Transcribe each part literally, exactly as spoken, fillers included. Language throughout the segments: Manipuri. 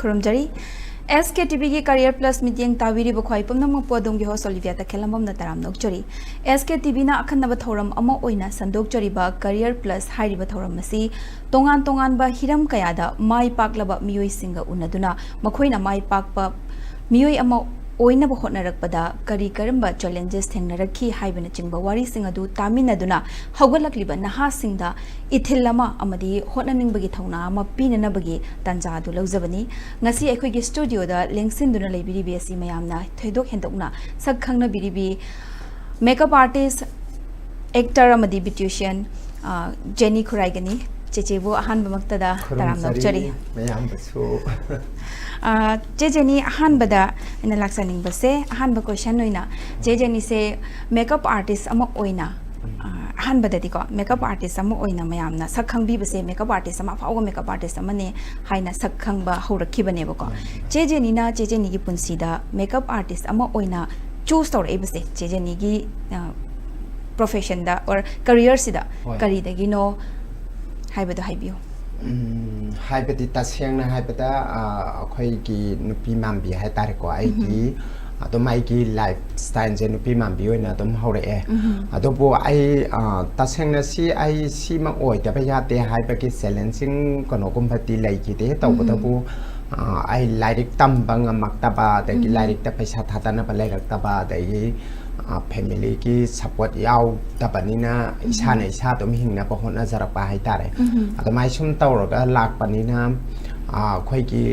ꯈꯨꯔꯨꯝꯖꯔꯤ꯫ ꯑꯦꯁ ꯀꯦ ꯇꯤ ꯚꯤꯒꯤ Career Plus ꯃꯤꯠꯌꯦꯡ ꯇꯥꯕꯤꯔꯤꯕ ꯈ꯭ꯋꯥꯏ ꯄꯨꯝꯅꯃꯛꯄꯨ ꯑꯗꯣꯝꯒꯤ host Olivia ꯇꯈꯦꯜꯂꯝꯕꯝꯅ ꯇꯔꯥꯝꯅ ꯑꯣꯛꯆꯔꯤ꯫ ꯑꯦꯁ ꯀꯦ ꯇꯤ ꯚꯤꯅ ꯑꯈꯟꯅꯕ ꯊꯧꯔꯝ ꯑꯃ ꯑꯣꯏꯅ ꯁꯟꯗꯣꯛꯆꯔꯤꯕ Career Plus ꯍꯥꯏꯔꯤꯕ ꯊꯧꯔꯝ ꯑꯁꯤ ꯇꯣꯉꯥꯟ ꯇꯣꯉꯥꯟꯕ ꯍꯤꯔꯝ ꯀꯌꯥꯗ ꯃꯥꯏ ꯄꯥꯛꯂꯕ ꯃꯤꯑꯣꯏꯁꯤꯡꯒ ꯎꯅꯗꯨꯅ ꯃꯈꯣꯏꯅ ꯃꯥꯏ ꯄꯥꯛꯄ ꯃꯤꯑꯣꯏ ꯑꯃ ꯑꯣꯏꯅꯕ ꯍꯣꯠꯅꯔꯛꯄꯗ ꯀꯔꯤ ꯀꯔꯝꯕ challenges ꯊꯦꯡꯅꯔꯛꯈꯤ ꯍꯥꯏꯕꯅꯆꯤꯡꯕ ꯋꯥꯔꯤꯁꯤꯡ ꯑꯗꯨ ꯇꯥꯃꯤꯟꯅꯗꯨꯅ ꯍꯧꯒꯠꯂꯛꯂꯤꯕ ꯅꯍꯥꯁꯤꯡꯗ ꯏꯊꯤꯜ ꯑꯃ ꯑꯃꯗꯤ ꯍꯣꯠꯅꯅꯤꯡꯕꯒꯤ ꯊꯧꯅꯥ ꯑꯃ ꯄꯤꯅꯅꯕꯒꯤ ꯇꯥꯟꯖꯥ ꯑꯗꯨ ꯂꯧꯖꯕꯅꯤ꯫ ꯉꯁꯤ ꯑꯩꯈꯣꯏꯒꯤ studioꯗ ꯂꯦꯡꯁꯤꯟꯗꯨꯅ ꯂꯩꯕꯤꯔꯤꯕꯤ ꯑꯁꯤ ꯃꯌꯥꯝꯅ ꯊꯣꯏꯗꯣꯛ ꯍꯦꯟꯗꯣꯛꯅ ꯁꯛ ꯈꯪꯅꯕꯤꯔꯤꯕꯤ makeup artist, actor ꯑꯃꯗꯤ beautician, ꯑ, ꯖꯦꯅꯤ ꯈꯨꯔꯥꯏꯒꯅꯤ꯫ ꯆꯦꯆꯦꯕꯨ ꯑꯍꯥꯟꯕꯃꯛꯇꯗ ꯇꯔꯥꯝꯅ ꯈꯨꯔꯨꯝꯖꯔꯤ ꯑꯣꯛꯆꯔꯤ꯫ ꯃꯌꯥꯝꯕꯁꯨ꯫ ꯑ, ꯆꯦ ꯖꯦꯅꯤ, ꯑꯍꯥꯟꯕꯗ ꯑꯩꯅ ꯂꯥꯛꯆꯅꯤꯡꯕꯁꯦ, ꯑꯍꯥꯟꯕ question ꯑꯣꯏꯅ ꯆꯦ ꯖꯦꯅꯤꯁꯦ makeup artist ꯑꯃ ꯑꯣꯏꯅ, ꯑ, ꯑꯍꯥꯟꯕꯗꯗꯤꯀꯣ makeup artist ꯑꯃ ꯑꯣꯏꯅ ꯃꯌꯥꯝꯅ ꯁꯛ ꯈꯪꯕꯤꯕꯁꯦ makeup artist ꯑꯃ, ꯑꯐꯥꯎꯕ makeup artist ꯑꯃꯅꯦ ꯍꯥꯏꯅ ꯁꯛ ꯈꯪꯕ ꯍꯧꯔꯛꯈꯤꯕꯅꯦꯕꯀꯣ꯫ ꯆꯦ ꯖꯦꯅꯤꯅ ꯆꯦ ꯖꯦꯅꯤꯒꯤ ꯄꯨꯟꯁꯤꯗ makeup artist ꯑꯃ ꯑꯣꯏꯅ choose ꯇꯧꯔꯛꯏꯕꯁꯦ ꯆꯦ ꯖꯦꯅꯤꯒꯤ, ꯑ, professionꯗ or careerꯁꯤꯗ ꯍꯣꯏ꯫ ꯀꯔꯤꯗꯒꯤꯅꯣ ꯍꯥꯏꯕꯗꯣ ꯍꯥꯏꯕꯤꯌꯨ꯫ ꯎꯝ, ꯍꯥꯏꯕꯗꯤ ꯇꯁꯦꯡꯅ ꯍꯥꯏꯕꯗ, ꯑ, ꯑꯩꯈꯣꯏꯒꯤ ꯅꯨꯄꯤ ꯃꯥꯟꯕꯤ ꯍꯥꯏꯇꯥꯔꯦꯀꯣ, ꯑꯩꯒꯤ, ꯑꯗꯨꯝ ꯑꯩꯒꯤ lifestyleꯁꯦ ꯅꯨꯄꯤ ꯃꯥꯟꯕꯤ ꯑꯣꯏꯅ ꯑꯗꯨꯝ ꯍꯧꯔꯛꯑꯦ꯫ ꯑꯗꯨꯕꯨ ꯑꯩ, ꯑ, ꯇꯁꯦꯡꯅ ꯁꯤ ꯑꯩ ꯁꯤꯃ ꯑꯣꯏꯗꯕ ꯌꯥꯗꯦ ꯍꯥꯏꯕꯒꯤ challenging ꯀꯩꯅꯣꯒꯨꯝꯕꯗꯤ ꯂꯩꯈꯤꯗꯦ꯫ ꯇꯧꯕꯇꯕꯨ, ꯑ, ꯑꯩ ꯂꯥꯏꯔꯤꯛ ꯇꯝꯕ ꯉꯝꯃꯛꯇꯕ, ꯑꯗꯒꯤ ꯂꯥꯏꯔꯤꯛꯇ ꯄꯩꯁꯥ ꯊꯥꯗꯅꯕ ꯂꯩꯔꯛꯇꯕ, ꯑꯗꯒꯤ, ꯑ, familyꯒꯤ support ꯌꯥꯎꯗꯕꯅꯤꯅ ꯏꯁꯥꯅ ꯏꯁꯥ ꯑꯗꯨꯝ ꯍꯤꯡꯅꯕ ꯍꯣꯠꯅꯖꯔꯛꯄ ꯍꯥꯏꯇꯥꯔꯦ꯫ ꯑꯗꯨꯃꯥꯏꯅ ꯁꯨꯝ ꯇꯧꯔꯒ ꯂꯥꯛꯄꯅꯤꯅ, ꯑ, ꯑꯩꯈꯣꯏꯒꯤ,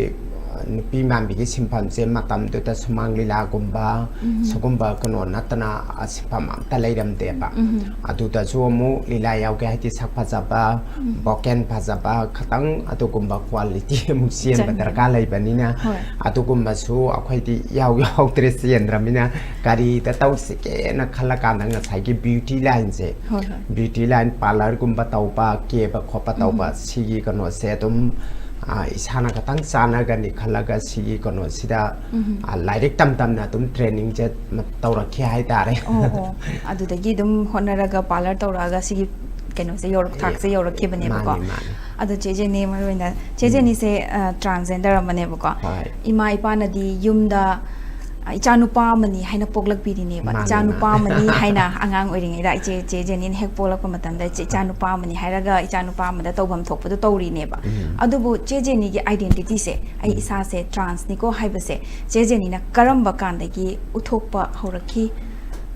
ꯑ, ꯅꯨꯄꯤ ꯃꯥꯟꯕꯤꯒꯤ ꯁꯤꯟꯐꯝꯁꯦ ꯃꯇꯝꯗꯨꯗ ꯁꯨꯃꯥꯡ ꯂꯤꯂꯥꯒꯨꯝꯕ, ꯁꯤꯒꯨꯝꯕ ꯀꯩꯅꯣ ꯅꯠꯇꯅ, ꯑ, ꯁꯤꯟꯐꯝ ꯑꯝꯇ ꯂꯩꯔꯝꯗꯦꯕ꯫ ꯑꯗꯨꯗꯁꯨ ꯑꯃꯨꯛ ꯂꯤꯂꯥ ꯌꯥꯎꯒꯦ ꯍꯥꯏꯗꯤ ꯁꯛ ꯐꯖꯕ, vocal ꯐꯖꯕ, ꯈꯇꯪ ꯑꯗꯨꯒꯨꯝꯕ quality ꯑꯃꯨꯛ ꯆꯦꯟꯕ ꯆꯪꯉꯦ꯫ ꯗꯔꯀꯥꯔ ꯂꯩꯕꯅꯤꯅ, ꯍꯣꯏ꯫ ꯑꯗꯨꯒꯨꯝꯕꯁꯨ ꯑꯩꯈꯣꯏꯗꯤ ꯌꯥꯎ ꯌꯥꯎꯗ꯭ꯔꯦ, ꯆꯦꯟꯗ꯭ꯔꯃꯤꯅ꯫ ꯀꯔꯤꯗ ꯇꯧꯁꯤꯒꯦꯅ ꯈꯜꯂꯀꯥꯟꯗ ꯉꯁꯥꯏꯒꯤ beauty lineꯁꯦ, ꯍꯣꯏ, ꯍꯣꯏ꯫ Beauty line, parlourꯒꯨꯝꯕ ꯇꯧꯕ, ꯀꯦꯕ ꯈꯣꯠꯄ ꯇꯧꯕ, ꯁꯤꯒꯤ ꯀꯩꯅꯣꯁꯦ ꯑꯗꯨꯝ, ꯑ, ꯏꯁꯥꯅ ꯈꯇꯪ ꯆꯥꯟꯅꯒꯅꯤ ꯈꯜꯂꯒ ꯁꯤꯒꯤ ꯀꯩꯅꯣꯁꯤꯗ, ꯑ, ꯂꯥꯏꯔꯤꯛ ꯇꯝ ꯇꯝꯅ ꯑꯗꯨꯝ trainingꯁꯦ ꯇꯧꯔꯛꯈꯤ ꯍꯥꯏꯇꯥꯔꯦ꯫ ꯑꯣ, ꯑꯣ꯫ ꯑꯗꯨꯗꯒꯤ ꯑꯗꯨꯝ ꯍꯣꯠꯅꯔꯒ parlour ꯇꯧꯔꯛꯑꯒ ꯁꯤꯒꯤ ꯀꯩꯅꯣꯁꯦ ꯌꯧꯔꯛ-, ꯊꯥꯛꯁꯦ ꯌꯧꯔꯛꯈꯤꯕꯅꯦꯕꯀꯣ꯫ ꯃꯥꯅꯤ, ꯃꯥꯅꯤ꯫ ꯑꯗꯣ ꯆꯦ ꯖꯦꯅꯤ, ꯃꯔꯨ ꯑꯣꯏꯅ ꯆꯦ ꯖꯦꯅꯤꯁꯦ ꯇ꯭ꯔꯥꯟꯁꯖꯦꯟꯗꯔ ꯑꯃꯅꯦꯕꯀꯣ꯫ ꯍꯣꯏ꯫ ꯏꯃꯥ ꯏꯄꯥꯅꯗꯤ ꯌꯨꯝꯗ, ꯑ, "ꯏꯆꯥꯅꯨꯄꯥ ꯑꯃꯅꯤ" ꯍꯥꯏꯅ ꯄꯣꯛꯂꯛꯄꯤꯔꯤꯅꯦꯕ꯫ ꯃꯥꯅꯦ, "ꯏꯆꯥꯅꯨꯄꯥ ꯃꯥꯅꯦ꯫ ꯑꯃꯅꯤ" ꯍꯥꯏꯅ ꯑꯉꯥꯡ ꯑꯣꯏꯔꯤꯉꯩꯗ ꯏꯆꯦ, ꯆꯦ ꯖꯦꯅꯤꯅ ꯍꯦꯛ ꯄꯣꯛꯂꯛꯄ ꯃꯇꯝꯗ ꯏꯆꯦ, "ꯏꯆꯥꯅꯨꯄꯥ ꯑꯃꯅꯤ" ꯍꯥꯏꯔꯒ ꯏꯆꯥꯅꯨꯄꯥ ꯑꯃꯗ ꯇꯧꯐꯝ ꯊꯣꯛꯄꯗꯣ ꯇꯧꯔꯤꯅꯦꯕ꯫ ꯎꯝ꯫ ꯑꯗꯨꯕꯨ ꯆꯦ ꯖꯦꯅꯤꯒꯤ identityꯁꯦ, "ꯑꯩ ꯎꯝ꯫ ꯏꯁꯥꯁꯦ ꯇ꯭ꯔꯥꯟꯁꯅꯤꯀꯣ" ꯍꯥꯏꯕꯁꯦ ꯆꯦ ꯖꯦꯅꯤꯅ ꯀꯔꯝꯕ ꯀꯥꯟꯗꯒꯤ ꯎꯠꯊꯣꯛꯄ ꯍꯧꯔꯛꯈꯤ?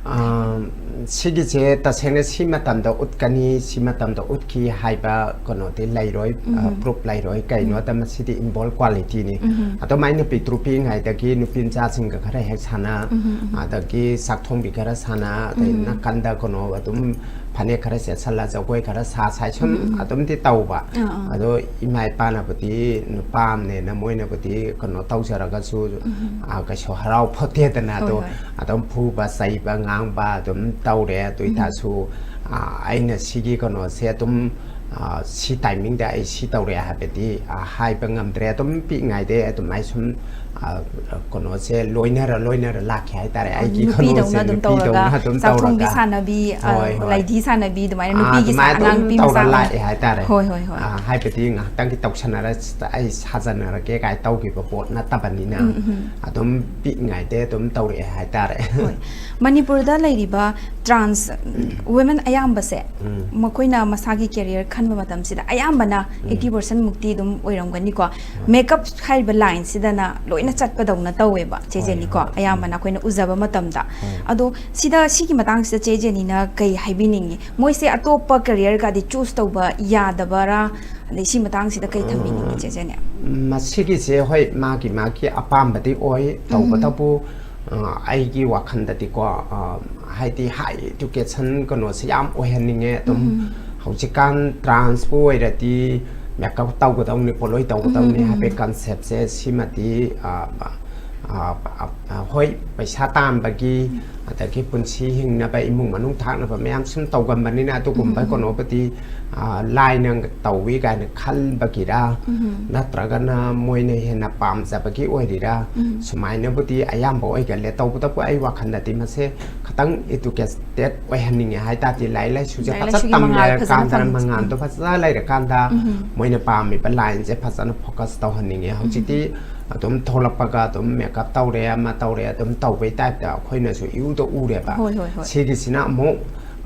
ꯑꯥ, ꯁꯤꯒꯤꯁꯦ ꯇꯁꯦꯡꯅ ꯁꯤ ꯃꯇꯝꯗ ꯎꯠꯀꯅꯤ, ꯁꯤ ꯃꯇꯝꯗ ꯎꯠꯈꯤ ꯍꯥꯏꯕ ꯀꯩꯅꯣꯗꯤ ꯂꯩꯔꯣꯏ, ꯑ, ꯎꯝ꯫ proof ꯂꯩꯔꯣꯏ꯫ ꯀꯩꯅꯣꯗ ꯃꯁꯤꯗꯤ inborn qualityꯅꯤ꯫ ꯎꯝ꯫ ꯑꯗꯨꯝ ꯑꯩꯅ ꯄꯤꯛꯇ꯭ꯔꯨ ꯄꯤꯛꯏꯉꯩꯗꯒꯤ ꯅꯨꯄꯤ ꯃꯆꯥꯁꯤꯡꯒ ꯈꯔ ꯍꯦꯛ ꯁꯥꯟꯅ, ꯎꯝ, ꯎꯝ꯫ ꯑꯗꯒꯤ ꯆꯥꯛ ꯊꯣꯡꯕꯤ ꯈꯔ ꯁꯥꯟꯅ, ꯑꯗꯩ ꯎꯝ꯫ ꯅꯥꯀꯟꯗ ꯀꯩꯅꯣ ꯑꯗꯨꯝ ꯐꯅꯦꯛ ꯈꯔ ꯁꯦꯠꯁꯜꯂ, ꯖꯒꯣꯏ ꯈꯔ ꯁꯥ, ꯁꯥꯏ ꯁꯨꯝ ꯎꯝ, ꯎꯝ꯫ ꯑꯗꯨꯝꯗꯤ ꯇꯧꯕ꯫ ꯑꯥ, ꯑꯥ꯫ ꯑꯗꯣ ꯏꯃꯥ ꯏꯄꯥꯅꯕꯨꯗꯤ ꯅꯨꯄꯥ ꯑꯃꯅꯦꯅ ꯃꯣꯏꯅꯕꯨꯗꯤ ꯀꯩꯅꯣ ꯇꯧꯖꯔꯒꯁꯨ, ꯎꯝ, ꯎꯝ꯫ ꯑ, ꯀꯩꯁꯨ ꯍꯔꯥꯎ ꯐꯣꯠꯇꯦꯗꯅ꯫ ꯍꯣꯏ, ꯑꯗꯣ ꯍꯣꯏ꯫ ꯑꯗꯨꯝ ꯐꯨꯕ, ꯆꯩꯕ, ꯉꯥꯡꯕ ꯑꯗꯨꯝ ꯇꯧꯔꯦ꯫ ꯑꯗꯨ ꯎꯝ꯫ ꯑꯣꯏꯇꯥꯔꯁꯨ, ꯑ, ꯑꯩꯅ ꯁꯤꯒꯤ ꯀꯩꯅꯣꯁꯦ ꯑꯗꯨꯝ, ꯑ, ꯁꯤ timingꯗ ꯑꯩ ꯁꯤ ꯇꯧꯔꯦ ꯍꯥꯏꯕꯗꯤ, ꯑ, ꯍꯥꯏꯕ ꯉꯝꯗ꯭ꯔꯦ꯫ ꯑꯗꯨꯝ ꯄꯤꯛꯏꯉꯩꯗꯩ ꯑꯗꯨꯃꯥꯏꯅ ꯁꯨꯝ, ꯑ, ꯀꯩꯅꯣꯁꯦ ꯂꯣꯏꯅꯔ ꯂꯣꯏꯅꯔ ꯂꯥꯛꯈꯤ ꯍꯥꯏꯇꯥꯔꯦ꯫ ꯑꯩꯒꯤ ꯅꯨꯄꯤꯗꯧꯅ ꯀꯩꯅꯣꯁꯦ ꯑꯗꯨꯝ ꯅꯨꯄꯤꯗꯧꯅ ꯇꯧꯔꯒ, ꯑꯗꯨꯝ ꯆꯥꯛ ꯊꯣꯡꯕꯤ ꯇꯧꯔꯒ꯫ ꯁꯥꯟꯅꯕꯤ, ꯑ, ꯍꯣꯏ, ꯍꯣꯏ꯫ ꯂꯥꯏꯙꯤ ꯁꯥꯟꯅꯕꯤ, ꯑꯗꯨꯃꯥꯏꯅ ꯑꯥ, ꯅꯨꯄꯤꯒꯤ ꯁꯥ-, ꯑꯗꯨꯃꯥꯏꯅ ꯑꯗꯨꯝ ꯑꯉꯥꯡ ꯅꯨꯄꯤ ꯇꯧꯔ ꯃꯆꯥ ꯑꯃ꯫ ꯂꯥꯛꯑꯦ ꯍꯥꯏꯇꯥꯔꯦ꯫ ꯍꯣꯏ, ꯍꯣꯏ, ꯍꯣꯏ꯫ ꯑꯥ, ꯍꯥꯏꯕꯗꯤ ꯉꯥꯏꯍꯥꯛꯇꯪꯒꯤ ꯇꯧꯁꯟꯅꯔ ꯁꯤꯗ ꯑꯩ ꯁꯥꯖꯟꯅꯔꯒꯦ ꯀꯥꯏ ꯇꯧꯈꯤꯕ ꯄꯣꯠ ꯅꯠꯇꯕꯅꯤꯅ꯫ ꯎꯝ, ꯎꯝ꯫ ꯑꯗꯨꯝ ꯄꯤꯛꯏꯉꯩꯗꯩ ꯑꯗꯨꯝ ꯇꯧꯔꯛꯑꯦ ꯍꯥꯏꯇꯥꯔꯦ꯫ ꯍꯣꯏ꯫ ꯃꯅꯤꯄꯨꯔꯗ ꯂꯩꯔꯤꯕ trans women ꯑꯌꯥꯝꯕꯁꯦ, ꯎꯝ꯫ ꯃꯈꯣꯏꯅ ꯃꯁꯥꯒꯤ career ꯈꯟꯕ ꯃꯇꯝꯁꯤꯗ ꯑꯌꯥꯝꯕꯅ ꯎꯝ꯫ eighty percent ꯃꯨꯛꯇꯤ ꯑꯗꯨꯝ ꯑꯣꯏꯔꯝꯒꯅꯤꯀꯣ꯫ Makeup ꯍꯥꯏꯔꯤꯕ lineꯁꯤꯗꯅ ꯂꯣꯏꯅ ꯆꯠꯄꯗꯧꯅ ꯇꯧꯋꯦꯕ, ꯆꯦ ꯍꯣꯏ, ꯖꯦꯅꯤꯀꯣ꯫ ꯍꯣꯏ꯫ ꯑꯌꯥꯝꯕꯅ ꯑꯩꯈꯣꯏꯅ ꯎꯖꯕ ꯃꯇꯝꯗ꯫ ꯍꯣꯏ꯫ ꯑꯗꯣ ꯁꯤꯗ, ꯁꯤꯒꯤ ꯃꯇꯥꯡꯁꯤꯗ ꯆꯦ ꯖꯦꯅꯤꯅ ꯀꯩ ꯍꯥꯏꯕꯤꯅꯤꯡꯉꯤ? ꯃꯣꯏꯁꯦ ꯑꯇꯣꯞꯄ careerꯒꯗꯤ choose ꯇꯧꯕ ꯌꯥꯗꯕꯔꯥ? ꯑꯗꯩ ꯁꯤ ꯃꯇꯥꯡꯁꯤꯗ ꯀꯩ ꯊꯝꯕꯤꯅꯤꯡꯉꯤ, ꯆꯦ ꯖꯦꯅꯤ? ꯃꯁꯤꯒꯤꯁꯦ, ꯍꯣꯏ, ꯃꯥꯒꯤ ꯃꯥꯒꯤ ꯑꯄꯥꯝꯕꯗꯤ ꯑꯣꯏ꯫ ꯎꯝ꯫ ꯇꯧꯕꯇꯕꯨ, ꯑ, ꯑꯩꯒꯤ ꯋꯥꯈꯜꯗꯗꯤꯀꯣ, ꯑ, ꯍꯥꯏꯗꯤ high education ꯀꯩꯅꯣꯁꯦ ꯌꯥꯝ ꯑꯣꯏꯍꯟꯅꯤꯡꯉꯦ꯫ ꯑꯗꯨꯝ ꯎꯝ꯫ ꯍꯧꯖꯤꯛꯀꯥꯟ transꯄꯨ ꯑꯣꯏꯔꯗꯤ makeup ꯇꯧꯒꯗꯧꯅꯤ, ꯄꯣꯠꯂꯣꯏ ꯇꯧꯒꯗꯧꯅꯤ ꯎꯝ, ꯎꯝ꯫ ꯍꯥꯏꯕꯒꯤ conceptꯁꯦ ꯁꯤꯃꯗꯤ, ꯑ, ꯑ, ꯑ, ꯑ, ꯍꯣꯏ, ꯄꯩꯁꯥ ꯇꯥꯟꯕꯒꯤ, ꯑꯗꯒꯤ ꯄꯨꯟꯁꯤ ꯍꯤꯡꯅꯕ, ꯏꯃꯨꯡ ꯃꯅꯨꯡ ꯊꯥꯛꯅꯕ ꯃꯌꯥꯝ ꯁꯨꯝ ꯇꯧꯒꯟꯕꯅꯤꯅ, ꯑꯗꯨꯒꯨꯝꯕ ꯎꯝ, ꯎꯝ, ꯎꯝ꯫ ꯀꯩꯅꯣꯕꯨꯗꯤ, ꯑ, ꯂꯥꯏꯅ ꯇꯧꯏ ꯀꯥꯏꯅ ꯈꯟꯕꯒꯤꯔ, ꯎꯝ꯫ ꯅꯠꯇ꯭ꯔꯒꯅ ꯃꯣꯏꯅ ꯍꯦꯟꯅ ꯄꯥꯝꯖꯕꯒꯤ ꯑꯣꯏꯔꯤꯔꯥ, ꯎꯝ꯫ ꯁꯨꯃꯥꯏꯅꯕꯨꯗꯤ ꯑꯌꯥꯝꯕ ꯑꯣꯏꯒꯜꯂꯦ꯫ ꯇꯧꯕꯇꯕꯨ ꯑꯩ ꯋꯥꯈꯜꯗꯗꯤ ꯃꯁꯦ ꯈꯤꯇꯪ educated ꯑꯣꯏꯍꯟꯅꯤꯡꯉꯦ ꯍꯥꯏ ꯇꯥꯔꯗꯤ, ꯂꯥꯏꯔꯤꯛ ꯂꯥꯏꯁꯨꯁꯦ ꯂꯥꯏꯔꯤꯛ ꯐꯖ ꯂꯥꯏꯁꯨꯒꯤ ꯇꯝꯂꯦ ꯃꯉꯥꯜ ꯐꯖꯅ ꯀꯥꯟꯗ, ꯐꯪ-, ꯃꯉꯥꯜꯗꯣ ꯎꯝ꯫ ꯐꯖꯅ ꯂꯩꯔꯀꯥꯟꯗ, ꯎꯝ꯫ ꯃꯣꯏꯅ ꯄꯥꯝꯃꯤꯕ ꯂꯥꯏꯟꯁꯦ ꯐꯖꯅ ꯐꯣꯀꯁ ꯇꯧꯍꯟꯅꯤꯡꯉꯦ꯫ ꯎꯝ꯫ ꯍꯧꯖꯤꯛꯇꯤ ꯑꯗꯨꯝ ꯊꯣꯛꯂꯛꯄꯒ ꯑꯗꯨꯝ ꯃꯦꯀꯞ ꯇꯧꯔꯦ, ꯑꯃ ꯇꯧꯔꯦ, ꯑꯗꯨꯝ ꯇꯧꯕꯩ ꯇꯥꯏꯞꯇ ꯑꯩꯈꯣꯏꯅꯁꯨ ꯏꯎꯗ ꯎꯔꯦꯕ꯫ ꯍꯣꯏ, ꯍꯣꯏ, ꯍꯣꯏ꯫ ꯁꯤꯒꯤꯁꯤꯅ ꯑꯃꯨꯛ,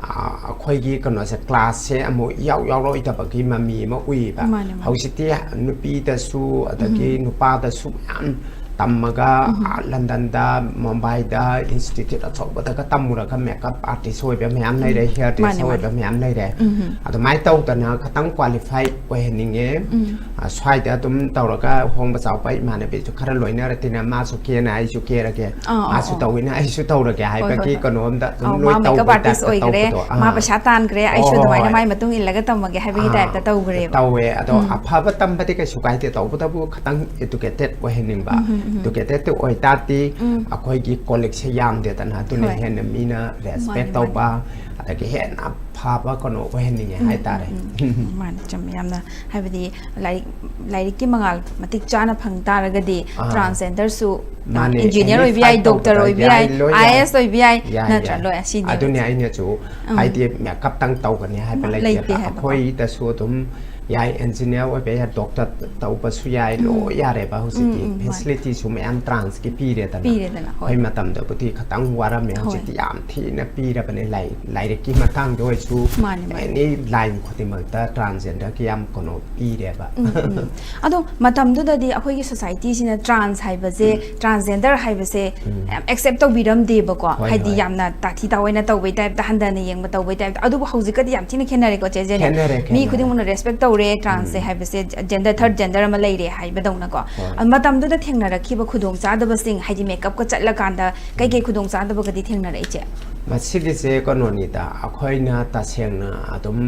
ꯑ, ꯑꯩꯈꯣꯏꯒꯤ ꯀꯩꯅꯣꯁꯦ, ꯀ꯭ꯂꯥꯁꯁꯦ ꯑꯃꯨꯛ ꯏꯌꯥꯎ ꯌꯥꯎꯔꯛꯑꯣꯏꯗꯕꯒꯤ ꯃꯃꯤ ꯑꯃ ꯎꯏꯌꯦꯕ꯫ ꯃꯥꯅꯦ, ꯃꯥꯅꯦ꯫ ꯍꯧꯖꯤꯛꯇꯤ ꯅꯨꯄꯤꯗꯁꯨ ꯑꯗꯒꯤ ꯎꯝ꯫ ꯅꯨꯄꯥꯗꯁꯨ ꯃꯌꯥꯝ ꯇꯝꯃꯒ, ꯎꯝ꯫ ꯑꯥ, ꯂꯟꯗꯟꯗ, ꯃꯨꯝꯕꯥꯏꯗ, ꯏꯟꯁꯇꯤꯇ꯭ꯌꯨꯠ ꯑꯆꯧꯕꯗꯒ ꯇꯝꯃꯨꯔꯒ ꯃꯦꯀꯞ ꯑꯥꯔꯇꯤꯁ ꯑꯣꯏꯕ ꯃꯌꯥꯝ ꯂꯩꯔꯦ, ꯎꯝ꯫ ꯍꯤꯌꯔ ꯃꯥꯅꯦ, ꯗ꯭ꯔꯦꯁꯔ ꯃꯥꯅꯦ꯫ ꯑꯣꯏꯕ ꯃꯌꯥꯝ ꯂꯩꯔꯦ꯫ ꯎꯝ꯫ ꯑꯗꯨꯃꯥꯏꯅ ꯇꯧꯗꯅ ꯈꯤꯇꯪ ꯀ꯭ꯋꯥꯂꯤꯐꯥꯏ ꯑꯣꯏꯍꯟꯅꯤꯡꯉꯦ꯫ ꯎꯝ꯫ ꯑ, ꯁ꯭ꯋꯥꯏꯗ ꯑꯗꯨꯝ ꯇꯧꯔꯒ ꯍꯣꯡꯕ ꯆꯥꯎꯕ ꯏꯃꯥꯟꯅꯕꯤꯁꯨ ꯈꯔ ꯂꯣꯏꯅꯔ ꯇꯤꯟꯅ, ꯃꯥꯁꯨ ꯀꯦꯅ ꯑꯩꯁꯨ ꯀꯦꯔꯒꯦ, ꯑꯥ, ꯑꯥ, ꯃꯥꯁꯨ ꯑꯥ꯫ ꯇꯧꯋꯤꯅ ꯑꯩꯁꯨ ꯇꯧꯔꯒꯦ ꯍꯣꯏ, ꯍꯥꯏꯕꯒꯤ ꯍꯣꯏ, ꯍꯣꯏ꯫ ꯀꯩꯅꯣꯝꯗ ꯑꯗꯨꯝ ꯑꯧ, ꯂꯣꯏ ꯃꯥ ꯃꯦꯀꯞ ꯇꯧꯕꯩ ꯑꯥꯔꯇꯤꯁ ꯇꯥꯏꯞꯇ ꯑꯣꯏꯈ꯭ꯔꯦ, ꯇꯧꯕꯗꯣ꯫ ꯃꯥ ꯑꯥ꯫ ꯄꯩꯁꯥ ꯇꯥꯟꯈ꯭ꯔꯦ, ꯑꯩꯁꯨ ꯍꯣꯏ, ꯍꯣꯏ, ꯑꯗꯨꯃꯥꯏꯅ ꯍꯣꯏ꯫ ꯃꯥꯏ ꯃꯇꯨꯡ ꯏꯜꯂꯒ ꯇꯝꯃꯒꯦ ꯍꯥꯏꯕꯒꯤ ꯑꯥ, ꯇꯥꯏꯞꯇ ꯇꯧꯈ꯭ꯔꯦꯕ꯫ ꯇꯧꯋꯦ꯫ ꯑꯗꯣ ꯎꯝ꯫ ꯑꯐꯕ ꯇꯝꯕꯗꯤ ꯀꯩꯁꯨ ꯀꯥꯏꯗꯦ, ꯇꯧꯕꯇꯕꯨ ꯈꯤꯇꯪ educated ꯑꯣꯏꯍꯟꯅꯤꯡꯕ꯫ ꯎꯝ, ꯎꯝ, ꯎꯝ꯫ Educated ꯑꯣꯏꯇꯥꯔꯗꯤ ꯎꯝ꯫ ꯑꯩꯈꯣꯏꯒꯤ ꯀꯣꯂꯤꯛꯁꯦ ꯌꯥꯝꯗꯦꯗꯅ, ꯑꯗꯨꯅ ꯍꯣꯏ꯫ ꯍꯦꯟꯅ ꯃꯤꯅ ꯔꯦꯁꯄꯦꯛ ꯃꯥꯅꯦ, ꯇꯧꯕ, ꯃꯥꯅꯦ꯫ ꯑꯗꯒꯤ ꯍꯦꯟꯅ ꯐꯕ ꯀꯩꯅꯣ ꯑꯣꯏꯍꯟꯅꯤꯡꯉꯦ ꯎꯝ, ꯍꯥꯏꯇꯥꯔꯦ꯫ ꯎꯝ, ꯎꯝ, ꯎꯝ, ꯃꯥꯅꯦ, ꯆꯨꯝꯃꯦ꯫ ꯌꯥꯝꯅ, ꯍꯥꯏꯕꯗꯤ ꯂꯥꯏꯔꯤꯛ, ꯂꯥꯏꯔꯤꯛꯀꯤ ꯃꯉꯥꯜ ꯃꯇꯤꯛ ꯆꯥꯅ ꯐꯪ ꯇꯥꯔꯒꯗꯤ ꯑꯥ꯫ ꯇ꯭ꯔꯥꯟꯁꯖꯦꯟꯗꯔꯁꯨ, ꯃꯥꯅꯦ, ꯏꯟꯖꯤꯅꯤꯌꯔ ꯑꯦꯅꯤ ꯑꯣꯏꯕ ꯌꯥꯏ, ꯐꯥꯏꯜ ꯗꯣꯛꯇꯔ ꯇꯧꯕꯗ ꯑꯣꯏꯕ ꯌꯥꯏ, ꯌꯥꯏ, ꯂꯣꯏ ꯌꯥꯏ꯫ ꯑꯥꯏ ꯑꯦ ꯑꯦꯁ ꯑꯣꯏꯕ ꯌꯥꯏ, ꯌꯥꯏ, ꯅꯠꯇ꯭ꯔꯥ? ꯌꯥꯏ꯫ ꯂꯣꯏ ꯑꯁꯤꯅꯤ꯫ ꯑꯗꯨꯅꯦ ꯑꯩꯅꯁꯨ ꯎꯝ꯫ ꯍꯥꯏꯗꯤ ꯃꯦꯀꯞꯇꯪ ꯇꯧꯒꯅꯤ ꯍꯥꯏꯕ ꯃꯥ-, ꯂꯩꯇꯦꯕ꯫ ꯂꯩꯇꯦ ꯍꯥꯏꯕꯀꯣ꯫ ꯑꯩꯈꯣꯏꯗꯁꯨ ꯑꯗꯨꯝ ꯌꯥꯏ, ꯏꯟꯖꯤꯅꯤꯌꯔ ꯑꯣꯏꯕ ꯌꯥꯏ, ꯗꯣꯛꯇꯔ ꯇꯧꯕꯁꯨ ꯌꯥꯏ, ꯎꯝ꯫ ꯂꯣꯏ ꯌꯥꯔꯦꯕ ꯍꯧꯖꯤꯛꯇꯤ꯫ ꯎꯝ, ꯎꯝ, ꯃꯥꯅꯦ꯫ ꯐꯦꯁꯤꯂꯤꯇꯤꯁꯨ ꯃꯌꯥꯝ ꯇ꯭ꯔꯥꯟꯁꯀꯤ ꯄꯤꯔꯦꯗꯅ꯫ ꯄꯤꯔꯦꯗꯅ, ꯍꯣꯏ꯫ ꯑꯩꯈꯣꯏ ꯃꯇꯝꯗꯕꯨꯗꯤ ꯈꯤꯇꯪ ꯋꯥꯔꯝꯃꯦ, ꯍꯣꯏ꯫ ꯍꯧꯖꯤꯛꯇꯤ ꯌꯥꯝ ꯊꯤꯅ ꯄꯤꯔꯕꯅꯦ꯫ ꯂꯥꯏ-, ꯂꯥꯏꯔꯤꯛꯀꯤ ꯃꯇꯥꯡꯗ ꯑꯣꯏꯔꯁꯨ, ꯃꯥꯅꯦ, ꯃꯥꯅꯦ꯫ ꯑꯦꯅꯤ ꯂꯥꯏꯟ ꯈꯨꯗꯤꯡꯃꯛꯇ ꯇ꯭ꯔꯥꯟꯁꯖꯦꯟꯗꯔꯒꯤ ꯌꯥꯝ ꯀꯩꯅꯣ ꯄꯤꯔꯦꯕ꯫ ꯎꯝ, ꯎꯝ꯫ ꯑꯗꯣ ꯃꯇꯝꯗꯨꯗꯗꯤ ꯑꯩꯈꯣꯏꯒꯤ ꯁꯣꯁꯥꯏꯇꯤꯁꯤꯅ ꯇ꯭ꯔꯥꯟꯁ ꯍꯥꯏꯕꯁꯦ, ꯎꯝ꯫ ꯇ꯭ꯔꯥꯟꯁꯖꯦꯟꯗꯔ ꯍꯥꯏꯕꯁꯦ ꯎꯝ꯫ ꯌꯥꯝ ꯑꯦꯛꯁꯦꯞ ꯇꯧꯕꯤꯔꯝꯗꯦꯕꯀꯣ꯫ ꯍꯣꯏ, ꯍꯥꯏꯗꯤ ꯍꯣꯏ꯫ ꯌꯥꯝꯅ ꯇꯥꯊꯤ ꯇꯥꯑꯣꯏꯅ ꯇꯧꯕꯩ ꯇꯥꯏꯞꯇ, ꯍꯟꯊꯅ ꯌꯦꯡꯕ ꯇꯧꯕꯩ ꯇꯥꯏꯞꯇ꯫ ꯑꯗꯨꯕꯨ ꯍꯧꯖꯤꯛꯀꯗꯤ ꯌꯥꯝ ꯊꯤꯅ ꯈꯦꯠꯅꯔꯦꯀꯣ, ꯆꯦ ꯖꯦꯅꯤ? ꯈꯦꯠꯅꯔꯦ, ꯃꯤ ꯈꯦꯠꯅꯔꯦ꯫ ꯈꯨꯗꯤꯡꯃꯛꯅ ꯔꯦꯁꯄꯦꯛ ꯇꯧꯔꯦ ꯇ꯭ꯔꯥꯟꯁꯁꯦ ꯎꯝ꯫ ꯍꯥꯏꯕꯁꯦ, ꯖꯦꯟꯗꯔ, ꯊꯔꯗ ꯎꯝ꯫ ꯖꯦꯟꯗꯔ ꯑꯃ ꯂꯩꯔꯦ ꯍꯥꯏꯕꯗꯧꯅꯀꯣ꯫ ꯍꯣꯏ꯫ ꯑꯗꯨ ꯃꯇꯝꯗꯨꯗ ꯊꯦꯡꯅꯔꯛꯈꯤꯕ ꯈꯨꯗꯣꯡꯆꯥꯗꯕꯁꯤꯡ, ꯍꯥꯏꯗꯤ ꯃꯦꯀꯞꯀ ꯆꯠꯂꯀꯥꯟꯗ ꯀꯩꯀꯩ ꯎꯝ꯫ ꯈꯨꯗꯣꯡꯆꯥꯗꯕꯒꯗꯤ ꯊꯦꯡꯅꯔꯛꯏ, ꯆꯦ? ꯃꯁꯤꯒꯤꯁꯦ ꯀꯩꯅꯣꯅꯤꯗ, ꯑꯩꯈꯣꯏꯅ ꯇꯁꯦꯡꯅ ꯑꯗꯨꯝ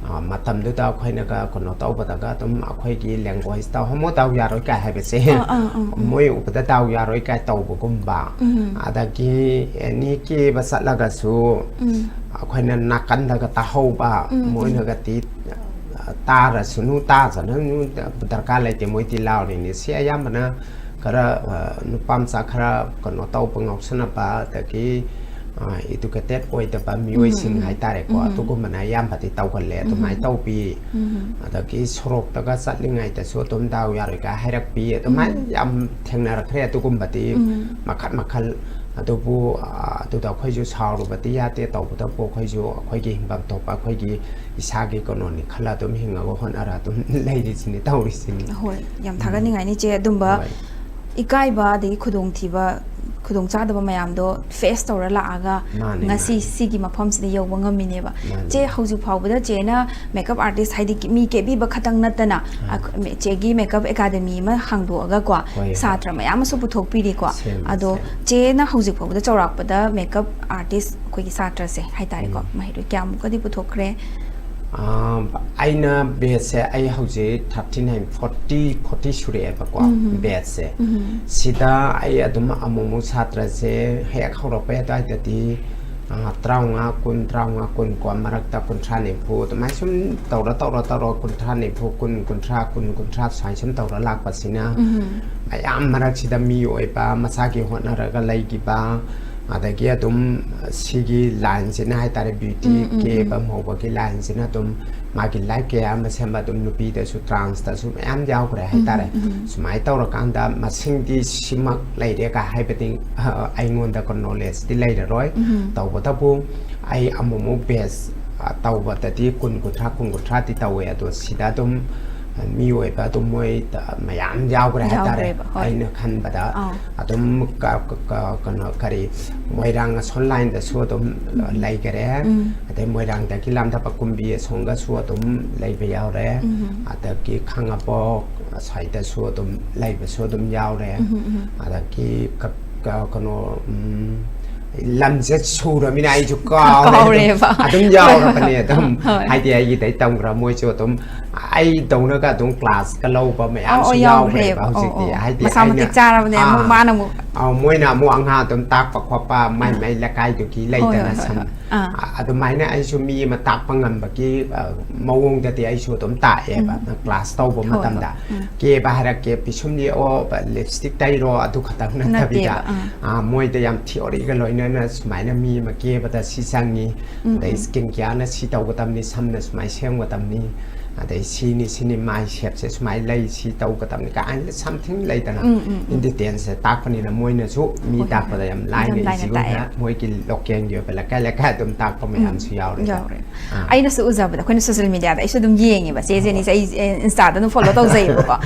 ꯑ, ꯃꯇꯝꯗꯨꯗ ꯑꯩꯈꯣꯏꯅꯒ ꯀꯩꯅꯣ ꯇꯧꯕꯗꯒ ꯑꯗꯨꯝ ꯑꯩꯈꯣꯏꯒꯤ languageꯇ "ꯍꯣꯃꯣ ꯗꯥꯎ ꯌꯥꯔꯣꯏ" ꯀꯥꯏ ꯍꯥꯏꯕꯁꯦ, ꯑꯥ, ꯑꯥ, ꯑꯥ, ꯑꯥ꯫ ꯃꯣꯏ ꯎꯕꯗ "ꯗꯥꯎ ꯌꯥꯔꯣꯏ" ꯀꯥꯏ ꯇꯧꯕꯒꯨꯝꯕ, ꯎꯝ꯫ ꯑꯗꯒꯤ ꯑꯦꯅꯤ ꯀꯦꯕ ꯆꯠꯂꯒꯁꯨ ꯎꯝ꯫ ꯑꯩꯈꯣꯏꯅ ꯅꯥꯀꯟꯗꯒ ꯇꯥꯍꯧꯕ, ꯎꯝ, ꯎꯝ꯫ ꯃꯣꯏꯅꯒꯗꯤ "ꯇꯥꯔꯁꯅꯨ, ꯇꯥꯖꯅꯨ, ꯗꯔꯀꯥꯔ ꯂꯩꯇꯦ, ꯃꯣꯏꯗꯤ ꯂꯥꯎꯔꯤꯅꯤ"꯫ ꯁꯤ ꯑꯌꯥꯝꯕꯅ ꯈꯔ, ꯑ, ꯅꯨꯄꯥ ꯃꯆꯥ ꯈꯔ ꯀꯩꯅꯣ ꯇꯧꯕ, ꯉꯥꯎꯁꯟꯅꯕ, ꯑꯗꯒꯤ, ꯑ, educated ꯑꯣꯏꯗꯕ ꯃꯤꯑꯣꯏꯁꯤꯡ ꯎꯝ, ꯍꯥꯏꯇꯥꯔꯦꯀꯣ, ꯎꯝ꯫ ꯑꯗꯨꯒꯨꯝꯕꯅ ꯑꯌꯥꯝꯕꯗꯤ ꯇꯧꯒꯜꯂꯦ꯫ ꯑꯗꯨꯃꯥꯏꯅ ꯎꯝ꯫ ꯇꯧꯕꯤ, ꯎꯝ꯫ ꯑꯗꯒꯤ ꯁꯣꯔꯣꯛꯇꯒ ꯆꯠꯂꯤꯉꯩꯗꯁꯨ ꯑꯗꯨꯝ "ꯗꯥꯎ ꯌꯥꯔꯣꯏ" ꯀꯥꯏ ꯍꯥꯏꯔꯛꯄꯤ, ꯑꯗꯨꯃꯥꯏꯅ ꯎꯝ꯫ ꯌꯥꯝ ꯊꯦꯡꯅꯔꯛꯈ꯭ꯔꯦ꯫ ꯑꯗꯨꯒꯨꯝꯕꯗꯤ ꯎꯝ꯫ ꯃꯈꯜ ꯃꯈꯜ꯫ ꯑꯗꯨꯕꯨ, ꯑ, ꯑꯗꯨꯗ ꯑꯩꯈꯣꯏꯁꯨ ꯁꯥꯎꯔꯨꯕꯗꯤ ꯌꯥꯗꯦ꯫ ꯇꯧꯕꯇꯕꯨ ꯑꯩꯈꯣꯏꯁꯨ ꯑꯩꯈꯣꯏꯒꯤ ꯍꯤꯡꯐꯝ ꯊꯣꯛꯄ ꯑꯩꯈꯣꯏꯒꯤ ꯏꯁꯥꯒꯤ ꯀꯩꯅꯣꯅꯤ ꯈꯜꯂ ꯑꯗꯨꯝ ꯍꯤꯡꯉꯒ ꯍꯣꯠꯅꯔ ꯑꯗꯨꯝ ꯂꯩꯔꯤꯁꯤꯅꯤ, ꯇꯧꯔꯤꯁꯤꯅꯤ꯫ ꯍꯣꯏ, ꯌꯥꯝ ꯎꯝ꯫ ꯊꯥꯒꯠꯅꯤꯡꯉꯥꯏꯅꯤ, ꯆꯦ꯫ ꯑꯗꯨꯝꯕ ꯍꯣꯏ꯫ ꯏꯀꯥꯏꯕ ꯑꯗꯒꯤ ꯈꯨꯗꯣꯡꯊꯤꯕ, ꯈꯨꯗꯣꯡꯆꯥꯗꯕ ꯃꯌꯥꯝꯗꯣ face ꯇꯧꯔ ꯂꯥꯛꯑꯒ ꯃꯥꯅꯦ, ꯉꯁꯤ ꯃꯥꯅꯦ꯫ ꯁꯤꯒꯤ ꯃꯐꯝꯁꯤꯗ ꯌꯧꯕ ꯉꯝꯃꯤꯅꯦꯕ꯫ ꯃꯥꯅꯦ꯫ ꯆꯦ, ꯍꯧꯖꯤꯛ ꯐꯥꯎꯕꯗ ꯆꯦꯅ makeup artist, ꯍꯥꯏꯗꯤ ꯃꯤ ꯀꯦꯕꯤꯕ ꯈꯛꯇꯪ ꯅꯠꯇꯅ, ꯑꯥ꯫ ꯑ, ꯆꯦꯒꯤ makeup academy ꯑꯃ ꯍꯥꯡꯗꯣꯛꯑꯒꯀꯣ, ꯍꯣꯏ, ꯍꯣꯏ꯫ ꯁꯥꯇ꯭ꯔ ꯃꯌꯥꯝ ꯑꯃꯁꯨ ꯄꯨꯊꯣꯛꯄꯤꯔꯤꯀꯣ꯫ ꯁꯦꯝꯃꯦ, ꯑꯗꯣ ꯁꯦꯝꯃꯦ꯫ ꯆꯦꯅ ꯍꯧꯖꯤꯛ ꯐꯥꯎꯕꯗ ꯆꯥꯎꯔꯥꯛꯄꯗ makeup artist ꯑꯩꯈꯣꯏꯒꯤ ꯁꯥꯇ꯭ꯔꯁꯦ ꯍꯥꯏꯇꯥꯔꯦꯀꯣ, ꯎꯝ꯫ ꯃꯍꯩꯔꯣꯏ ꯀꯌꯥꯃꯨꯛꯀꯗꯤ ꯄꯨꯊꯣꯛꯈ꯭ꯔꯦ? ꯑꯥ, ꯑꯩꯅ batchꯁꯦ, ꯑꯩ ꯍꯧꯖꯤꯛ thirty nine, forty, forty ꯁꯨꯔꯛꯑꯦꯕꯀꯣ, ꯎꯝ꯫ batchꯁꯦ꯫ ꯎꯝ꯫ ꯁꯤꯗ ꯑꯩ ꯑꯗꯨꯝ ꯑꯃꯨꯛ ꯑꯃꯨꯛ ꯁꯥꯇ꯭ꯔꯁꯦ ꯍꯦꯛ ꯍꯧꯔꯛꯄꯩ ꯑꯗꯨꯋꯥꯏꯗꯗꯤ, ꯑꯥ, ꯇꯔꯥꯃꯉꯥ, ꯀꯨꯟ, ꯇꯔꯥꯃꯉꯥ, ꯀꯨꯟ ꯀꯣ, ꯃꯔꯛꯇ ꯀꯨꯟꯊ꯭ꯔꯥ, ꯅꯤꯐꯨ ꯑꯗꯨꯃꯥꯏꯅ ꯁꯨꯝ ꯇꯧꯔ, ꯇꯧꯔ, ꯇꯧꯔ, ꯀꯨꯟꯊ꯭ꯔꯥ, ꯅꯤꯐꯨ, ꯀꯨꯟ, ꯀꯨꯟꯊ꯭ꯔꯥ, ꯀꯨꯟ, ꯀꯨꯟꯊ꯭ꯔꯥ ꯁꯨꯃꯥꯏꯅ ꯁꯨꯝ ꯇꯧꯔ ꯂꯥꯛꯄꯁꯤꯅ, ꯎꯝ꯫ ꯃꯌꯥꯝ ꯃꯔꯛꯁꯤꯗ ꯃꯤ ꯑꯣꯏꯕ, ꯃꯁꯥꯒꯤ ꯍꯣꯠꯅꯔꯒ ꯂꯩꯈꯤꯕ, ꯑꯗꯒꯤ ꯑꯗꯨꯝ ꯁꯤꯒꯤ lineꯁꯤꯅ ꯍꯥꯏꯇꯥꯔꯦ, beauty, ꯎꯝ, ꯎꯝ, ꯎꯝ꯫ ꯀꯦꯕ ꯍꯧꯕꯒꯤ lineꯁꯤꯅ ꯑꯗꯨꯝ ꯃꯥꯒꯤ life ꯀꯌꯥ ꯑꯃ ꯁꯦꯝꯕ, ꯑꯗꯨꯝ ꯅꯨꯄꯤꯗꯁꯨ, transꯇꯁꯨ ꯃꯌꯥꯝ ꯌꯥꯎꯈ꯭ꯔꯦ ꯍꯥꯏꯇꯥꯔꯦ꯫ ꯎꯝ, ꯎꯝ꯫ ꯁꯨꯃꯥꯏꯅ ꯇꯧꯔꯀꯥꯟꯗ ꯃꯁꯤꯡꯗꯤ ꯁꯤꯃꯛ ꯂꯩꯔꯦ ꯀ ꯍꯥꯏꯕꯗꯤ, ꯑ, ꯑꯩꯉꯣꯟꯗ knowledgeꯗꯤ ꯂꯩꯔꯔꯣꯏ꯫ ꯎꯝ꯫ ꯇꯧꯕꯇꯕꯨ ꯑꯩ ꯑꯃꯨꯛꯃꯨꯛ batch, ꯑ, ꯇꯧꯕꯗꯗꯤ ꯀꯨꯟ, ꯀꯨꯟꯊ꯭ꯔꯥ, ꯀꯨꯟ, ꯀꯨꯟꯊ꯭ꯔꯥꯗꯤ ꯇꯧꯋꯦ꯫ ꯑꯗꯣ ꯁꯤꯗ ꯑꯗꯨꯝ, ꯑ, ꯃꯤ ꯑꯣꯏꯕ ꯑꯗꯨꯝ ꯃꯣꯏ, ꯑ, ꯃꯌꯥꯝ ꯌꯥꯎꯈ꯭ꯔꯦ ꯍꯥꯏꯇꯥꯔꯦ꯫ ꯌꯥꯎꯈ꯭ꯔꯦꯕ, ꯍꯣꯏ꯫ ꯑꯩꯅ ꯈꯟꯕꯗ ꯑꯥ꯫ ꯑꯗꯨꯝ ꯀ-, ꯀ-, ꯀ-, ꯀꯩꯅꯣ, ꯀꯔꯤ, ꯃꯣꯏꯔꯥꯡ ꯑꯁꯣꯝ lineꯗꯁꯨ ꯑꯗꯨꯝ ꯎꯝ꯫ ꯂꯩꯈꯔꯦ꯫ ꯎꯝ꯫ ꯑꯗꯩ ꯃꯣꯏꯔꯥꯡꯗꯒꯤ ꯂꯥꯟꯊꯕ ꯀꯨꯝꯕꯤ ꯑꯁꯣꯝꯒꯁꯨ ꯑꯗꯨꯝ ꯂꯩꯕ ꯌꯥꯎꯔꯦ꯫ ꯎꯝ꯫ ꯑꯗꯒꯤ ꯈꯥꯡꯉꯕꯣꯛ ꯑꯁ꯭ꯋꯥꯏꯗꯁꯨ ꯑꯗꯨꯝ ꯂꯩꯕꯁꯨ ꯑꯗꯨꯝ ꯌꯥꯎꯔꯦ꯫ ꯎꯝ, ꯎꯝ꯫ ꯑꯗꯒꯤ ꯀ-, ꯀ-, ꯀꯩꯅꯣ, ꯎꯝ, ꯂꯝꯁꯦ ꯁꯨꯔꯃꯤꯅ ꯑꯩꯁꯨ ꯀꯥꯎꯔꯦ꯫ ꯀꯥꯎꯔꯦꯕ꯫ ꯑꯗꯨꯝ ꯌꯥꯎꯔꯕꯅꯦ ꯑꯗꯨꯝ꯫ ꯍꯣꯏ꯫ ꯍꯥꯏꯗꯤ ꯑꯩꯒꯤꯗꯩ ꯇꯝꯈ꯭ꯔ ꯃꯣꯏꯁꯨ ꯑꯗꯨꯝ ꯑꯩꯗꯧꯅꯒ ꯑꯗꯨꯝ ꯀ꯭ꯂꯥꯁꯀ ꯂꯧꯕ ꯃꯌꯥꯝꯁꯨ ꯑꯣ, ꯌꯥꯎꯈ꯭ꯔꯦꯕ ꯌꯥꯎꯈ꯭ꯔꯦꯕ꯫ ꯍꯧꯖꯤꯛꯇꯤ꯫ ꯑꯣ, ꯑꯣ꯫ ꯍꯥꯏꯗꯤ ꯃꯁꯥ ꯑꯩꯅ ꯃꯇꯤꯛ ꯆꯥꯔꯕꯅꯦ, ꯑꯃꯨꯛ ꯑꯥ, ꯃꯥꯅ ꯑꯃꯨꯛ꯫ ꯑꯥ, ꯃꯣꯏꯅ ꯑꯃꯨꯛ ꯑꯉꯥꯡ ꯑꯗꯨꯝ ꯇꯥꯛꯄ ꯈꯣꯠꯄ ꯃꯥꯏ ꯃꯥꯏ ꯂꯩꯀꯥꯏꯗꯨꯒꯤ ꯍꯣꯏ, ꯂꯩꯗꯅ ꯍꯣꯏ, ꯍꯣꯏ, ꯁꯝ꯫ ꯍꯣꯏ꯫ ꯑꯥ꯫ ꯑ-, ꯑꯗꯨꯃꯥꯏꯅ ꯑꯩꯁꯨ ꯃꯤ ꯑꯃ ꯇꯥꯛꯄ ꯉꯝꯕꯒꯤ, ꯑ, ꯃꯑꯣꯡꯗꯗꯤ ꯑꯩꯁꯨ ꯑꯗꯨꯝ ꯇꯥꯛꯑꯦꯕ꯫ ꯎꯝ꯫ ꯀ꯭ꯂꯥꯁ ꯇꯧꯕ ꯍꯣꯏ, ꯃꯇꯝꯗ ꯍꯣꯏ꯫ ꯎꯝ꯫ ꯀꯦꯕ ꯍꯥꯏꯔꯛꯀꯦ, ꯄꯤꯁꯨꯝ ꯌꯦꯛꯑꯣ, ꯂꯤꯞꯁꯇꯤꯛ ꯇꯩꯔꯣ, ꯑꯗꯨ ꯈꯛꯇꯪ ꯅꯠꯇꯕꯤꯗ, ꯅꯠꯇꯦꯕ, ꯑꯥ꯫ ꯑ, ꯃꯣꯏꯗ ꯌꯥꯝ ꯊꯤꯑꯣꯔꯤꯒ ꯂꯣꯏꯅꯅ ꯁꯨꯃꯥꯏꯅ ꯃꯤ ꯑꯃ ꯀꯦꯕꯗ ꯁꯤ ꯆꯪꯉꯤ, ꯎꯝ, ꯑꯗꯩ ꯎꯝ꯫ ꯁ꯭ꯀꯤꯟ ꯀꯤꯌꯥꯔꯅ ꯁꯤ ꯇꯧꯒꯗꯕꯅꯤ, ꯁꯝꯅ ꯁꯨꯃꯥꯏꯅ ꯁꯦꯝꯒꯗꯕꯅꯤ, ꯑꯗꯩ ꯁꯤꯅꯤ ꯁꯤꯅꯤ ꯃꯥꯏ ꯁꯦꯞꯁꯦ ꯁꯨꯃꯥꯏꯅ ꯂꯩ, ꯁꯤ ꯇꯧꯒꯗꯕꯅꯤ ꯀꯥꯏꯅ something ꯂꯩꯗꯅ꯫ ꯎꯝ, ꯎꯝ, ꯎꯝ꯫ In detailꯁꯦ ꯇꯥꯛꯄꯅꯤꯅ ꯃꯣꯏꯅꯁꯨ ꯃꯤ ꯍꯣꯏ, ꯍꯣꯏ, ꯇꯥꯛꯄꯗ ꯍꯣꯏ꯫ ꯌꯥꯝ ꯂꯥꯏꯅ ꯌꯥꯝ ꯂꯥꯏꯅ easyꯒꯨꯝꯅ ꯇꯥꯛꯑꯦ꯫ ꯃꯣꯏꯒꯤ localꯒꯤ ꯑꯣꯏꯕ ꯂꯩꯀꯥꯏ ꯂꯩꯀꯥꯏ ꯑꯗꯨꯝ ꯇꯥꯛꯄ ꯎꯝ, ꯃꯌꯥꯝꯁꯨ ꯌꯥꯎꯔꯦ꯫ ꯌꯥꯎꯔꯦ꯫ ꯑꯥ꯫ ꯑꯩꯅꯁꯨ ꯎꯖꯕꯗ, ꯑꯩꯈꯣꯏꯅ social mediaꯗ ꯑꯩꯁꯨ ꯑꯗꯨꯝ ꯌꯦꯡꯉꯦꯕ, ꯆꯦ ꯖꯦꯅꯤꯁꯦ ꯑꯩ, ꯑꯦ, Instaꯗ ꯑꯗꯨꯝ follow ꯇꯧꯖꯩꯌꯦꯕꯀꯣ꯫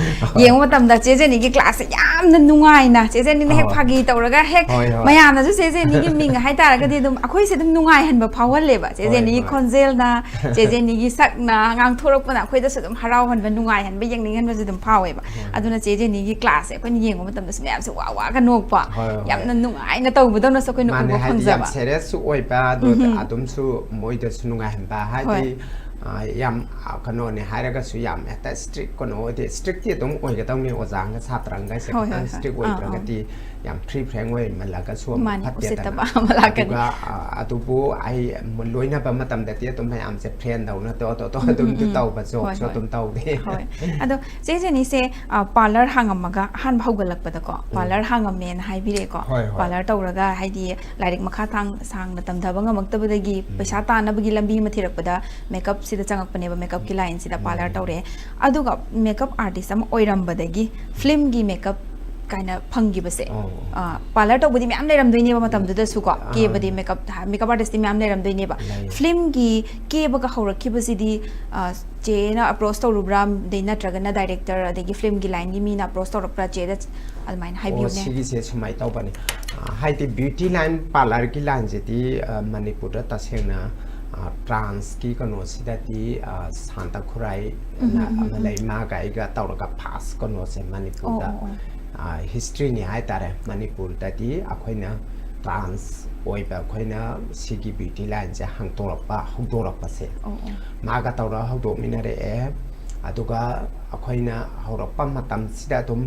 ꯌꯦꯡꯕ ꯃꯇꯝꯗ ꯆꯦ ꯖꯦꯅꯤꯒꯤ classꯁꯦ ꯌꯥꯝꯅ ꯅꯨꯡꯉꯥꯏꯅ, ꯆꯦ ꯖꯦꯅꯤꯅ ꯍꯦꯛ ꯑꯥ꯫ ꯐꯥꯒꯤ ꯇꯧꯔꯒ ꯍꯦꯛ ꯍꯣꯏ, ꯍꯣꯏ꯫ ꯃꯌꯥꯝꯅꯁꯨ ꯆꯦ ꯖꯦꯅꯤꯒꯤ ꯃꯤꯡ ꯍꯥꯏꯇꯥꯔꯒꯗꯤ ꯑꯗꯨꯝ ꯑꯩꯈꯣꯏꯁꯦ ꯑꯗꯨꯝ ꯅꯨꯡꯉꯥꯏꯍꯟꯕ ꯐꯥꯎꯍꯜꯂꯦꯕ꯫ ꯆꯦ ꯍꯣꯏ, ꯖꯦꯅꯤꯒꯤ ꯍꯣꯏ꯫ ꯈꯣꯟꯖꯦꯜꯅ, ꯆꯦ ꯖꯦꯅꯤꯒꯤ ꯁꯛꯅ ꯉꯥꯡꯊꯣꯔꯛꯄꯅ ꯑꯩꯈꯣꯏꯗꯁꯨ ꯑꯗꯨꯝ ꯍꯔꯥꯎꯍꯟꯕ, ꯅꯨꯡꯉꯥꯏꯍꯟꯕ, ꯌꯦꯡꯅꯤꯡꯍꯟꯕꯁꯨ ꯑꯗꯨꯝ ꯐꯥꯎꯋꯦꯕ꯫ ꯍꯣꯏ꯫ ꯑꯗꯨꯅ ꯆꯦ ꯖꯦꯅꯤꯒꯤ classꯁꯦ ꯑꯩꯈꯣꯏꯅ ꯌꯦꯡꯕ ꯃꯇꯝꯗꯁꯨ ꯃꯌꯥꯝꯁꯦ ꯋꯥ ꯋꯥꯒ ꯅꯣꯛꯄ, ꯍꯣꯏ, ꯍꯣꯏ꯫ ꯌꯥꯝꯅ ꯅꯨꯡꯉꯥꯏꯅ ꯇꯧꯕꯗꯧꯅꯁꯨ ꯑꯩꯈꯣꯏꯅ ꯃꯥꯅꯦ, ꯎꯕ ꯍꯥꯏꯗꯤ ꯌꯥꯝ ꯐꯪꯖꯕ꯫ seriousꯁꯨ ꯑꯣꯏꯕ, ꯑꯗꯣ ꯎꯝ, ꯎꯝ꯫ ꯑꯗꯨꯝꯁꯨ ꯃꯣꯏꯗꯁꯨ ꯅꯨꯡꯉꯥꯏꯍꯟꯕ, ꯍꯣꯏ꯫ ꯍꯥꯏꯗꯤ, ꯑ, ꯌꯥꯝ, ꯑ, ꯀꯩꯅꯣꯅꯦ ꯍꯥꯏꯔꯒꯁꯨ ꯌꯥꯝ ꯍꯦꯛꯇ strict ꯀꯩꯅꯣ ꯑꯣꯏꯗꯦ꯫ Strictꯇꯤ ꯑꯗꯨꯝ ꯑꯣꯏꯒꯗꯧꯅꯤ, ꯑꯣꯖꯥꯒ ꯁꯥꯇ꯭ꯔꯒꯁꯦ ꯍꯣꯏ, ꯈꯤꯇꯪ ꯍꯣꯏ, ꯍꯣꯏ꯫ strict ꯑꯥ, ꯑꯥ꯫ ꯑꯣꯏꯗ꯭ꯔꯒꯗꯤ ꯌꯥꯝ free frank ꯑꯣꯏꯃꯜꯂꯒꯁꯨ ꯑꯃꯨꯛ ꯃꯥꯅꯤ, ꯐꯠꯇꯦꯗꯅ꯫ ꯎꯁꯤꯠꯇꯕ ꯑꯃ ꯂꯥꯛꯀꯅꯤ꯫ ꯑꯗꯨꯒ, ꯑ, ꯑꯗꯨꯕꯨ ꯑꯩ ꯂꯣꯏꯅꯕ ꯃꯇꯝꯗꯗꯤ ꯑꯗꯨꯝ ꯃꯌꯥꯝꯁꯦ friend ꯗꯧꯅ ꯇꯣ-, ꯇꯣ-, ꯇꯣ-, ꯎꯝ, ꯎꯝ, ꯑꯗꯨꯝꯗꯤ ꯎꯝ꯫ ꯇꯧꯕ, ꯍꯣꯏ, jokeꯁꯨ ꯍꯣꯏ꯫ ꯑꯗꯨꯝ ꯇꯧꯗꯦ꯫ ꯍꯣꯏ꯫ ꯑꯗꯣ ꯆꯦ ꯖꯦꯅꯤꯁꯦ, ꯑ, parlour ꯍꯥꯡꯉꯝꯃꯒ ꯑꯍꯥꯟꯕ ꯍꯧꯒꯠꯂꯛꯄꯗꯀꯣ, ꯎꯝ꯫ Parlour ꯍꯥꯡꯉꯝꯃꯦꯅ ꯍꯥꯏꯕꯤꯔꯛꯑꯦꯀꯣ꯫ ꯍꯣꯏ, ꯍꯣꯏ꯫ Parlour ꯇꯧꯔꯒ ꯍꯥꯏꯗꯤ ꯂꯥꯏꯔꯤꯛ ꯃꯈꯥ ꯊꯥꯡ-, ꯁꯥꯡꯅ ꯇꯝꯊꯕ ꯉꯝꯃꯛꯇꯕꯗꯒꯤ ꯎꯝ꯫ ꯄꯩꯁꯥ ꯇꯥꯅꯕꯒꯤ ꯂꯝꯕꯤ ꯑꯃ ꯊꯤꯔꯛꯄꯗ makeupꯁꯤꯗ ꯆꯪꯉꯛꯄꯅꯦꯕ, makeupꯀꯤ lineꯁꯤꯗ parlour ꯎꯝ꯫ ꯇꯧꯔꯛꯑꯦ꯫ ꯑꯗꯨꯒ makeup artist ꯑꯃ ꯑꯣꯏꯔꯝꯕꯗꯒꯤ filmꯒꯤ makeup ꯀꯥꯏꯅ ꯐꯪꯈꯤꯕꯁꯦ, ꯑꯣ꯫ ꯑ, parlour ꯇꯧꯕꯗꯤ ꯃꯌꯥꯝ ꯂꯩꯔꯝꯗꯣꯏꯅꯦꯕ ꯃꯇꯝꯗꯨꯗꯁꯨꯀꯣ, ꯑꯥ꯫ ꯀꯦꯕꯗꯤ makeup, makeup artistꯇꯤ ꯃꯌꯥꯝ ꯂꯩꯔꯝꯗꯣꯏꯅꯦꯕ꯫ ꯂꯩ꯫ Filmꯒꯤ ꯀꯦꯕꯒ ꯍꯧꯔꯛꯈꯤꯕꯁꯤꯗꯤ, ꯑ, ꯆꯦꯅ approach ꯇꯧꯔꯨꯕ꯭ꯔꯥ, ꯑꯗꯩ ꯅꯠꯇ꯭ꯔꯒꯅ director ꯑꯗꯒꯤ filmꯒꯤ lineꯒꯤ ꯃꯤꯅ approach ꯇꯧꯔꯛꯄ꯭ꯔꯥ ꯆꯦꯗ? ꯑꯗꯨꯃꯥꯏꯅ ꯑꯣ, ꯍꯥꯏꯕꯤꯌꯨꯅꯦ꯫ ꯁꯤꯒꯤꯁꯦ ꯁꯨꯃꯥꯏꯅ ꯇꯧꯕꯅꯤ꯫ ꯑ, ꯍꯥꯏꯗꯤ beauty line parlourꯒꯤ lineꯁꯤꯗꯤ, ꯑ, ꯃꯅꯤꯄꯨꯔꯗ ꯇꯁꯦꯡꯅ, ꯑ, transꯀꯤ ꯀꯩꯅꯣꯁꯤꯗꯗꯤ, ꯑ, ꯁꯥꯟꯇ ꯈꯨꯔꯥꯏꯅ ꯎꯝ, ꯎꯝ, ꯎꯝ, ꯑꯃ ꯎꯝ꯫ ꯂꯩ, ꯃꯥꯒ ꯑꯩꯒ ꯇꯧꯔꯒ first ꯀꯩꯅꯣꯁꯦ ꯃꯅꯤꯄꯨꯔꯗ, ꯑꯣ, ꯑꯣ, ꯑꯣ꯫ ꯑ, historyꯅꯤ ꯍꯥꯏꯇꯥꯔꯦ꯫ ꯃꯅꯤꯄꯨꯔꯗꯗꯤ ꯑꯩꯈꯣꯏꯅ trans ꯑꯣꯏꯕ ꯑꯩꯈꯣꯏꯅ ꯁꯤꯒꯤ ꯕ꯭ꯌꯨꯇꯤ ꯂꯥꯏꯟꯁꯦ ꯍꯥꯡꯇꯣꯔꯛꯄ, ꯍꯧꯗꯣꯔꯛꯄꯁꯦ꯫ ꯑꯣ, ꯑꯣ꯫ ꯃꯥꯒ ꯇꯧꯔꯒ ꯍꯧꯗꯣꯛꯃꯤꯟꯅꯔꯛꯑꯦ꯫ ꯑꯗꯨꯒ ꯑꯩꯈꯣꯏꯅ ꯍꯧꯔꯛꯄ ꯃꯇꯝꯁꯤꯗ ꯑꯗꯨꯝ,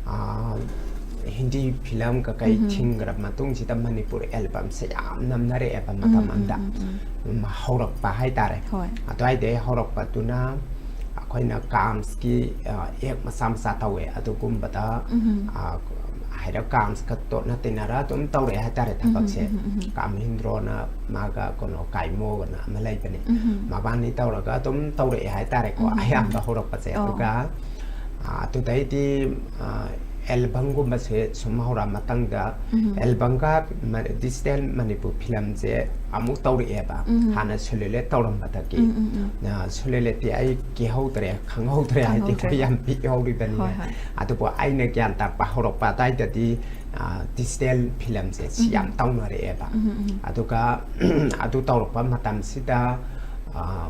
ꯑꯥ, ꯍꯤꯟꯗꯤ ꯐꯤꯂꯝ ꯀꯀꯩ ꯎꯝ꯫ ꯊꯤꯡꯈ꯭ꯔ ꯃꯇꯨꯡꯁꯤꯗ ꯃꯅꯤꯄꯨꯔ ꯑꯦꯜꯕꯝꯁꯦ ꯌꯥꯝ ꯅꯝꯅꯔꯛꯑꯦꯕ ꯃꯇꯝ ꯎꯝ, ꯎꯝ, ꯑꯃꯗ꯫ ꯎꯝ, ꯎꯝ꯫ ꯎꯝ, ꯍꯧꯔꯛꯄ ꯍꯥꯏꯇꯥꯔꯦ꯫ ꯍꯣꯏ꯫ ꯑꯗꯨꯋꯥꯏꯗꯩ ꯍꯧꯔꯛꯄꯗꯨꯅ ꯑꯩꯈꯣꯏꯅ ꯀꯥꯝꯁꯀꯤ, ꯑ, ꯑꯦꯛ ꯃꯆꯥ ꯃꯆꯥ ꯇꯧꯋꯦ꯫ ꯑꯗꯨꯒꯨꯝꯕꯗ, ꯎꯝ꯫ ꯑ, ꯍꯥꯏꯔꯞ ꯀꯥꯝꯁꯀ ꯇꯣꯠꯅ ꯇꯤꯟꯅꯔ ꯑꯗꯨꯝ ꯇꯧꯔꯛꯑꯦ ꯍꯥꯏꯇꯥꯔꯦ ꯎꯝ, ꯊꯕꯛꯁꯦ꯫ ꯎꯝ, ꯎꯝ, ꯎꯝ, ꯎꯝ꯫ ꯀꯥꯃꯍꯤꯟꯗ꯭ꯔꯣꯅ ꯃꯥꯒ ꯀꯩꯅꯣ ꯀꯥꯏꯃꯣꯒꯅ ꯑꯃ ꯂꯩꯕꯅꯦ꯫ ꯎꯝ꯫ ꯃꯕꯥꯅꯤ ꯇꯧꯔꯒ ꯑꯗꯨꯝ ꯇꯧꯔꯛꯑꯦ ꯍꯥꯏꯇꯥꯔꯦꯀꯣ꯫ ꯎꯝ, ꯎꯝ, ꯎꯝ꯫ ꯑꯌꯥꯝꯕ ꯍꯧꯔꯛꯄꯁꯦ꯫ ꯑꯣ꯫ ꯑꯗꯨꯒ, ꯑ, ꯑꯗꯨꯗꯩꯗꯤ, ꯑ, ꯑꯦꯜꯕꯝꯒꯨꯝꯕꯁꯦ ꯁꯨꯝ ꯍꯧꯔꯛꯑ ꯃꯇꯨꯡꯗ ꯎꯝ꯫ ꯑꯦꯜꯕꯝꯒ ꯃ-, ꯗꯤꯖꯤꯇꯦꯜ ꯃꯅꯤꯄꯨꯔ ꯐꯤꯂꯝꯁꯦ ꯑꯃꯨꯛ ꯇꯧꯔꯛꯑꯦꯕ꯫ ꯎꯝ꯫ ꯍꯥꯟꯅ ꯁꯦꯂꯨꯂꯣꯏꯗ ꯇꯧꯔꯝꯕꯗꯒꯤ꯫ ꯎꯝ, ꯎꯝ, ꯎꯝ꯫ ꯑ, ꯁꯦꯂꯨꯂꯣꯏꯗꯇꯤ ꯑꯩ ꯀꯤꯍꯧꯗ꯭ꯔꯦ, ꯈꯪꯍꯧꯗ꯭ꯔꯦ, ꯍꯥꯏꯗꯤ ꯈꯪꯍꯧꯗ꯭ꯔꯦ꯫ ꯑꯩꯈꯣꯏ ꯌꯥꯝ ꯄꯤꯛꯍꯧꯔꯤꯕꯅꯤꯅ꯫ ꯍꯣꯏ, ꯍꯣꯏ꯫ ꯑꯗꯨꯕꯨ ꯑꯩꯅ ꯒ꯭ꯌꯥꯟ ꯇꯥꯔꯛꯄ ꯍꯧꯔꯛꯄ ꯑꯗꯨꯋꯥꯏꯗꯗꯤ, ꯑ, ꯗꯤꯖꯤꯇꯦꯜ ꯐꯤꯂꯝꯁꯦ ꯁꯤ ꯌꯥꯝ ꯎꯝ꯫ ꯇꯧꯅꯔꯛꯑꯦꯕ꯫ ꯎꯝ, ꯎꯝ, ꯎꯝ꯫ ꯑꯗꯨꯒ ꯑꯗꯨ ꯇꯧꯔꯛꯄ ꯃꯇꯝꯁꯤꯗ, ꯑ,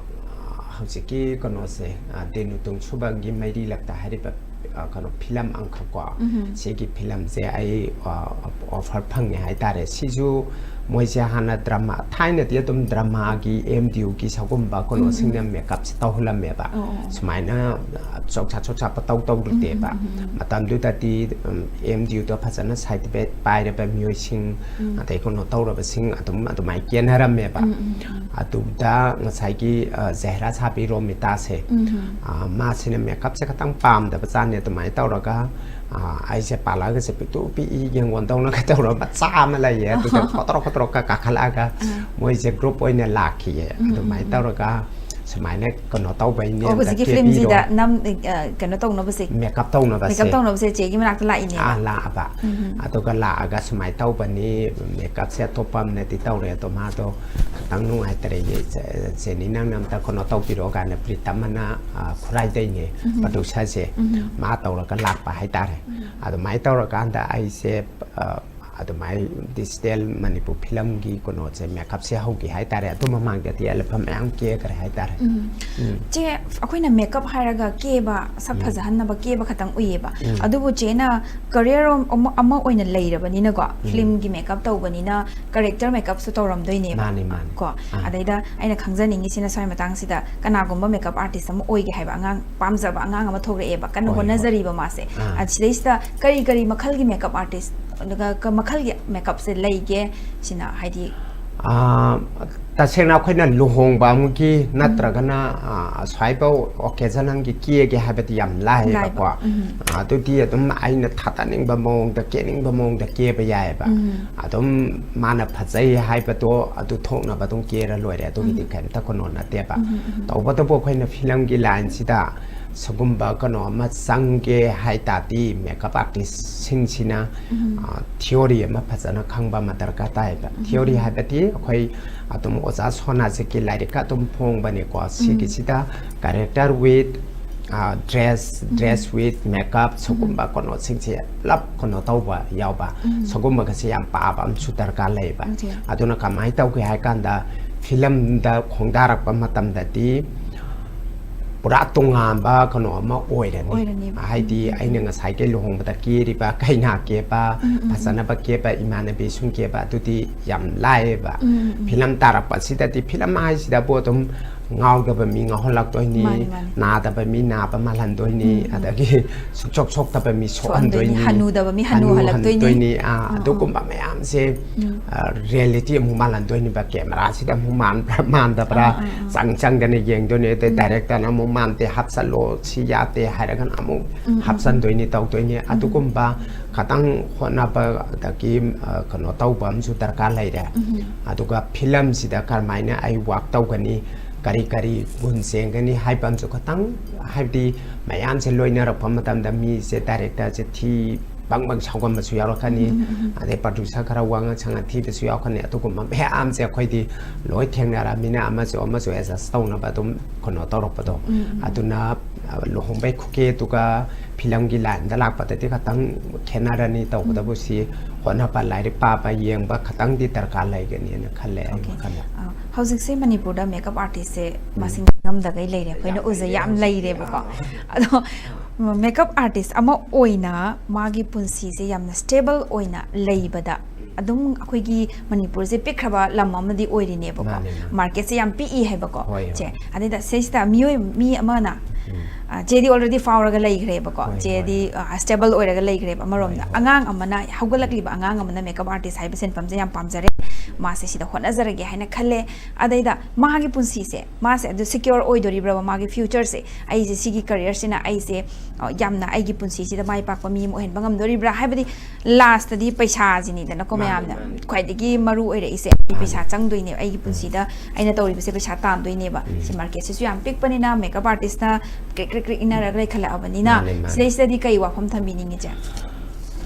ꯍꯧꯖꯤꯛꯀꯤ ꯀꯩꯅꯣꯁꯦ, ꯑ, ꯗꯦꯅꯨ ꯇꯨꯡꯁꯨꯕꯝꯒꯤ ꯃꯩꯔꯤ ꯂꯛꯇ ꯍꯥꯏꯔꯤꯕ, ꯑ, ꯀꯩꯅꯣ ꯐꯤꯂꯝ ꯑꯃꯈꯛꯀꯣ, ꯎꯝ꯫ ꯁꯤꯒꯤ ꯐꯤꯂꯝꯁꯦ ꯑꯩ, ꯑ, ꯑꯣꯐꯔ ꯐꯪꯉꯦ ꯍꯥꯏꯇꯥꯔꯦ꯫ ꯁꯤꯁꯨ ꯃꯣꯏꯁꯦ ꯍꯥꯟꯅ ꯗ꯭ꯔꯃꯥ, ꯊꯥꯏꯅꯗꯤ ꯑꯗꯨꯝ ꯗ꯭ꯔꯃꯥꯒꯤ, ꯑꯦꯝ ꯗꯤ ꯌꯨꯒꯤ ꯁꯒꯨꯝꯕ ꯀꯩꯅꯣꯁꯤꯡꯅ ꯎꯝ꯫ ꯃꯦꯀꯞꯁꯦ ꯇꯧꯍꯜꯂꯝꯃꯦꯕ꯫ ꯑꯣ, ꯑꯣ, ꯑꯣ꯫ ꯁꯨꯃꯥꯏꯅ, ꯑ, ꯆꯣꯛꯁꯥ ꯆꯣꯛꯁꯥ ꯄꯇꯧ ꯇꯧꯔꯨꯗꯦꯕ꯫ ꯎꯝ, ꯎꯝ, ꯎꯝ, ꯎꯝ꯫ ꯃꯇꯝꯗꯨꯗꯗꯤ, ꯎꯝ, ꯑꯦꯝ ꯗꯤ ꯌꯨꯗ ꯐꯖꯅ ꯁꯥꯔꯇꯤꯐꯤꯀꯦꯠ ꯄꯥꯏꯔꯕ ꯃꯤꯑꯣꯏꯁꯤꯡ, ꯎꯝ꯫ ꯑꯗꯩ ꯀꯩꯅꯣ ꯇꯧꯔꯕꯁꯤꯡ ꯑꯗꯨꯝ ꯑꯗꯨꯃꯥꯏꯅ ꯀꯦꯟꯅꯔꯝꯃꯦꯕ꯫ ꯎꯝ, ꯎꯝ, ꯎꯝ꯫ ꯑꯗꯨꯗ ꯉꯁꯥꯏꯒꯤ, ꯑ, ꯖꯍꯦꯔꯥ ꯁꯥꯕꯤ ꯔꯣꯃꯤꯇꯥꯁꯦ, ꯎꯝ, ꯎꯝ꯫ ꯑ, ꯃꯥꯁꯤꯅ ꯃꯦꯀꯞꯁꯦ ꯈꯇꯪ ꯄꯥꯝꯗꯕ ꯖꯥꯠꯅꯤ꯫ ꯑꯗꯨꯃꯥꯏꯅ ꯇꯧꯔꯒ, ꯑ, ꯑꯩꯁꯦ ꯄꯥꯔꯂꯔꯒꯁꯦ ꯄꯤꯛꯇꯨ ꯄꯤꯛꯏ, ꯌꯦꯡꯉꯣꯟꯗꯧꯅꯒ ꯇꯧꯔꯒ ꯃꯆꯥ ꯑꯃ ꯂꯩꯌꯦ꯫ ꯑꯗꯨꯗ ꯈꯣꯠꯇꯣꯔꯛ ꯈꯣꯠꯇꯣꯔꯛꯀ ꯀꯥꯈꯠꯂꯛꯑꯒ ꯑꯥ꯫ ꯃꯣꯏꯁꯦ ꯒ꯭ꯔꯨꯞ ꯑꯣꯏꯅ ꯂꯥꯛꯈꯤꯌꯦ꯫ ꯎꯝ, ꯎꯝ, ꯑꯗꯨꯃꯥꯏꯅ ꯎꯝ꯫ ꯇꯧꯔꯒ ꯁꯨꯃꯥꯏꯅ ꯀꯩꯅꯣ ꯇꯧꯕꯩꯅꯦ, ꯑꯣ, ꯑꯝꯇ ꯍꯧꯖꯤꯛꯀꯤ ꯀꯦꯕꯤꯔꯣ꯫ ꯐꯤꯂꯝꯁꯤꯗ ꯅꯝ-, ꯑ, ꯀꯩꯅꯣ ꯇꯧꯅꯕꯁꯦ? ꯃꯦꯀꯞ ꯇꯧꯅꯕꯁꯦ꯫ ꯃꯦꯀꯞ ꯇꯧꯅꯕꯁꯦ ꯆꯦꯒꯤ ꯃꯅꯥꯛꯇ ꯂꯥꯛꯏꯅꯦꯕ? ꯑꯥ, ꯂꯥꯛꯑꯕ꯫ ꯎꯝ, ꯎꯝ꯫ ꯑꯗꯨꯒ ꯂꯥꯛꯑꯒ ꯁꯨꯃꯥꯏꯅ ꯇꯧꯕꯅꯤ, ꯃꯦꯀꯞꯁꯦ ꯑꯇꯣꯞꯄ ꯑꯃꯅꯗꯤ ꯇꯧꯔꯦ, ꯑꯗꯣ ꯃꯥꯗꯣ ꯈꯤꯇꯪ ꯅꯨꯡꯉꯥꯏꯇꯔꯦ, "ꯖꯦ-, ꯖꯦꯅꯤ, ꯅꯪꯅ ꯑꯝꯇ ꯀꯩꯅꯣ ꯇꯧꯕꯤꯔꯣ" ꯀꯥꯏꯅ ꯄ꯭ꯔꯤꯇꯝ ꯑꯅ, ꯑ, ꯈꯨꯔꯥꯏꯗꯩꯅꯦ, ꯎꯝ꯫ ꯄ꯭ꯔꯗ꯭ꯌꯨꯁꯔꯁꯦ, ꯎꯝ꯫ ꯃꯥ ꯇꯧꯔꯒ ꯂꯥꯛꯄ ꯍꯥꯏꯇꯥꯔꯦ꯫ ꯎꯝ꯫ ꯑꯗꯨꯃꯥꯏꯅ ꯇꯧꯔꯀꯥꯟꯗ ꯑꯩꯁꯦ, ꯑ, ꯑꯗꯨꯃꯥꯏꯅ ꯗꯤꯖꯤꯇꯦꯜ ꯃꯅꯤꯄꯨꯔ ꯐꯤꯂꯝꯒꯤ ꯀꯩꯅꯣꯁꯦ ꯃꯦꯀꯞꯁꯦ ꯍꯧꯈꯤ ꯍꯥꯏꯇꯥꯔꯦ꯫ ꯑꯗꯨ ꯃꯃꯥꯡꯗꯗꯤ ꯑꯦꯜꯐꯝ ꯃꯌꯥꯝ ꯀꯦꯈ꯭ꯔꯦ ꯍꯥꯏꯇꯥꯔꯦ꯫ ꯎꯝ꯫ ꯆꯦ, ꯑꯩꯈꯣꯏꯅ ꯃꯦꯀꯞ ꯍꯥꯏꯔꯒ ꯀꯦꯕ, ꯁꯛ ꯐꯖꯍꯟꯅꯕ ꯀꯦꯕ ꯈꯛꯇꯪ ꯎꯏꯌꯦꯕ꯫ ꯑꯗꯨꯕꯨ ꯆꯦꯅ ꯀꯔꯤꯌꯔ ꯑꯃ, ꯑꯃ ꯑꯣꯏꯅ ꯂꯩꯔꯕꯅꯤꯅꯀꯣ, ꯐꯤꯂꯝꯒꯤ ꯃꯦꯀꯞ ꯇꯧꯕꯅꯤꯅ ꯀꯔꯦꯛꯇꯔ ꯃꯦꯀꯞꯁꯨ ꯇꯧꯔꯝꯗꯣꯏꯅꯦꯕ꯫ ꯃꯥꯅꯤ, ꯃꯥꯅꯤ꯫ ꯀꯣ, ꯑꯥ꯫ ꯑꯗꯩꯗ ꯑꯩꯅ ꯈꯪꯖꯅꯤꯡꯉꯤꯁꯤꯅ ꯁ꯭ꯋꯥꯏ ꯃꯇꯥꯡꯁꯤꯗ ꯀꯅꯥꯒꯨꯝꯕ ꯃꯦꯀꯞ ꯑꯥꯔꯇꯤꯁ ꯑꯃ ꯑꯣꯏꯒꯦ ꯍꯥꯏꯕ ꯑꯉꯥꯡ, ꯄꯥꯝꯖꯕ ꯑꯉꯥꯡ ꯑꯃ ꯊꯣꯛꯂꯛꯑꯦꯕ, ꯀꯟꯅ ꯍꯣꯏ, ꯍꯣꯏ꯫ ꯍꯣꯠꯅꯖꯔꯤꯕ ꯃꯥꯁꯦ꯫ ꯑꯥ꯫ ꯑ, ꯁꯤꯗꯩꯁꯤꯗ ꯀꯔꯤ ꯀꯔꯤ ꯃꯈꯜꯒꯤ ꯃꯦꯀꯞ ꯑꯥꯔꯇꯤꯁ, ꯑꯗꯨꯒ ꯀ-, ꯃꯈꯜꯒꯤ ꯃꯦꯀꯞꯁꯦ ꯂꯩꯒꯦ ꯁꯤꯅ, ꯍꯥꯏꯗꯤ? ꯑꯥ, ꯇꯁꯦꯡꯅ ꯑꯩꯈꯣꯏꯅ ꯂꯨꯍꯣꯡꯕ ꯑꯃꯒꯤ ꯅꯠꯇ꯭ꯔꯒꯅ, ꯑꯥ, ꯁ꯭ꯋꯥꯏꯐꯥꯎ ꯑꯣꯀꯦꯖꯟ ꯑꯃꯒꯤ ꯀꯦꯒꯦ ꯍꯥꯏꯕꯗꯤ ꯌꯥꯝ ꯂꯥꯏꯌꯦꯕꯀꯣ꯫ ꯂꯥꯏꯕ꯫ ꯎꯝ꯫ ꯑꯗꯨꯗꯤ ꯑꯗꯨꯝ ꯑꯩꯅ ꯊꯥꯗꯅꯤꯡꯕ ꯃꯑꯣꯡꯗ, ꯀꯦꯅꯤꯡꯕ ꯃꯑꯣꯡꯗ ꯀꯦꯕ ꯌꯥꯏꯑꯕ꯫ ꯎꯝ꯫ ꯑꯗꯨꯝ ꯃꯥꯅ ꯐꯖꯩ ꯍꯥꯏꯕꯗꯣ ꯑꯗꯨ ꯊꯣꯛꯅꯕ ꯑꯗꯨꯝ ꯀꯦꯔ ꯂꯣꯏꯔꯦ꯫ ꯑꯗꯨꯒꯤꯗꯤ ꯀꯩꯝꯇ ꯀꯩꯅꯣ ꯅꯠꯇꯦꯕ꯫ ꯇꯧꯕꯇꯕꯨ ꯑꯩꯈꯣꯏꯅ ꯐꯤꯂꯝꯒꯤ ꯂꯥꯏꯟꯁꯤꯗ ꯁꯤꯒꯨꯝꯕ ꯀꯩꯅꯣ ꯑꯃ ꯆꯪꯒꯦ ꯍꯥꯏ ꯇꯥꯔꯗꯤ ꯃꯦꯀꯞ ꯑꯥꯔꯇꯤꯁꯁꯤꯡꯁꯤꯅ, ꯑ, ꯊꯤꯑꯣꯔꯤ ꯑꯃ ꯐꯖꯅ ꯈꯪꯕ ꯑꯃ ꯗꯔꯀꯥꯔ ꯇꯥꯏꯌꯦꯕ꯫ ꯊꯤꯑꯣꯔꯤ ꯍꯥꯏꯕꯗꯤ ꯑꯩꯈꯣꯏ ꯑꯗꯨꯝ ꯑꯣꯖꯥ ꯁꯣꯅꯥꯖꯤꯠꯀꯤ ꯂꯥꯏꯔꯤꯛꯀ ꯑꯗꯨꯝ ꯐꯣꯡꯕꯅꯦꯀꯣ꯫ ꯁꯤꯒꯤꯁꯤꯗ ꯀꯔꯦꯛꯇꯔ ꯋꯤꯠ, ꯑ, ꯗ꯭ꯔꯦꯁ, ꯗ꯭ꯔꯦꯁ ꯋꯤꯠ ꯃꯦꯀꯞ, ꯁꯤꯒꯨꯝꯕ ꯀꯩꯅꯣꯁꯤꯡꯁꯦ ꯄꯨꯂꯞ ꯀꯩꯅꯣ ꯇꯧꯕ ꯌꯥꯎꯕ, ꯁꯤꯒꯨꯝꯕꯒꯁꯦ ꯌꯥꯝ ꯄꯥꯕ ꯑꯃꯁꯨ ꯗꯔꯀꯥꯔ ꯂꯩꯌꯦꯕ꯫ ꯑꯣꯀꯦ꯫ ꯑꯗꯨꯅ ꯀꯃꯥꯏꯅ ꯇꯧꯒꯦ ꯍꯥꯏ ꯀꯥꯟꯗ, ꯐꯤꯂꯝꯗ ꯈꯣꯡꯗꯥꯔꯛꯄ ꯃꯇꯝꯗꯗꯤ ꯄꯨꯔꯥ ꯇꯣꯉꯥꯟꯕ ꯀꯩꯅꯣ ꯑꯃ ꯑꯣꯏꯔꯅꯤ꯫ ꯑꯣꯏꯔꯅꯦꯕ꯫ ꯍꯥꯏꯗꯤ ꯑꯩꯅ ꯉꯁꯥꯏꯒꯤ ꯂꯨꯍꯣꯡꯕꯗ ꯀꯦꯔꯤꯕ ꯀꯩꯅꯥ ꯀꯦꯕ, ꯐꯖꯅꯕ ꯀꯦꯕ, ꯏꯃꯥꯟꯅꯕꯤ ꯁꯨꯝ ꯀꯦꯕ, ꯑꯗꯨꯗꯤ ꯌꯥꯝ ꯂꯥꯏꯌꯦꯕ꯫ ꯐꯤꯂꯝ ꯇꯥꯔꯛꯄꯁꯤꯗꯗꯤ ꯐꯤꯂꯝ ꯍꯥꯏꯁꯤꯗꯕꯨ ꯑꯗꯨꯝ ꯉꯥꯎꯗꯕ ꯃꯤ ꯉꯥꯎꯍꯜꯂꯛꯇꯣꯏꯅꯤ, ꯃꯥꯅꯤ, ꯃꯥꯅꯤ꯫ ꯅꯥꯗꯕ ꯃꯤ ꯅꯥꯕ ꯃꯥꯜꯍꯟꯗꯣꯏꯅꯤ, ꯑꯗꯒꯤ ꯁꯨꯛꯁꯣꯛ ꯁꯣꯛꯇꯕ ꯃꯤ ꯁꯣꯛꯍꯟꯗꯣꯏꯅꯤ, ꯁꯣꯛꯍꯟꯗꯣꯏꯅꯤ, ꯍꯅꯨꯗꯕ ꯃꯤ ꯍꯅꯨ ꯍꯜꯂꯛꯇꯣꯏꯅꯤ꯫ ꯑꯥ, ꯑꯥ, ꯑꯗꯨꯒꯨꯝꯕ ꯃꯌꯥꯝꯁꯦ, ꯑ, ꯔꯤꯌꯦꯂꯤꯇꯤ ꯑꯃꯨꯛ ꯃꯥꯜꯍꯟꯗꯣꯏꯅꯦꯕ꯫ ꯀꯦꯃꯦꯔꯥꯁꯤꯗ ꯑꯃꯨꯛ ꯃꯥꯟꯕ꯭ꯔꯥ ꯃꯥꯟꯗꯕ꯭ꯔꯥ ꯆꯪ ꯆꯪꯗꯅ ꯌꯦꯡꯗꯣꯏꯅꯦ꯫ ꯑꯗꯩ ꯗꯥꯏꯔꯦꯛꯇꯔꯅ ꯑꯃꯨꯛ ꯃꯥꯟꯗꯦ, ꯍꯥꯞꯆꯜꯂꯣ, ꯁꯤ ꯌꯥꯗꯦ ꯍꯥꯏꯔꯒꯅ ꯑꯃꯨꯛ ꯍꯥꯞꯆꯟꯗꯣꯏꯅꯤ, ꯇꯧꯗꯣꯏꯅꯤ꯫ ꯑꯗꯨꯒꯨꯝꯕ ꯈꯇꯪ ꯍꯣꯠꯅꯕ, ꯑꯗꯒꯤ, ꯑ, ꯀꯩꯅꯣ ꯇꯧꯕ ꯑꯃꯁꯨ ꯗꯔꯀꯥꯔ ꯂꯩꯔꯦ꯫ ꯑꯗꯨꯒ ꯐꯤꯂꯝꯁꯤꯗ ꯀꯔꯝꯍꯥꯏꯅ ꯑꯩ ꯋꯥꯛ ꯇꯧꯒꯅꯤ, ꯀꯔꯤ ꯀꯔꯤ ꯒꯨꯟ ꯆꯦꯟꯒꯅꯤ ꯍꯥꯏꯕ ꯑꯃꯁꯨ ꯈꯇꯪ, ꯍꯥꯏꯕꯗꯤ ꯃꯌꯥꯝꯁꯦ ꯂꯣꯏꯅꯔꯛꯄ ꯃꯇꯝꯗ ꯃꯤꯁꯦ ꯗꯥꯏꯔꯦꯛꯇꯔꯁꯦ ꯊꯤ ꯕꯪ ꯕꯪ ꯁꯥꯎꯒꯟꯕꯁꯨ ꯌꯥꯎꯔꯛꯀꯅꯤ, ꯑꯗꯩ ꯄ꯭ꯔꯗ꯭ꯌꯨꯁꯔ ꯈꯔ ꯋꯥꯉꯥꯡ ꯁꯉꯥꯡ ꯊꯤꯕꯁꯨ ꯌꯥꯎꯔꯛꯀꯅꯤ꯫ ꯑꯗꯨꯒꯨꯝꯕ ꯃꯌꯥꯝꯁꯦ ꯑꯩꯈꯣꯏꯗꯤ ꯂꯣꯏ ꯊꯦꯡꯅꯔꯕꯅꯤꯅ ꯑꯃꯁꯨ ꯑꯃꯁꯨ ꯑꯦꯗꯖꯁ ꯇꯧꯅꯕ ꯑꯗꯨꯝ ꯀꯩꯅꯣ ꯇꯧꯔꯛꯄꯗꯣ꯫ ꯑꯗꯨꯅ ꯂꯨꯍꯣꯡꯕꯩ ꯈꯨꯀꯦꯗꯨꯒ ꯐꯤꯂꯝꯒꯤ ꯂꯥꯏꯟꯗ ꯂꯥꯛꯄꯗꯗꯤ ꯈꯇꯪ ꯈꯦꯠꯅꯔꯅꯤ꯫ ꯇꯧꯕꯇꯕꯨ ꯁꯤ ꯍꯣꯠꯅꯕ, ꯂꯥꯏꯔꯤꯛ ꯄꯥꯕ, ꯌꯦꯡꯕ ꯈꯇꯪꯗꯤ ꯗꯔꯀꯥꯔ ꯂꯩꯒꯅꯤꯅ ꯈꯜꯂꯦ ꯑꯩ Okay. ꯋꯥꯈꯜꯗ꯫ ꯑ, ꯍꯧꯖꯤꯛꯁꯦ ꯃꯅꯤꯄꯨꯔꯗ ꯃꯦꯀꯞ ꯑꯥꯔꯇꯤꯁꯁꯦ ꯃꯁꯤꯡ ꯉꯝꯗꯒꯩ ꯂꯩꯔꯦ, ꯑꯩꯈꯣꯏꯅ ꯌꯥꯝ ꯎꯖꯩ, ꯂꯩꯔꯦ ꯌꯥꯝ ꯍꯧꯖꯤꯛꯇꯤ꯫ ꯂꯩꯔꯦꯕꯀꯣ꯫ ꯑꯥ. ꯑꯗꯣ ꯃꯦꯀꯞ ꯑꯥꯔꯇꯤꯁ ꯑꯃ ꯑꯣꯏꯅ ꯃꯥꯒꯤ ꯄꯨꯟꯁꯤꯁꯦ ꯌꯥꯝꯅ ꯁ꯭ꯇꯦꯕꯜ ꯑꯣꯏꯅ ꯂꯩꯕꯗ ꯑꯗꯨꯝ ꯑꯩꯈꯣꯏꯒꯤ ꯃꯅꯤꯄꯨꯔꯁꯦ ꯄꯤꯛꯈ꯭ꯔꯕ ꯂꯝ ꯑꯃꯗꯤ ꯑꯣꯏꯔꯤꯅꯦꯕꯀꯣ꯫ ꯃꯥꯅꯦ, ꯃꯥꯅꯦ꯫ ꯃꯥꯔꯀꯦꯠꯁꯦ ꯌꯥꯝ ꯄꯤꯛꯏ ꯍꯥꯏꯕꯀꯣ꯫ ꯍꯣꯏ, ꯍꯣꯏ꯫ ꯆꯦ, ꯑꯗꯩꯗ ꯁꯤꯁꯤꯗ ꯃꯤꯑꯣꯏ, ꯃꯤ ꯑꯃꯅ, ꯎꯝ. ꯑ, ꯆꯦꯗꯤ already ꯐꯥꯎꯔꯒ ꯂꯩꯈ꯭ꯔꯦꯕꯀꯣ꯫ ꯍꯣꯏ, ꯆꯦꯗꯤ, ꯍꯣꯏ. ꯑ, ꯁ꯭ꯇꯦꯕꯜ ꯑꯣꯏꯔꯒ ꯂꯩꯈ꯭ꯔꯦꯕ꯫ ꯑꯃꯔꯣꯝꯗ ꯍꯣꯏ, ꯍꯣꯏ. ꯑꯉꯥꯡ ꯑꯃꯅ, ꯍꯧꯒꯠꯂꯛꯂꯤꯕ ꯑꯉꯥꯡ ꯑꯃꯅ ꯃꯦꯀꯞ ꯑꯥꯔꯇꯤꯁ ꯍꯥꯏꯕ ꯁꯤꯟꯐꯝꯁꯦ ꯌꯥꯝ ꯄꯥꯝꯖꯔꯦ, ꯃꯥꯁꯦ ꯁꯤꯗ ꯍꯣꯠꯅꯖꯔꯒꯦ ꯍꯥꯏꯅ ꯈꯜꯂꯦ꯫ ꯑꯗꯩꯗ ꯃꯥꯒꯤ ꯄꯨꯟꯁꯤꯁꯦ, ꯃꯥꯁꯦ ꯑꯗꯨ ꯁꯤꯀ꯭ꯌꯣꯔ ꯑꯣꯏꯗꯣꯔꯤꯕ꯭ꯔꯕ ꯃꯥꯒꯤ ꯐ꯭ꯌꯨꯆꯔꯁꯦ? ꯑꯩꯁꯦ ꯁꯤꯒꯤ ꯀꯦꯔꯤꯌꯔꯁꯤꯅ ꯑꯩꯁꯦ, ꯑ, ꯌꯥꯝꯅ ꯑꯩꯒꯤ ꯄꯨꯟꯁꯤꯁꯤꯗ ꯃꯥꯏ ꯄꯥꯛꯄ ꯃꯤ ꯑꯃ ꯑꯣꯏꯍꯟꯕ ꯉꯝꯗꯣꯔꯤꯕ꯭ꯔꯥ? ꯍꯥꯏꯕꯗꯤ ꯂꯥꯁꯇꯗꯤ ꯄꯩꯁꯥꯁꯤꯅꯤꯗꯅꯀꯣ ꯃꯥꯅꯦ, ꯃꯌꯥꯝꯅ ꯃꯥꯅꯦ꯫ ꯈ꯭ꯋꯥꯏꯗꯒꯤ ꯃꯔꯨ ꯑꯣꯏꯔꯛꯏꯁꯦ꯫ ꯑꯩ ꯄꯩꯁꯥ ꯆꯪꯗꯣꯏꯅꯦꯕ, ꯑꯩꯒꯤ ꯄꯨꯟꯁꯤꯗ ꯑꯩꯅ ꯇꯧꯔꯤꯕꯁꯦ ꯄꯩꯁꯥ ꯇꯥꯟꯗꯣꯏꯅꯦꯕ꯫ ꯎꯝ. ꯁꯤ ꯃꯥꯔꯀꯦꯠꯁꯤꯁꯨ ꯌꯥꯝ ꯄꯤꯛꯄꯅꯤꯅ ꯃꯦꯀꯞ ꯑꯥꯔꯇꯤꯁꯅ ꯀ꯭ꯔꯤꯛ ꯀ꯭ꯔꯤꯛ ꯀ꯭ꯔꯤꯛ ꯏꯟꯅꯔꯒ ꯂꯩꯈꯠꯂꯛꯑꯕꯅꯤꯅ, ꯃꯥꯅꯦ, ꯃꯥꯅꯦ꯫ ꯁꯤꯗꯩꯁꯤꯗꯗꯤ ꯀꯩ ꯋꯥꯐꯝ ꯊꯝꯕꯤꯅꯤꯡꯉꯤ, ꯆꯦ?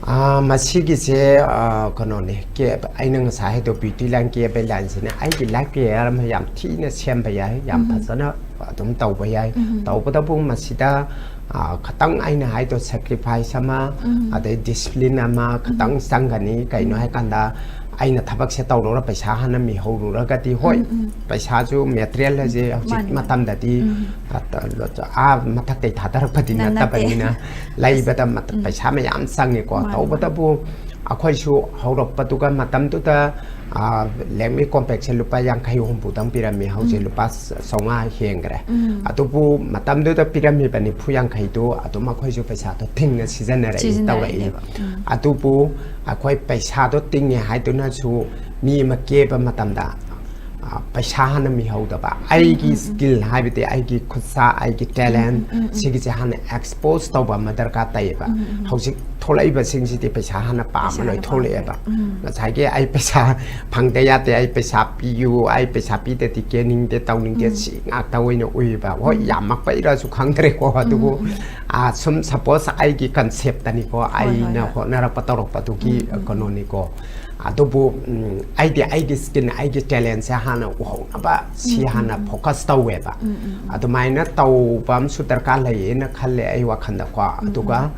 ꯑꯥ, ꯃꯁꯤꯒꯤꯁꯦ, ꯑꯥ, ꯀꯩꯅꯣꯅꯦ, ꯀꯦ-, ꯑꯩꯅ ꯉꯁꯥꯏ ꯍꯥꯏꯗꯣ ꯕ꯭ꯌꯨꯇꯤ ꯂꯥꯏꯟ ꯀꯦꯕꯩ ꯂꯥꯏꯟꯁꯤꯅ ꯑꯩꯒꯤ ꯂꯥꯏꯐ ꯀꯦꯔꯤꯌꯔ ꯑꯃ ꯌꯥꯝ ꯊꯤꯅ ꯁꯦꯝꯕ ꯌꯥꯏ, ꯌꯥꯝ ꯎꯝ. ꯐꯖꯅ ꯑꯗꯨꯝ ꯇꯧꯕ ꯌꯥꯏ꯫ ꯎꯝ. ꯇꯧꯕꯇꯕꯨ ꯃꯁꯤꯗ, ꯑꯥ, ꯈꯇꯪ ꯑꯩꯅ ꯍꯥꯏꯗꯣ ꯁꯦꯀ꯭ꯔꯤꯐꯥꯏꯁ ꯑꯃ, ꯎꯝ. ꯑꯗꯩ ꯗꯤꯁꯤꯄ꯭ꯂꯤꯟ ꯑꯃ ꯈꯇꯪ ꯆꯪꯒꯅꯤ꯫ ꯀꯩꯅꯣ ꯎꯝ. ꯍꯥꯏꯀꯥꯟꯗ ꯑꯩꯅ ꯊꯕꯛꯁꯦ ꯇꯧꯔꯨꯔ ꯄꯩꯁꯥ ꯍꯥꯟꯅ ꯃꯤꯍꯧꯔꯨꯔꯒꯗꯤ, ꯍꯣꯏ, ꯎꯝ, ꯎꯝ. ꯄꯩꯁꯥꯁꯨ ꯃꯦꯇꯔꯤꯌꯦꯜ ꯍꯥꯏꯁꯦ ꯍꯧꯖꯤꯛ ꯃꯥꯅꯤ, ꯃꯥꯅꯤ. ꯃꯇꯝꯗꯗꯤ ꯎꯝ. ꯑ, ꯑꯥ ꯃꯊꯛꯇꯩ ꯊꯥꯗꯔꯛꯄꯗꯤ ꯅ-, ꯅꯠꯇꯦ. ꯅꯠꯇꯕꯅꯤꯅ ꯂꯩꯕꯗ ꯃꯠ-, ꯎꯝ. ꯄꯩꯁꯥ ꯃꯌꯥꯝ ꯆꯪꯉꯤꯀꯣ꯫ ꯃꯥꯅꯤ, ꯃꯥꯅꯤ. ꯇꯧꯕꯇꯕꯨ ꯑꯩꯈꯣꯏꯁꯨ ꯍꯧꯔꯛꯄꯗꯨꯒ ꯃꯇꯝꯗꯨꯗ, ꯑꯥ, ꯂꯦꯛꯃꯤ ꯀꯣꯝꯄꯦꯛꯁꯦ ꯂꯨꯄꯥ ꯌꯥꯡꯈꯩ ꯍꯨꯝꯐꯨꯗꯪ ꯄꯤꯔꯝꯃꯤ, ꯍꯧꯖꯤꯛ ꯎꯝ. ꯂꯨꯄꯥ ꯆ-, ꯆꯥꯝꯃꯉꯥ ꯍꯦꯟꯈ꯭ꯔꯦ꯫ ꯎꯝ. ꯑꯗꯨꯕꯨ ꯃꯇꯝꯗꯨꯗ ꯄꯤꯔꯝꯃꯤꯕ ꯅꯤꯐꯨ ꯌꯥꯡꯈꯩꯗꯨ ꯑꯗꯨꯝ ꯑꯩꯈꯣꯏꯁꯨ ꯄꯩꯁꯥꯗꯣ ꯊꯤꯡꯅ ꯁꯤꯖꯤꯟꯅꯔꯛꯏ, ꯁꯤꯖꯤꯟꯅꯔꯛꯏꯅꯦꯕ. ꯇꯧꯔꯛꯏ꯫ ꯎꯝ. ꯑꯗꯨꯕꯨ ꯑꯩꯈꯣꯏ ꯄꯩꯁꯥꯗꯣ ꯇꯤꯡꯉꯦ ꯍꯥꯏꯗꯨꯅꯁꯨ ꯃꯤ ꯑꯃ ꯀꯦꯕ ꯃꯇꯝꯗ, ꯑ, ꯄꯩꯁꯥ ꯍꯥꯟꯅ ꯃꯤꯍꯧꯗꯕ, ꯑꯩꯒꯤ ꯎꯝ, ꯎꯝ. ꯁ꯭ꯀꯤꯜ ꯍꯥꯏꯕꯗꯤ ꯑꯩꯒꯤ ꯈꯨꯠꯁꯥ, ꯑꯩꯒꯤ ꯇꯦꯂꯦꯟ, ꯎꯝ, ꯎꯝ, ꯎꯝ. ꯁꯤꯒꯤꯁꯦ ꯍꯥꯟꯅ ꯑꯦꯛꯁꯄꯣꯖ ꯇꯧꯕ ꯑꯃ ꯗꯔꯀꯥꯔ ꯇꯥꯏꯌꯦꯕ꯫ ꯎꯝ, ꯎꯝ, ꯎꯝ. ꯍꯧꯖꯤꯛ ꯊꯣꯛꯂꯛꯏꯕꯁꯤꯡꯁꯤꯗꯤ ꯄꯩꯁꯥ ꯍꯥꯟꯅ ꯄꯥꯝꯃ ꯄꯩꯁꯥ ꯂꯣꯏ ꯍꯥꯟꯅ ꯊꯣꯛꯂꯛꯑꯦꯕ꯫ ꯄꯥꯝꯃꯦ. ꯎꯝ. ꯉꯁꯥꯏꯒꯤ "ꯑꯩ ꯄꯩꯁꯥ ꯐꯪꯗ ꯌꯥꯗꯦ, ꯑꯩ ꯄꯩꯁꯥ ꯄꯤꯌꯨ, ꯑꯩ ꯄꯩꯁꯥ ꯄꯤꯗꯗꯤ ꯀꯦꯅꯤꯡꯗꯦ, ꯇꯧꯅꯤꯡꯗꯦ", ꯎꯝ. ꯁꯤ ꯉꯥꯛꯇ ꯑꯣꯏꯅ ꯎꯏꯕ꯫ ꯍꯣꯏ, ꯎꯝ. ꯌꯥꯝꯃꯛꯄꯩꯔꯁꯨ ꯈꯪꯗ꯭ꯔꯦꯀꯣ꯫ ꯑꯗꯨꯕꯨ, ꯎꯝ, ꯎꯝ. ꯑ, ꯁꯨꯝ ꯁꯄꯣꯁ ꯑꯩꯒꯤ ꯀꯟꯁꯦꯞꯇꯅꯤꯀꯣ, ꯍꯣꯏ, ꯍꯣꯏ, ꯑꯩꯅ ꯍꯣꯏ. ꯍꯣꯠꯅꯔꯛꯄ ꯇꯧꯔꯛꯄꯗꯨꯒꯤ, ꯎꯝ, ꯎꯝ, ꯎꯝ. ꯀꯩꯅꯣꯅꯤꯀꯣ꯫ ꯑꯗꯨꯕꯨ ꯎꯝ, ꯑꯩꯗꯤ ꯑꯩꯒꯤ ꯁ꯭ꯀꯤꯟ, ꯑꯩꯒꯤ ꯇꯦꯂꯦꯟꯁꯦ ꯍꯥꯟꯅ ꯎꯍꯧꯅꯕ ꯁꯤ ꯎꯝ, ꯎꯝ, ꯍꯥꯟꯅ ꯎꯝ꯫ ꯐꯣꯀꯁ ꯇꯧꯋꯦꯕ꯫ ꯎꯝ, ꯎꯝ, ꯎꯝ꯫ ꯑꯗꯨꯃꯥꯏꯅ ꯇꯧꯕ ꯑꯃꯁꯨ ꯗꯔꯀꯥꯔ ꯂꯩꯌꯦꯅ ꯈꯜꯂꯦ ꯑꯩ ꯋꯥꯈꯜꯗꯀꯣ꯫ ꯎꯝ, ꯑꯗꯨꯒ ꯎꯝ꯫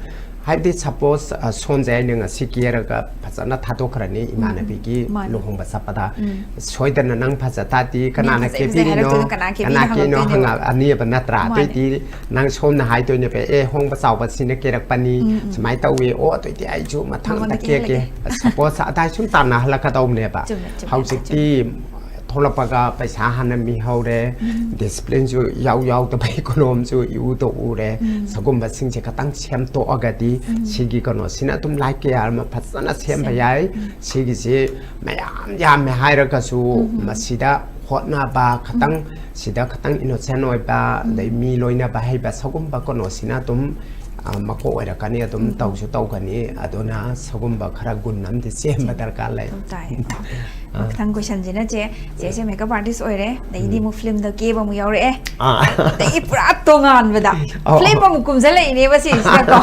ꯍꯥꯏꯕꯗꯤ ꯁꯄꯣꯁ, ꯑ, ꯁꯣꯝꯁꯦ ꯑꯩꯅ ꯉꯁꯤ ꯀꯦꯔꯒ ꯐꯖꯅ ꯊꯥꯗꯣꯛꯈ꯭ꯔꯅꯤ ꯎꯝ, ꯏꯃꯥꯟꯅꯕꯤꯒꯤ ꯎꯝ꯫ ꯃꯥꯅꯦ꯫ ꯂꯨꯍꯣꯡꯕ ꯆꯠꯄꯗ꯫ ꯎꯝ꯫ ꯁꯣꯏꯗꯅ ꯅꯪ ꯐꯖ ꯇꯥꯔꯗꯤ ꯃꯤ ꯀꯅꯥꯅ ꯐꯖꯩ ꯐꯖꯩ ꯀꯦꯕꯤꯔꯤꯅꯣ? ꯍꯥꯏꯔꯛꯇꯣꯏꯗꯣ ꯀꯅꯥ ꯀꯦꯕꯤꯅꯣ ꯀꯅꯥ ꯀꯦꯅꯣ ꯍꯪꯉꯛꯇꯣꯏꯅꯦꯕ꯫ ꯍꯪꯉꯛꯑꯅꯤꯕ ꯅꯠꯇ꯭ꯔꯥ? ꯃꯥꯅꯦ꯫ ꯑꯗꯨꯏꯗꯤ ꯅꯪ ꯁꯣꯝꯅ ꯍꯥꯏꯗꯣꯏꯅꯦꯕ, "ꯑꯦ, ꯍꯣꯡꯕ ꯆꯥꯎꯕꯁꯤꯅ ꯀꯦꯔꯛꯄꯅꯤ, ꯎꯝ, ꯎꯝ꯫ ꯁꯨꯃꯥꯏꯅ ꯇꯧꯏ, ꯑꯣ, ꯑꯗꯨꯏꯗꯤ ꯑꯩꯁꯨ ꯃꯊꯪꯗ ꯃꯉꯣꯟꯗ ꯀꯦꯒꯦ"꯫ ꯀꯦꯍꯜꯂꯒꯦ꯫ ꯁꯄꯣꯁ ꯑꯗꯥꯏ ꯁꯨꯝ ꯇꯥꯟꯅꯍꯜꯂꯛꯀꯗꯧꯕꯅꯦꯕ꯫ ꯆꯨꯝꯃꯦ, ꯆꯨꯝꯃꯦ, ꯍꯧꯖꯤꯛꯇꯤ ꯆꯨꯝꯃꯦ꯫ ꯊꯣꯛꯂꯛꯄꯒ ꯄꯩꯁꯥ ꯍꯥꯟꯅ ꯃꯤꯍꯧꯔꯦ, ꯎꯝ꯫ ꯗꯤꯁꯤꯄ꯭ꯂꯤꯟꯁꯨ ꯏꯌꯥꯎ ꯌꯥꯎꯗꯕ, ꯏꯀꯣꯅꯣꯝꯁꯨ ꯏꯎꯗ ꯎꯔꯦ꯫ ꯎꯝ꯫ ꯁꯒꯨꯝꯕꯁꯤꯡꯁꯦ ꯈꯇꯪ ꯁꯦꯝꯗꯣꯛꯑꯒꯗꯤ ꯎꯝ꯫ ꯁꯤꯒꯤ ꯀꯩꯅꯣꯁꯤꯅ ꯑꯗꯨꯝ ꯂꯥꯏꯐ ꯀꯦꯌꯔ ꯑꯃ ꯐꯖꯅ ꯁꯦꯝꯕ ꯁꯦꯝ-, ꯌꯥꯏ꯫ ꯎꯝ꯫ ꯁꯤꯒꯤꯁꯤ ꯃꯌꯥꯝ ꯌꯥꯝꯃꯦ ꯍꯥꯏꯔꯒꯁꯨ ꯎꯝ, ꯎꯝ꯫ ꯃꯁꯤꯗ ꯍꯣꯠꯅꯕ ꯈꯇꯪ, ꯎꯝ꯫ ꯁꯤꯗ ꯈꯇꯪ ꯏꯅꯣꯁꯦꯟ ꯑꯣꯏꯕ, ꯎꯝ꯫ ꯑꯗꯩ ꯃꯤ ꯂꯣꯏꯅꯕ ꯍꯩꯕ, ꯁꯒꯨꯝꯕ ꯀꯩꯅꯣꯁꯤꯅ ꯑꯗꯨꯝ, ꯑ, ꯃꯀꯣꯛ ꯑꯣꯏꯔꯛꯀꯅꯤ, ꯑꯗꯨꯝ ꯎꯝ, ꯎꯝ꯫ ꯇꯧꯁꯨ ꯇꯧꯒꯅꯤ꯫ ꯑꯗꯨꯅ ꯁꯒꯨꯝꯕ ꯈꯔ ꯒꯨꯟ ꯑꯃꯗꯤ ꯁꯦꯝꯕ ꯆꯦ-, ꯗꯔꯀꯥꯔ ꯂꯩ꯫ ꯑꯗꯨꯝ ꯇꯥꯏ꯫ ꯑ, ꯑ꯫ ꯃꯊꯪ ꯀꯣꯏꯁꯟꯁꯤꯅ ꯆꯦ, ꯆꯦꯁꯦ ꯃꯦꯀꯞ ꯑꯥꯔꯇꯤꯁ ꯑꯣꯏꯔꯦ, ꯑꯗꯩꯗꯤ ꯎꯝ꯫ ꯑꯃꯨꯛ ꯐꯤꯂꯝꯗ ꯀꯦꯕ ꯑꯃꯨꯛ ꯌꯥꯎꯔꯛꯑꯦ꯫ ꯑꯥ꯫ ꯑꯗꯩꯗꯤ ꯄꯨꯔꯥ ꯇꯣꯉꯥꯟꯕꯗ ꯑꯧ, ꯐꯤꯂꯝ ꯑꯧ꯫ ꯑꯃꯨꯛ ꯀꯨꯝꯁꯜꯂꯛꯏꯅꯦꯕ ꯁꯤꯁꯤꯗꯀꯣ꯫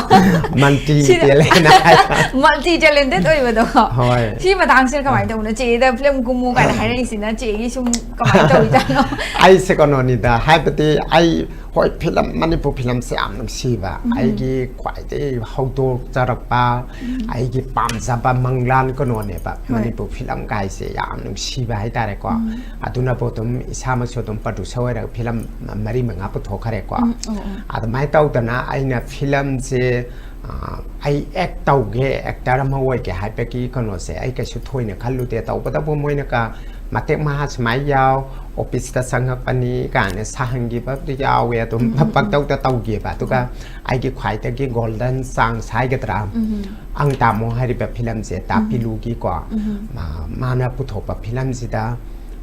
ꯃꯜꯇꯤ ꯁꯤꯗ ꯇꯦꯂꯦꯟ ꯍꯥꯏ-, ꯃꯜꯇꯤ ꯇꯦꯂꯦꯟꯇꯦꯠ ꯑꯣꯏꯕꯗꯣꯀꯣ꯫ ꯍꯣꯏ꯫ ꯁꯤ ꯃꯇꯥꯡꯁꯤꯅ ꯀꯃꯥꯏꯅ ꯑ꯫ ꯇꯧꯕꯅꯣ? ꯆꯦꯗ ꯐꯤꯂꯝ ꯀꯨꯝꯃꯨ ꯀꯥꯏꯅ ꯍꯥꯏꯔꯛꯏꯁꯤꯅ ꯆꯦꯒꯤ ꯁꯨꯝ ꯀꯃꯥꯏꯅ ꯇꯧꯔꯤꯖꯥꯠꯅꯣ? ꯑꯩꯁꯦ ꯀꯩꯅꯣꯅꯤꯗ, ꯍꯥꯏꯕꯗꯤ ꯑꯩ, ꯍꯣꯏ, ꯐꯤꯂꯝ, ꯃꯅꯤꯄꯨꯔ ꯐꯤꯂꯝꯁꯦ ꯌꯥꯝ ꯅꯨꯡꯁꯤꯕ꯫ ꯎꯝ꯫ ꯑꯩꯒꯤ ꯈ꯭ꯋꯥꯏꯗꯒꯤ ꯍꯧꯗꯣꯛꯆꯔꯛꯄ, ꯎꯝ꯫ ꯑꯩꯒꯤ ꯄꯥꯝꯖꯕ ꯃꯪꯂꯥꯟ ꯀꯩꯅꯣꯅꯦꯕ꯫ ꯍꯣꯏ꯫ ꯃꯅꯤꯄꯨꯔ ꯐꯤꯂꯝ ꯀꯥꯏꯁꯦ ꯌꯥꯝ ꯅꯨꯡꯁꯤꯕ ꯍꯥꯏꯇꯥꯔꯦꯀꯣ꯫ ꯎꯝ꯫ ꯑꯗꯨꯅꯕꯨ ꯑꯗꯨꯝ ꯏꯁꯥꯃꯛꯁꯨ ꯑꯗꯨꯝ ꯄ꯭ꯔꯗ꯭ꯌꯨꯁꯔ ꯑꯣꯏꯔꯒ ꯐꯤꯂꯝ ꯃꯔꯤ ꯃꯉꯥ ꯄꯨꯊꯣꯛꯈ꯭ꯔꯦꯀꯣ꯫ ꯎꯝ, ꯑꯣ, ꯑꯣ꯫ ꯑꯗꯨꯃꯥꯏꯅ ꯇꯧꯗꯅ ꯑꯩꯅ ꯐꯤꯂꯝꯁꯦ, ꯑ, ꯑꯩ ꯑꯦꯛ ꯇꯧꯒꯦ, ꯑꯦꯛꯇꯔ ꯑꯃ ꯑꯣꯏꯒꯦ ꯍꯥꯏꯕꯒꯤ ꯀꯩꯅꯣꯁꯦ ꯑꯩ ꯀꯩꯁꯨ ꯊꯣꯏꯅ ꯈꯜꯂꯨꯗꯦ꯫ ꯇꯧꯕꯇꯕꯨ ꯃꯣꯏꯅ ꯀ-, ꯃꯇꯦꯛ ꯃꯍꯥ ꯁꯨꯃꯥꯏꯅ ꯌꯥꯎ, ꯑꯣꯐꯤꯁꯇ ꯆꯪꯉꯛꯄꯅꯤ ꯀꯥꯏꯅ ꯁꯥꯍꯟꯈꯤꯕ ꯌꯥꯎꯋꯦ꯫ ꯑꯗꯨꯝ ꯎꯝ, ꯎꯝ, ꯎꯝ꯫ ꯄꯪꯇꯧꯗ ꯇꯧꯈꯤꯕ꯫ ꯑꯗꯨꯒ ꯎꯝ꯫ ꯑꯩꯒꯤ ꯈ꯭ꯋꯥꯏꯗꯒꯤ ꯒꯣꯜꯗꯟ ꯆꯥꯟꯁ ꯍꯥꯏꯒꯗ꯭ꯔꯥ, ꯎꯝ꯫ ꯑꯪ ꯇꯥꯃꯣ ꯍꯥꯏꯔꯤꯕ ꯐꯤꯂꯝꯁꯦ, ꯎꯝ꯫ ꯇꯥꯄꯤꯂꯨꯒꯤꯀꯣ, ꯎꯝ꯫ ꯃꯥ-, ꯃꯥꯅ ꯄꯨꯊꯣꯛꯄ ꯐꯤꯂꯝꯁꯤꯗ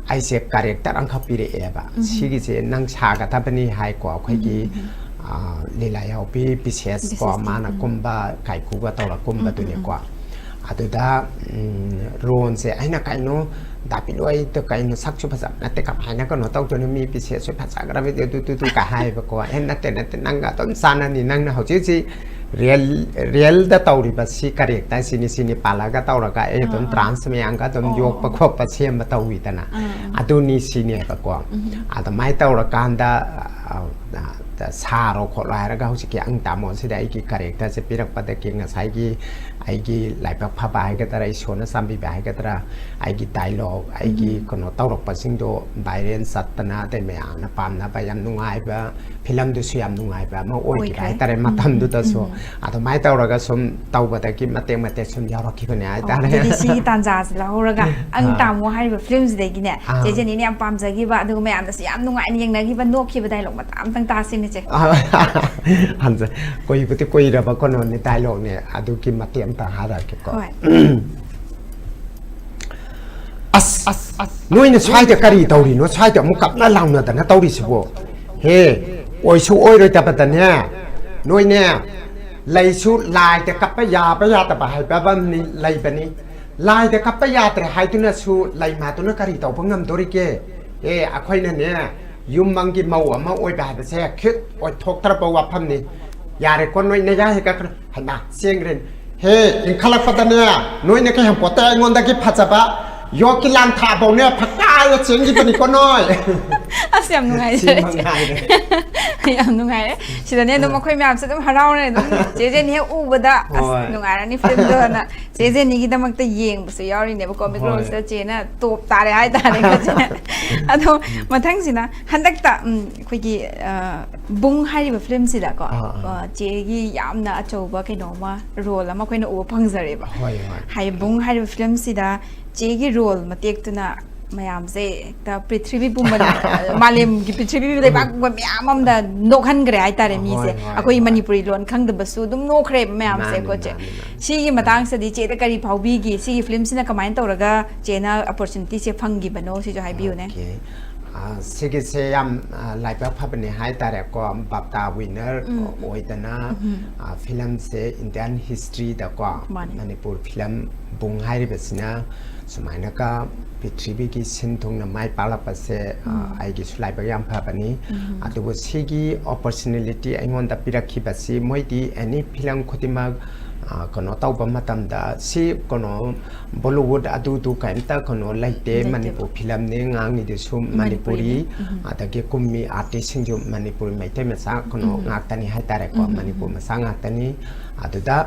ꯑꯩꯁꯦ ꯀꯥꯔꯦꯛꯇꯔ ꯑꯃꯈꯛ ꯄꯤꯔꯛꯑꯦꯕ꯫ ꯎꯝ꯫ ꯁꯤꯒꯤꯁꯦ ꯅꯪ ꯁꯥꯒꯗꯕꯅꯤ ꯍꯥꯏꯀꯣ, ꯑꯩꯈꯣꯏꯒꯤ, ꯎꯝ, ꯎꯝ, ꯎꯝ꯫ ꯑ, ꯂꯤꯂꯥ ꯌꯥꯎꯕꯤ ꯄꯤꯁꯦꯁ ꯀꯣ, ꯄꯤꯁꯦꯁꯇꯤ, ꯃꯥꯅ ꯎꯝ꯫ ꯀꯨꯝꯕ, ꯀꯥꯏꯀꯨꯒ ꯇꯧꯔ ꯎꯝ, ꯎꯝ, ꯀꯨꯝꯕꯗꯨꯅꯤꯀꯣ꯫ ꯎꯝ꯫ ꯑꯗꯨꯗ, ꯎꯝ, ꯔꯣꯜꯁꯦ ꯑꯩꯅ ꯀꯩꯅꯣ, ꯗꯥ ꯄꯤꯂꯣꯏꯗ ꯀꯩꯅꯣ, ꯁꯛꯁꯨ ꯐꯖꯕ ꯅꯠꯇꯦ, ꯀꯃꯥꯏꯅ ꯀꯩꯅꯣ ꯇꯧꯗꯣꯏꯅꯣ, ꯃꯤ ꯄꯤꯁꯦꯁꯁꯨ ꯐꯖꯈ꯭ꯔꯕꯗꯤ ꯑꯗꯨ, ꯑꯗꯨ, ꯑꯗꯨ ꯀ ꯍꯥꯏꯌꯦꯕꯀꯣ꯫ ꯑꯦ, ꯅꯠꯇꯦ, ꯅꯠꯇꯦ, ꯅꯪꯒ ꯑꯗꯨꯝ ꯆꯥꯟꯅꯅꯤ, ꯅꯪꯅ ꯍꯧꯖꯤꯛ ꯍꯧꯖꯤꯛ ꯔꯤꯌꯦꯜ ꯔꯤꯌꯦꯜꯗ ꯇꯧꯔꯤꯕ ꯁꯤ ꯀꯔꯦꯛꯇꯔ ꯁꯤꯅꯤ ꯁꯤꯅꯤ ꯄꯥꯜꯂꯒ ꯇꯧꯔꯒ ꯑꯩ ꯑꯗꯨꯝ ꯑꯥ, ꯑꯥ꯫ ꯇ꯭ꯔꯥꯟꯁ ꯃꯌꯥꯝꯒ ꯑꯗꯨꯝ ꯑꯣ, ꯑꯣ, ꯌꯣꯛꯄ ꯑꯣ꯫ ꯈꯣꯠꯄ ꯁꯦꯝꯕ ꯇꯧꯋꯤꯗꯅ꯫ ꯑꯥ, ꯑꯥ꯫ ꯑꯗꯨꯅꯤ ꯁꯤꯅꯦꯕꯀꯣ꯫ ꯎꯝ꯫ ꯑꯗꯨꯃꯥꯏꯅ ꯇꯧꯔꯀꯥꯟꯗ ꯑ, ꯑ, ꯁꯥꯔꯣ ꯈꯣꯠꯂꯣ ꯍꯥꯏꯔꯒ ꯍꯧꯖꯤꯛꯀꯤ ꯑꯪ ꯇꯥꯃꯣꯁꯤꯗ ꯑꯩꯒꯤ ꯀꯔꯦꯛꯇꯔꯁꯦ ꯄꯤꯔꯛꯄꯗꯒꯤ ꯉꯁꯥꯏꯒꯤ ꯑꯩꯒꯤ ꯂꯥꯏꯕꯛ ꯐꯕ ꯍꯥꯏꯒꯗ꯭ꯔꯥ, ꯏꯁꯣꯔꯅ ꯆꯥꯟꯕꯤꯕ ꯍꯥꯏꯒꯗ꯭ꯔꯥ, ꯑꯩꯒꯤ ꯗꯥꯏꯂꯣꯛ, ꯑꯩꯒꯤ ꯎꯝ꯫ ꯀꯩꯅꯣ ꯇꯧꯔꯛꯄꯁꯤꯡꯗꯣ ꯚꯥꯏꯔꯦꯜ ꯆꯠꯇꯅ ꯑꯗꯩ ꯃꯌꯥꯝꯅ ꯄꯥꯝꯅꯕ ꯌꯥꯝ ꯅꯨꯡꯉꯥꯏꯕ ꯐꯤꯂꯝꯗꯨꯁꯨ ꯌꯥꯝ ꯅꯨꯡꯉꯥꯏꯕ ꯑꯃ ꯑꯣꯏꯈꯤꯕ ꯑꯣꯏꯈ꯭ꯔꯦ꯫ ꯍꯥꯏꯇꯥꯔꯦ꯫ ꯎꯝ, ꯎꯝ, ꯃꯇꯝꯗꯨꯗꯁꯨ ꯎꯝ꯫ ꯑꯗꯨꯃꯥꯏꯅ ꯇꯧꯔꯒ ꯁꯨꯝ ꯇꯧꯕꯗꯒꯤ ꯃꯇꯦꯛ ꯃꯇꯦꯛ ꯁꯨꯝ ꯌꯥꯎꯔꯛꯈꯤꯕꯅꯦ ꯑꯣ, ꯍꯥꯏꯇꯥꯔꯦ꯫ ꯑꯗꯨꯗꯤ ꯁꯤꯒꯤ ꯇꯥꯟꯖꯥꯁꯦ ꯂꯧꯍꯧꯔꯒ ꯑꯪ ꯑꯥ꯫ ꯇꯥꯃꯣ ꯍꯥꯏꯔꯤꯕ ꯐꯤꯂꯝꯁꯤꯗꯒꯤꯅꯦ ꯑꯥ꯫ ꯆꯦ ꯖꯦꯅꯤꯅ ꯌꯥꯝ ꯄꯥꯝꯖꯈꯤꯕ ꯑꯗꯨꯒ ꯃꯌꯥꯝꯅꯁꯨ ꯌꯥꯝ ꯅꯨꯡꯉꯥꯏꯅ ꯌꯦꯡꯅꯈꯤꯕ ꯅꯣꯛꯈꯤꯕ ꯗꯥꯏꯂꯣꯛ ꯃꯆꯥ ꯑꯝꯇꯪ ꯇꯥꯁꯤꯅꯦ ꯆꯦ꯫ ꯍꯟꯖ ꯀꯨꯏꯕꯨꯗꯤ ꯀꯨꯏꯔꯕ ꯀꯩꯅꯣꯅꯤ ꯗꯥꯏꯂꯣꯛꯅꯦ, ꯑꯗꯨꯒꯤ ꯃꯇꯦꯛ ꯑꯝꯇ ꯍꯥꯏꯔꯛꯀꯦꯀꯣ꯫ ꯍꯣꯏ꯫ ꯑꯁ, ꯅꯣꯏꯅ ꯁ꯭ꯋꯥꯏꯗ ꯀꯔꯤ ꯇꯧꯔꯤꯅꯣ? ꯁ꯭ꯋꯥꯏꯗ ꯑꯃꯨꯛ ꯀꯞꯅ ꯂꯥꯎꯅꯗꯅ ꯇꯧꯔꯤꯁꯤꯕꯣ? ꯍꯦ, ꯑꯣꯏꯁꯨ ꯑꯣꯏꯔꯣꯏꯗꯕꯗꯅꯦ, ꯅꯣꯏꯅꯦ, ꯂꯩꯁꯨ ꯂꯥꯏꯗ ꯀꯞꯄ ꯌꯥꯕ ꯌꯥꯗꯕ ꯍꯥꯏꯕ ꯑꯃꯅꯤ ꯂꯩꯕꯅꯤ꯫ ꯂꯥꯏꯗ ꯀꯞꯄ ꯌꯥꯗ꯭ꯔꯦ ꯍꯥꯏꯗꯨꯅꯁꯨ ꯂꯩ ꯃꯥꯗꯨꯅ ꯀꯔꯤ ꯇꯧꯕ ꯉꯝꯗꯣꯔꯤꯒꯦ? ꯑꯦ, ꯑꯩꯈꯣꯏꯅꯅꯦ, ꯌꯨꯝ ꯑꯃꯒꯤ ꯃꯧ ꯑꯃ ꯑꯣꯏꯕ ꯍꯥꯏꯕꯁꯦ ꯈꯤꯠ ꯑꯣꯏꯊꯣꯛꯇ꯭ꯔꯕ ꯋꯥꯐꯝꯅꯤ꯫ ꯌꯥꯔꯦꯀꯣ, ꯅꯣꯏ ꯅꯌꯥ ꯍꯦꯛ ꯀꯛꯈ꯭ꯔꯣ꯫ ꯍꯩꯃꯥ, ꯆꯦꯟꯈ꯭ꯔꯦꯅꯦ꯫ ꯍꯦ, ꯏꯟꯈꯠꯂꯛꯄꯗꯅꯦ, ꯅꯣꯏꯅ ꯀꯩꯍꯥꯝꯄꯣꯠꯇ ꯑꯩꯉꯣꯟꯗꯒꯤ ꯐꯖꯕ ꯌꯣꯠꯀꯤ ꯂꯥꯡ ꯊꯥꯕꯧꯅꯦ ꯐꯛꯀꯥꯏꯔ ꯆꯦꯟꯈꯤꯕꯅꯤꯀꯣ ꯅꯣꯏ꯫ ꯑꯁ, ꯌꯥꯝ ꯅꯨꯡꯉꯥꯏꯖꯔꯦ, ꯁꯤ ꯆꯦ꯫ ꯃꯉꯥꯏꯔꯦ꯫ ꯌꯥꯝ ꯅꯨꯡꯉꯥꯏꯔꯦ꯫ ꯁꯤꯗꯅꯦ ꯑꯗꯨꯝ ꯑꯩꯈꯣꯏ ꯃꯌꯥꯝꯁꯦ ꯑꯗꯨꯝ ꯍꯔꯥꯎꯔꯦ꯫ ꯑꯗꯨꯝ ꯆꯦ ꯖꯦꯅꯤ ꯍꯦꯛ ꯎꯕꯗ, "ꯑꯁ, ꯍꯣꯏ꯫ ꯅꯨꯡꯉꯥꯏꯔꯅꯤ ꯐꯤꯂꯝꯗꯣ" ꯍꯥꯏꯅ ꯆꯦ ꯖꯦꯅꯤꯒꯤꯗꯃꯛꯇ ꯌꯦꯡꯕꯁꯨ ꯌꯥꯎꯔꯤꯅꯦꯕ꯫ ꯀꯣꯃꯤꯛ ꯍꯣꯏ꯫ ꯔꯣꯜꯁꯤꯗ ꯆꯦꯅ ꯇꯣꯞ ꯇꯥꯔꯦ ꯍꯥꯏꯇꯥꯔꯦꯀꯣ, ꯆꯦ꯫ ꯑꯗꯣ ꯃꯊꯪꯁꯤꯅ ꯍꯟꯗꯛꯇ, ꯎꯝ, ꯑꯩꯈꯣꯏꯒꯤ, ꯑ, ꯕꯨꯡ ꯍꯥꯏꯔꯤꯕ ꯐꯤꯂꯝꯁꯤꯗꯀꯣ, ꯑꯥ, ꯑꯥ꯫ ꯑ, ꯆꯦꯒꯤ ꯌꯥꯝꯅ ꯑꯆꯧꯕ ꯀꯩꯅꯣꯝꯃ, ꯔꯣꯜ ꯑꯃ ꯑꯩꯈꯣꯏꯅ ꯎꯕ ꯐꯪꯖꯔꯦꯕ꯫ ꯍꯣꯏ, ꯍꯣꯏ꯫ ꯍꯥꯏ, ꯕꯨꯡ ꯍꯥꯏꯔꯤꯕ ꯐꯤꯂꯝꯁꯤꯗ ꯆꯦꯒꯤ ꯔꯣꯜ ꯃꯇꯦꯛꯇꯨꯅ ꯃꯌꯥꯝꯁꯦ ꯍꯦꯛꯇ ꯄ꯭ꯔꯤꯊꯤꯕꯤ ꯄꯨꯝꯕ, ꯃꯥꯂꯦꯝꯒꯤ ꯄ꯭ꯔꯤꯊꯤꯕꯤ ꯂꯩꯕꯥꯛ ꯄꯨꯝꯕ ꯃꯌꯥꯝ ꯑꯃꯗ ꯅꯣꯛꯍꯟꯈ꯭ꯔꯦ ꯍꯥꯏꯇꯥꯔꯦ ꯃꯤꯁꯦ꯫ ꯍꯣꯏ, ꯍꯣꯏ, ꯑꯩꯈꯣꯏ ꯍꯣꯏ꯫ ꯃꯅꯤꯄꯨꯔꯤ ꯂꯣꯟ ꯈꯪꯗꯕꯁꯨ ꯑꯗꯨꯝ ꯅꯣꯛꯈ꯭ꯔꯦꯕ ꯃꯌꯥꯝꯁꯦ꯫ ꯃꯥꯅꯤ, ꯀꯣ, ꯆꯦ꯫ ꯃꯥꯅꯤ, ꯃꯥꯅꯤ꯫ ꯁꯤꯒꯤ ꯃꯇꯥꯡꯁꯤꯗꯤ ꯆꯦꯗ ꯀꯔꯤ ꯐꯥꯎꯕꯤꯒꯦ? ꯁꯤꯒꯤ ꯐꯤꯂꯝꯁꯤꯅ ꯀꯃꯥꯏꯅ ꯇꯧꯔꯒ ꯆꯦꯅ ꯑꯣꯄꯣꯔꯆꯨꯅꯤꯇꯤꯁꯦ ꯐꯪꯈꯤꯕꯅꯣ? ꯁꯤꯁꯨ ꯍꯥꯏꯕꯤꯌꯨꯅꯦ꯫ ꯑꯣꯀꯦ꯫ ꯑ, ꯁꯤꯒꯤꯁꯦ ꯌꯥꯝ, ꯑ, ꯂꯥꯏꯕꯛ ꯐꯕꯅꯦ ꯍꯥꯏꯇꯥꯔꯦꯀꯣ, ꯕꯥꯞꯇꯥ ꯋꯤꯅꯔ ꯑꯣꯏꯗꯅ, ꯑ, ꯐꯤꯂꯝꯁꯦ ꯏꯟꯗꯤꯌꯥꯟ ꯍꯤꯁꯇ꯭ꯔꯤꯗꯀꯣ, ꯃꯥꯅꯦ꯫ ꯃꯅꯤꯄꯨꯔ ꯐꯤꯂꯝ ꯕꯨꯡ ꯍꯥꯏꯔꯤꯕꯁꯤꯅ ꯁꯨꯃꯥꯏꯅꯒ ꯄ꯭ꯔꯤꯊꯤꯕꯤꯒꯤ ꯁꯤꯟ ꯊꯨꯡꯅ ꯃꯥꯏ ꯄꯥꯛꯂꯛꯄꯁꯦ, ꯑ, ꯑꯩꯒꯤꯁꯨ ꯂꯥꯏꯕꯛ ꯌꯥꯝ ꯐꯕꯅꯤ꯫ ꯑꯗꯨꯕꯨ ꯁꯤꯒꯤ ꯑꯣꯄꯣꯔꯆꯨꯅꯤꯇꯤ ꯑꯩꯉꯣꯟꯗ ꯄꯤꯔꯛꯈꯤꯕꯁꯤ, ꯃꯣꯏꯗꯤ ꯑꯦꯅꯤ ꯐꯤꯂꯝ ꯈꯨꯗꯤꯡꯃꯛ, ꯑ, ꯀꯩꯅꯣ ꯇꯧꯕ ꯃꯇꯝꯗ, ꯁꯤ ꯀꯩꯅꯣ ꯕꯣꯂꯤꯋꯨꯗ ꯑꯗꯨꯗꯨ ꯀꯔꯤꯝꯇ ꯀꯩꯅꯣ ꯂꯩꯇꯦ, ꯂꯩꯇꯦꯕ꯫ ꯃꯅꯤꯄꯨꯔ ꯐꯤꯂꯝꯅꯦ, ꯉꯥꯡꯉꯤꯗꯨꯁꯨ ꯃꯅꯤꯄꯨꯔꯤ, ꯃꯅꯤꯄꯨꯔꯤꯅꯦ꯫ ꯎꯝ꯫ ꯑꯗꯒꯤ ꯀꯨꯝꯃꯤ ꯑꯥꯔꯇꯤꯁꯁꯤꯡꯁꯨ ꯃꯅꯤꯄꯨꯔꯤ, ꯃꯩꯇꯩ ꯃꯆꯥ ꯀꯩꯅꯣ ꯉꯥꯛꯇꯅꯤ ꯍꯥꯏꯇꯥꯔꯦꯀꯣ, ꯃꯅꯤꯄꯨꯔ ꯃꯆꯥ ꯉꯥꯛꯇꯅꯤ꯫ ꯑꯗꯨꯗ,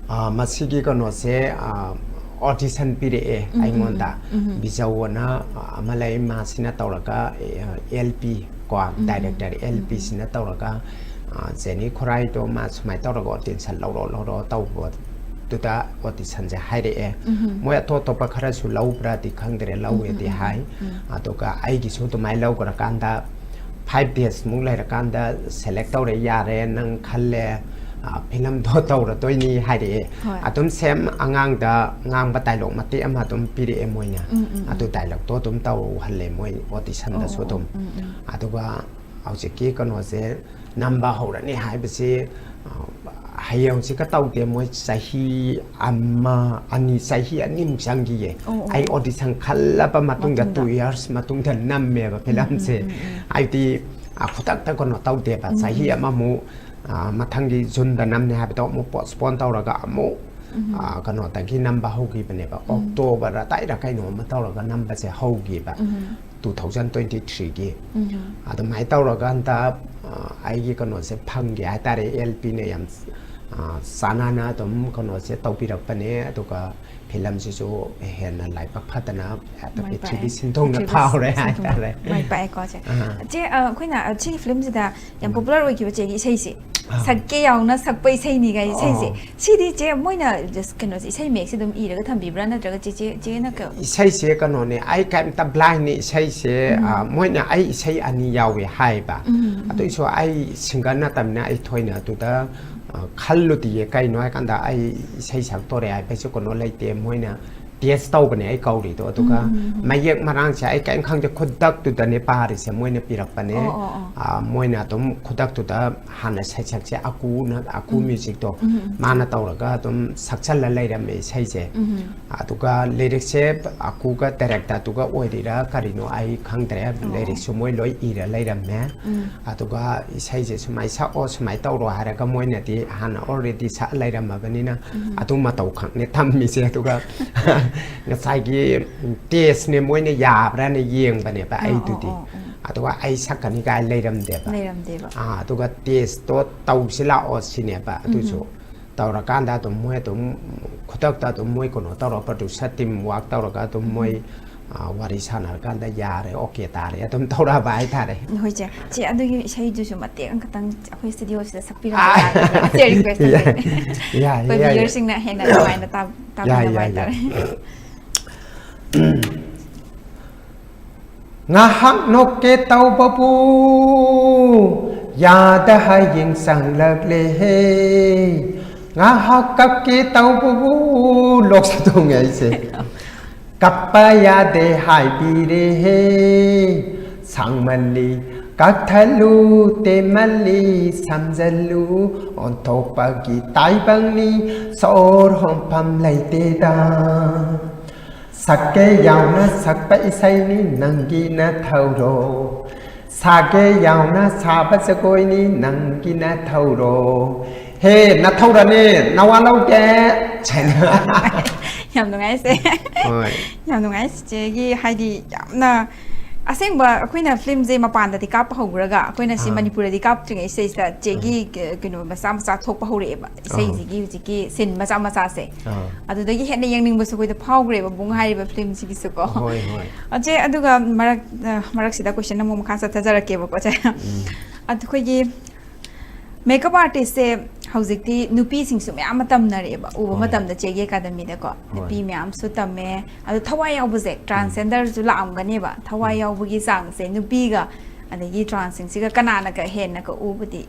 ꯑ, ꯃꯁꯤꯒꯤ ꯀꯩꯅꯣꯁꯦ, ꯑ, ꯑꯣꯗꯤꯁꯟ ꯄꯤꯔꯛꯑꯦ ꯑꯩꯉꯣꯟꯗ꯫ ꯕꯤꯖꯧ ꯑꯅ, ꯑ, ꯑꯃ ꯂꯩ, ꯃꯥꯁꯤꯅ ꯇꯧꯔꯒ, ꯑꯦ, ꯑꯦꯜ ꯄꯤ ꯀꯣ, ꯗꯥꯏꯔꯦꯛꯇꯔ ꯑꯦꯜ ꯄꯤꯁꯤꯅ ꯇꯧꯔꯒ, ꯑ, ꯖꯦꯅꯤ ꯈꯨꯔꯥꯏꯗꯣ ꯃꯥ ꯁꯨꯃꯥꯏꯅ ꯇꯧꯔꯒ ꯑꯣꯗꯤꯁꯟ ꯂꯧꯔꯣ, ꯂꯧꯔꯣ ꯇꯧꯕꯗꯨꯗ ꯑꯣꯗꯤꯁꯟꯁꯦ ꯍꯥꯏꯔꯛꯑꯦ꯫ ꯃꯣꯏ ꯑꯇꯣꯞ ꯑꯇꯣꯞꯄ ꯈꯔꯁꯨ ꯂꯧꯕ꯭ꯔꯥꯗꯤ ꯈꯪꯗ꯭ꯔꯦ, ꯂꯧꯋꯦꯗꯤ ꯍꯥꯏ꯫ ꯑꯗꯨꯒ ꯑꯩꯒꯤꯁꯨ ꯑꯗꯨꯃꯥꯏꯅ ꯂꯧꯈ꯭ꯔꯀꯥꯟꯗ, ꯐꯥꯏꯚ ꯗꯦꯖꯃꯨꯛ ꯂꯩꯔꯀꯥꯟꯗ ꯁꯦꯂꯦꯛ ꯇꯧꯔꯦ, ꯌꯥꯔꯦ, ꯅꯪ ꯈꯜꯂꯦ, ꯑ, ꯐꯤꯂꯝꯗꯣ ꯇꯧꯔꯗꯣꯏꯅꯤ ꯍꯥꯏꯔꯛꯑꯦ꯫ ꯍꯣꯏ꯫ ꯑꯗꯨꯝ ꯁꯦꯝ ꯑꯉꯥꯡꯗ ꯉꯥꯡꯕ ꯗꯥꯏꯂꯣꯛ ꯃꯇꯦꯛ ꯑꯃ ꯑꯗꯨꯝ ꯄꯤꯔꯛꯑꯦ ꯃꯣꯏꯅ꯫ ꯑꯗꯨ ꯗꯥꯏꯂꯣꯛꯇꯣ ꯑꯗꯨꯝ ꯇꯧꯍꯜꯂꯦ ꯃꯣꯏ ꯑꯣꯗꯤꯁꯟꯗꯁꯨ ꯑꯗꯨꯝ꯫ ꯑꯗꯨꯒ ꯍꯧꯖꯤꯛꯀꯤ ꯀꯩꯅꯣꯁꯦ ꯅꯝꯕ ꯍꯧꯔꯅꯤ ꯍꯥꯏꯕꯁꯤ, ꯑ, ꯍꯌꯦꯡ ꯍꯧꯖꯤꯛꯀ ꯇꯧꯗꯦ, ꯃꯣꯏ ꯆꯍꯤ ꯑꯃ, ꯑꯅꯤ, ꯆꯍꯤ ꯑꯅꯤꯃꯨꯛ ꯆꯪꯈꯤꯌꯦ꯫ ꯑꯣ, ꯑꯣ꯫ ꯑꯩ ꯑꯣꯗꯤꯁꯟ ꯈꯜꯂꯕ ꯃꯇꯨꯡꯗ, ꯃꯇꯨꯡꯗ꯫ ꯇꯨ ꯌꯔꯁ ꯃꯇꯨꯡꯗ ꯅꯝꯃꯦꯕ ꯐꯤꯂꯝꯁꯦ꯫ ꯍꯥꯏꯗꯤ, ꯑ, ꯈꯨꯗꯛꯇ ꯀꯩꯅꯣ ꯇꯧꯗꯦꯕ, ꯆꯍꯤ ꯑꯃꯃꯨꯛ, ꯑ, ꯃꯊꯪꯒꯤ ꯖꯨꯟꯗ ꯅꯝꯅꯤ ꯍꯥꯏꯕꯗꯣ ꯑꯃꯨꯛ ꯄꯣꯁꯄꯣꯟ ꯇꯧꯔꯒ ꯑꯃꯨꯛ, ꯑ, ꯀꯩꯅꯣꯗꯒꯤ ꯅꯝꯕ ꯍꯧꯈꯤꯕꯅꯦꯕ, ꯑꯣꯛꯇꯣꯕꯔ ꯑꯗꯥꯏꯗ ꯀꯩꯅꯣ ꯑꯃ ꯇꯧꯔꯒ ꯅꯝꯕꯁꯦ ꯍꯧꯈꯤꯕ꯫ ꯇꯨ ꯊꯥꯎꯖꯟ ꯇ꯭ꯋꯦꯟꯇꯤ ꯊ꯭ꯔꯤꯒꯤ꯫ ꯑꯗꯨꯃꯥꯏꯅ ꯇꯧꯔꯒ ꯍꯟꯗꯛ, ꯑ, ꯑꯩꯒꯤ ꯀꯩꯅꯣꯁꯦ ꯐꯪꯒꯦ ꯍꯥꯏꯇꯥꯔꯦ, ꯑꯦꯜ ꯄꯤꯅ ꯌꯥꯝ, ꯑ, ꯆꯥꯟꯅꯅ ꯑꯗꯨꯝ ꯀꯩꯅꯣꯁꯦ ꯇꯧꯕꯤꯔꯛꯄꯅꯦ꯫ ꯑꯗꯨꯒ ꯐꯤꯂꯝꯁꯤꯁꯨ ꯍꯦꯟꯅ ꯂꯥꯏꯕꯛ ꯐꯗꯅ ꯍꯦꯛꯇ ꯃꯥꯏ ꯄ꯭ꯔꯤꯊꯤꯕꯤ ꯄꯥꯛꯑꯦ꯫ ꯁꯤꯟꯊꯨꯡꯅ ꯄ꯭ꯔꯤꯊꯤꯕꯤ ꯐꯥꯎꯔꯦ ꯁꯤꯟꯊꯨꯡ-, ꯍꯥꯏꯇꯥꯔꯦ꯫ ꯃꯥꯏ ꯄꯥꯛꯑꯦꯀꯣ, ꯆꯦ꯫ ꯑꯥ꯫ ꯆꯦ, ꯑ, ꯑꯩꯈꯣꯏꯅ, ꯑ, ꯁꯤꯒꯤ ꯐꯤꯂꯝꯁꯤꯗ ꯌꯥꯝ ꯄꯣꯄꯨꯂꯔ ꯑꯣꯏꯈꯤꯕ ꯆꯦꯒꯤ ꯏꯁꯩꯁꯦ, ꯑꯥ꯫ "ꯁꯛꯀꯦ ꯌꯥꯎꯅ ꯁꯛꯄ ꯏꯁꯩꯅꯤ" ꯀꯥꯏ ꯏꯁꯩꯁꯦ, ꯑꯣ꯫ ꯁꯤꯗꯤ ꯆꯦ, ꯃꯣꯏꯅ just ꯀꯩꯅꯣꯁꯦ, ꯏꯁꯩ ꯃꯌꯦꯛꯁꯦ ꯑꯗꯨꯝ ꯏꯔꯒ ꯊꯝꯕꯤꯕ꯭ꯔꯥ, ꯅꯠꯇ꯭ꯔꯒ ꯆꯦ, ꯆꯦ, ꯆꯦꯅ ꯀ- ꯏꯁꯩꯁꯦ ꯀꯩꯅꯣꯅꯦ, ꯑꯩ ꯀꯩꯝꯇ ꯕ꯭ꯂꯥꯏꯟꯅꯤ ꯏꯁꯩꯁꯦ꯫ ꯑ, ꯃꯣꯏꯅ ꯑꯩ ꯏꯁꯩ ꯑꯅꯤ ꯌꯥꯎꯋꯦ ꯍꯥꯏꯕ꯫ ꯑꯗꯨꯏꯁꯨ ꯑꯩ ꯁꯤꯡꯒꯔ ꯅꯠꯇꯕꯅꯤꯅ ꯑꯩ ꯊꯣꯏꯅ ꯑꯗꯨꯗ, ꯑ, ꯈꯜꯂꯨꯗꯤꯌꯦ꯫ ꯀꯩꯅꯣ ꯍꯥꯏꯀꯥꯟꯗ ꯑꯩ ꯏꯁꯩ ꯁꯛꯇꯣꯔꯦ ꯍꯥꯏꯕꯁꯨ ꯀꯩꯅꯣ ꯂꯩꯇꯦ꯫ ꯃꯣꯏꯅ ꯇꯦꯁ ꯇꯧꯕꯅꯦ ꯑꯩ ꯀꯧꯔꯤꯗꯣ꯫ ꯑꯗꯨꯒ ꯃꯌꯦꯛ ꯃꯔꯥꯡꯁꯦ ꯑꯩ ꯀꯔꯤꯝ ꯈꯪꯗꯦ, ꯈꯨꯗꯛꯇꯨꯗꯅꯦ ꯄꯥꯔꯤꯁꯦ, ꯃꯣꯏꯅ ꯄꯤꯔꯛꯄꯅꯦ꯫ ꯑꯣ, ꯑꯣ, ꯑꯣ꯫ ꯑꯥ, ꯃꯣꯏꯅ ꯑꯗꯨꯝ ꯈꯨꯗꯛꯇꯨꯗ ꯍꯥꯟꯅ ꯁꯩꯁꯛꯁꯦ ꯑꯀꯨꯅ, ꯑꯀꯨ ꯎꯝ꯫ ꯃ꯭ꯌꯨꯖꯤꯛꯇꯣ ꯎꯝ, ꯎꯝ꯫ ꯃꯥꯅ ꯇꯧꯔꯒ ꯑꯗꯨꯝ ꯁꯛꯆꯜꯂ ꯂꯩꯔꯝꯃꯦ ꯏꯁꯩꯁꯦ꯫ ꯎꯝ꯫ ꯑꯗꯨꯒ ꯂꯤꯔꯤꯛꯁꯦ ꯑꯀꯨꯒ ꯗꯥꯏꯔꯦꯛꯇꯔꯗꯨꯒ ꯑꯣꯏꯔꯤꯔꯥ ꯀꯔꯤꯅꯣ ꯑꯩ ꯈꯪꯗ꯭ꯔꯦ꯫ ꯑꯣ꯫ ꯂꯤꯔꯤꯛꯁꯨ ꯃꯣꯏ ꯂꯣꯏ ꯏꯔ ꯂꯩꯔꯝꯃꯦ꯫ ꯎꯝ꯫ ꯑꯗꯨꯒ ꯏꯁꯩꯁꯦ ꯁꯨꯃꯥꯏ ꯁꯛꯑꯣ, ꯁꯨꯃꯥꯏ ꯇꯧꯔꯣ ꯍꯥꯏꯔꯒ ꯃꯣꯏꯅꯗꯤ ꯍꯥꯟꯅ already ꯁꯛꯑ ꯂꯩꯔꯝꯃꯕꯅꯤꯅ ꯎꯝ꯫ ꯑꯗꯨ ꯃꯇꯧ ꯈꯛꯅꯦ ꯊꯝꯃꯤꯁꯦ꯫ ꯑꯗꯨꯒ ꯉꯁꯥꯏꯒꯤ ꯇꯦꯁꯅꯦ ꯃꯣꯏꯅ ꯌꯥꯕ꯭ꯔꯥꯅ ꯌꯦꯡꯕꯅꯦꯕ ꯑꯣ, ꯑꯣ, ꯑꯩꯗꯨꯗꯤ꯫ ꯑꯣ, ꯑꯣ꯫ ꯑꯗꯨꯒ ꯑꯩ ꯁꯛꯀꯅꯤ ꯀꯥꯏ ꯂꯩꯔꯝꯗꯦꯕ꯫ ꯂꯩꯔꯝꯗꯦꯕ꯫ ꯑꯥ, ꯑꯗꯨꯒ ꯇꯦꯁꯇꯣ ꯇꯧꯁꯤ ꯂꯥꯛꯑꯣ ꯁꯤꯅꯦꯕ꯫ ꯑꯗꯨꯁꯨ ꯎꯝ꯫ ꯇꯧꯔꯀꯥꯟꯗ ꯑꯗꯨꯝ ꯃꯣꯏ ꯑꯗꯨꯝ ꯈꯨꯗꯛꯇ ꯑꯗꯨꯝ ꯃꯣꯏ ꯀꯩꯅꯣ ꯇꯧꯔ producer team work ꯇꯧꯔꯒ ꯑꯗꯨꯝ ꯃꯣꯏ, ꯎꯝ꯫ ꯑꯥ, ꯋꯥꯔꯤ ꯁꯥꯟꯅꯔꯀꯥꯟꯗ ꯌꯥꯔꯦ, okay ꯇꯥꯔꯦ ꯑꯗꯨꯝ ꯇꯧꯔꯛꯑꯕ ꯍꯥꯏꯇꯥꯔꯦ꯫ ꯍꯣꯏ ꯆꯦ꯫ ꯆꯦ, ꯑꯗꯨꯒꯤ ꯏꯁꯩꯗꯨꯁꯨ ꯃꯇꯦꯛ ꯑꯃꯈꯛꯇꯪ ꯑꯩꯈꯣꯏ studioꯁꯤꯗ ꯁꯛꯄꯤꯔꯝꯕ ꯑꯥ꯫ ꯌꯥꯒꯗ꯭ꯔꯥ? ꯆꯦ request ꯌꯥꯏ꯫ ꯇꯧꯖꯒꯦ꯫ ꯌꯥꯏ, ꯑꯩꯈꯣꯏ ꯌꯥꯏ, ꯌꯥꯏ꯫ Viewerꯁꯤꯡꯅ ꯍꯦꯟꯅ ꯅꯨꯡꯉꯥꯏꯅ ꯇꯥ-, ꯌꯥꯏ, ꯇꯥꯕꯤꯅꯕ ꯌꯥꯏ, ꯍꯥꯏꯇꯥꯔꯦ꯫ ꯌꯥꯏ꯫ ꯉꯥꯏꯍꯥꯛ ꯅꯣꯛꯀꯦ ꯇꯧꯕꯕꯨ ꯌꯥꯗ ꯍꯌꯦꯡ ꯆꯪꯂꯛꯂꯦꯍꯦ꯫ ꯉꯥꯏꯍꯥꯛ ꯀꯞꯀꯦ ꯇꯧꯕꯕꯨ ꯂꯣꯛꯁꯨ ꯊꯨꯡꯉꯦ ꯑꯩꯁꯦ꯫ ꯀꯞꯄ ꯌꯥꯗꯦ ꯍꯥꯏꯕꯤꯔꯦꯍꯦ꯫ ꯁꯥꯡꯃꯜꯂꯤ ꯀꯛꯊꯠꯂꯨ, ꯇꯦꯟꯃꯜꯂꯤ ꯁꯝꯖꯜꯂꯨ, ꯑꯣꯟꯊꯣꯛꯄꯒꯤ ꯇꯥꯏꯕꯪꯅꯤ ꯁꯣꯔ ꯍꯣꯟꯐꯝ ꯂꯩꯇꯦꯗ꯫ ꯁꯛꯀꯦ ꯌꯥꯎꯅ ꯁꯛꯄ ꯏꯁꯩꯅꯤ ꯅꯪꯒꯤ ꯅꯊꯧꯔꯣ꯫ ꯁꯥꯒꯦ ꯌꯥꯎꯅ ꯁꯥꯕ ꯖꯒꯣꯏꯅꯤ ꯅꯪꯒꯤ ꯅꯊꯧꯔꯣ꯫ ꯍꯦ, ꯅꯊꯧꯔꯅꯦ, ꯅꯋꯥ ꯂꯧꯗꯦ꯫ ꯌꯥꯝ ꯅꯨꯡꯉꯥꯏꯁꯦ꯫ ꯍꯣꯏ꯫ ꯌꯥꯝ ꯅꯨꯡꯉꯥꯏ ꯆꯤꯆꯦꯒꯤ, ꯍꯥꯏꯗꯤ ꯌꯥꯝꯅ ꯑꯁꯦꯡꯕ ꯑꯩꯈꯣꯏꯅ filmꯁꯦ ꯃꯄꯥꯟꯗꯗꯤ ꯀꯥꯞꯄ ꯍꯧꯈ꯭ꯔꯒ ꯑꯩꯈꯣꯏꯅ ꯁꯤ ꯑꯥ꯫ ꯃꯅꯤꯄꯨꯔꯗꯗꯤ ꯀꯥꯞꯇ꯭ꯔꯤꯉꯩ ꯁꯤꯗꯩꯁꯤꯗ ꯆꯦꯒꯤ ꯑꯥ꯫ ꯀ-, ꯀꯩꯅꯣ ꯃꯆꯥ ꯃꯆꯥ ꯊꯣꯛꯄ ꯍꯧꯔꯛꯑꯦꯕ꯫ ꯑꯥ꯫ ꯏꯁꯩꯁꯤꯒꯤ ꯍꯧꯖꯤꯛꯀꯤ scene ꯃꯆꯥ ꯃꯆꯥꯁꯦ꯫ ꯑꯥ꯫ ꯑꯗꯨꯗꯒꯤ ꯍꯦꯟꯅ ꯌꯦꯡꯅꯤꯡꯕꯁꯨ ꯑꯩꯈꯣꯏꯗ ꯐꯥꯎꯈ꯭ꯔꯦꯕ ꯕꯨꯡ ꯍꯥꯏꯔꯤꯕ filmꯁꯤꯒꯤꯁꯨꯀꯣ꯫ ꯍꯣꯏ, ꯍꯣꯏ꯫ ꯑ, ꯆꯦ, ꯑꯗꯨꯒ ꯃꯔꯛ, ꯑ, ꯃꯔꯛꯁꯤꯗ question ꯑꯃꯨꯛ ꯃꯈꯥ ꯆꯠꯊꯖꯔꯛꯀꯦꯕꯀꯣ, ꯆꯦ꯫ ꯎꯝ꯫ ꯑꯗꯨ ꯑꯩꯈꯣꯏꯒꯤ makeup artistꯁꯦ ꯍꯧꯖꯤꯛꯇꯤ ꯅꯨꯄꯤꯁꯤꯡꯁꯨ ꯃꯌꯥꯝ ꯑꯃ ꯇꯝꯅꯔꯛꯑꯦꯕ, ꯎꯕ ꯍꯣꯏ꯫ ꯃꯇꯝꯗ ꯆꯦꯒꯤ academyꯗꯀꯣ꯫ ꯍꯣꯏ꯫ ꯅꯨꯄꯤ ꯃꯌꯥꯝꯁꯨ ꯇꯝꯃꯦ꯫ ꯑꯗꯣ ꯊꯋꯥꯏ ꯌꯥꯎꯕꯁꯦ, ꯎꯝ꯫ Transgenderꯁꯨ ꯂꯥꯛꯑꯝꯒꯅꯦꯕ꯫ ꯊꯋꯥꯏ ꯎꯝ꯫ ꯌꯥꯎꯕꯒꯤ ꯆꯥꯡꯁꯦ ꯅꯨꯄꯤꯒ ꯑꯗꯒꯤ transꯁꯤꯡꯁꯤꯒ ꯀꯅꯥꯅꯒ ꯍꯦꯟꯅꯒ ꯎꯕꯗꯤ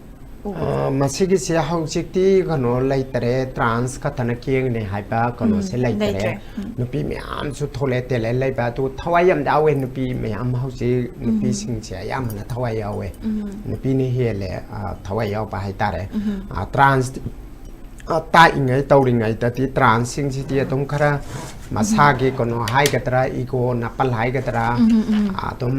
ꯑ, ꯃꯁꯤꯒꯤꯁꯦ ꯍꯧꯖꯤꯛꯇꯤ ꯀꯩꯅꯣ ꯂꯩꯇꯔꯦ, ꯇ꯭ꯔꯥꯟꯁ ꯈꯛꯇꯅ ꯀꯦꯒꯅꯤ ꯍꯥꯏꯕ ꯀꯩꯅꯣꯁꯦ ꯎꯝ, ꯂꯩꯇꯔꯦ꯫ ꯂꯩꯇ꯭ꯔꯦ꯫ ꯎꯝ꯫ ꯅꯨꯄꯤ ꯃꯌꯥꯝꯁꯨ ꯊꯣꯛꯂꯛꯑꯦ, ꯇꯦꯂꯦꯟ ꯂꯩꯕ, ꯑꯗꯨ ꯊꯋꯥꯏ ꯌꯥꯝ ꯌꯥꯎꯋꯦ, ꯅꯨꯄꯤ ꯃꯌꯥꯝ ꯍꯧꯖꯤꯛ ꯎꯝ꯫ ꯅꯨꯄꯤꯁꯤꯡꯁꯦ ꯑꯌꯥꯝꯕꯅ ꯊꯋꯥꯏ ꯌꯥꯎꯋꯦ꯫ ꯎꯝ꯫ ꯅꯨꯄꯤꯅ ꯍꯦꯜꯂꯦ, ꯑ, ꯊꯋꯥꯏ ꯌꯥꯎꯕ ꯍꯥꯏꯇꯥꯔꯦ꯫ ꯎꯝ꯫ ꯑ, ꯇ꯭ꯔꯥꯟꯁ, ꯑ, ꯇꯥꯛꯏꯉꯩ ꯇꯧꯔꯤꯉꯩꯗꯗꯤ ꯇ꯭ꯔꯥꯟꯁꯁꯤꯡꯁꯤꯗꯤ ꯑꯗꯨꯝ ꯈꯔ ꯃꯁꯥꯒꯤ ꯀꯩꯅꯣ ꯍꯥꯏꯒꯗ꯭ꯔꯥ, ꯏꯒꯣ ꯅꯥꯄꯜ ꯍꯥꯏꯒꯗ꯭ꯔꯥ, ꯎꯝ, ꯎꯝ꯫ ꯑꯗꯨꯝ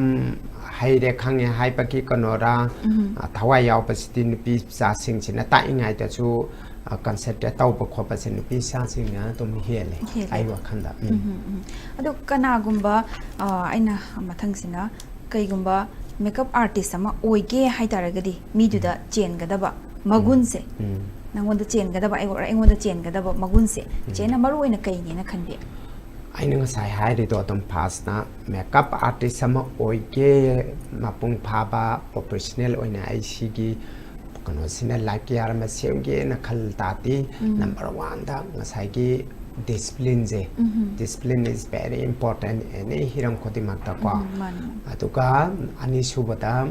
ꯍꯩꯔꯦ ꯈꯪꯉꯦ ꯍꯥꯏꯕꯒꯤ ꯀꯩꯅꯣꯔ, ꯎꯝ꯫ ꯑ, ꯊꯋꯥꯏ ꯌꯥꯎꯕꯁꯤꯗꯤ ꯅꯨꯄꯤ ꯃꯆꯥꯁꯤꯡꯁꯤꯅ ꯇꯥꯛꯏꯉꯩꯗꯁꯨ, ꯑ, ꯀꯟꯁꯦꯟꯇ꯭ꯔꯦꯠ ꯇꯧꯕ ꯈꯣꯠꯄꯁꯦ ꯅꯨꯄꯤ ꯃꯆꯥꯁꯤꯡꯅ ꯑꯗꯨꯝ ꯍꯦꯜꯂꯦ, ꯍꯦꯜꯂꯦ꯫ ꯑꯩ ꯋꯥꯈꯜꯗ꯫ ꯎꯝ꯫ ꯎꯝ, ꯎꯝ, ꯎꯝ꯫ ꯑꯗꯣ ꯀꯅꯥꯒꯨꯝꯕ, ꯑ, ꯑꯩꯅ ꯃꯊꯪꯁꯤꯅ ꯀꯩꯒꯨꯝꯕ ꯃꯦꯀꯞ ꯑꯥꯔꯇꯤꯁ ꯑꯃ ꯑꯣꯏꯒꯦ ꯍꯥꯏꯇꯥꯔꯒꯗꯤ ꯃꯤꯗꯨꯗ ꯎꯝ꯫ ꯆꯦꯟꯒꯗꯕ ꯃꯒꯨꯟꯁꯦ, ꯎꯝ꯫ ꯅꯪꯉꯣꯟꯗ ꯆꯦꯟꯒꯗꯕ, ꯑꯩꯉꯣꯟ-, ꯑꯩꯉꯣꯟꯗ ꯆꯦꯟꯒꯗꯕ ꯃꯒꯨꯟꯁꯦ, ꯎꯝ꯫ ꯆꯦꯅ ꯃꯔꯨ ꯑꯣꯏꯅ ꯀꯩꯅꯦꯅ ꯈꯟꯕꯤ? ꯑꯩꯅ ꯉꯁꯥꯏ ꯍꯥꯏꯔꯤꯗꯣ ꯑꯗꯨꯝ ꯐꯥꯔꯁꯅ ꯃꯦꯀꯞ ꯑꯥꯔꯇꯤꯁ ꯑꯃ ꯑꯣꯏꯒꯦ, ꯃꯄꯨꯡ ꯐꯥꯕ ꯄ꯭ꯔꯣꯐꯦꯁꯅꯦꯜ ꯑꯣꯏꯅ ꯑꯩ ꯁꯤꯒꯤ ꯀꯩꯅꯣꯁꯤꯅ ꯂꯥꯏꯐ ꯀꯤꯌꯥꯔ ꯑꯃ ꯁꯦꯝꯒꯦꯅ ꯈꯜ ꯇꯥꯔꯗꯤ, ꯎꯝ꯫ ꯅꯝꯕꯔ ꯋꯥꯟꯗ ꯉꯁꯥꯏꯒꯤ ꯗꯤꯁꯤꯄ꯭ꯂꯤꯟꯁꯦ, ꯎꯝ꯫ Discipline is very important any ꯍꯤꯔꯝ ꯈꯨꯗꯤꯡꯃꯛꯇꯀꯣ꯫ ꯎꯝ, ꯃꯥꯅꯤ, ꯃꯥꯅꯤ꯫ ꯑꯗꯨꯒ ꯑꯅꯤꯁꯨꯕꯗ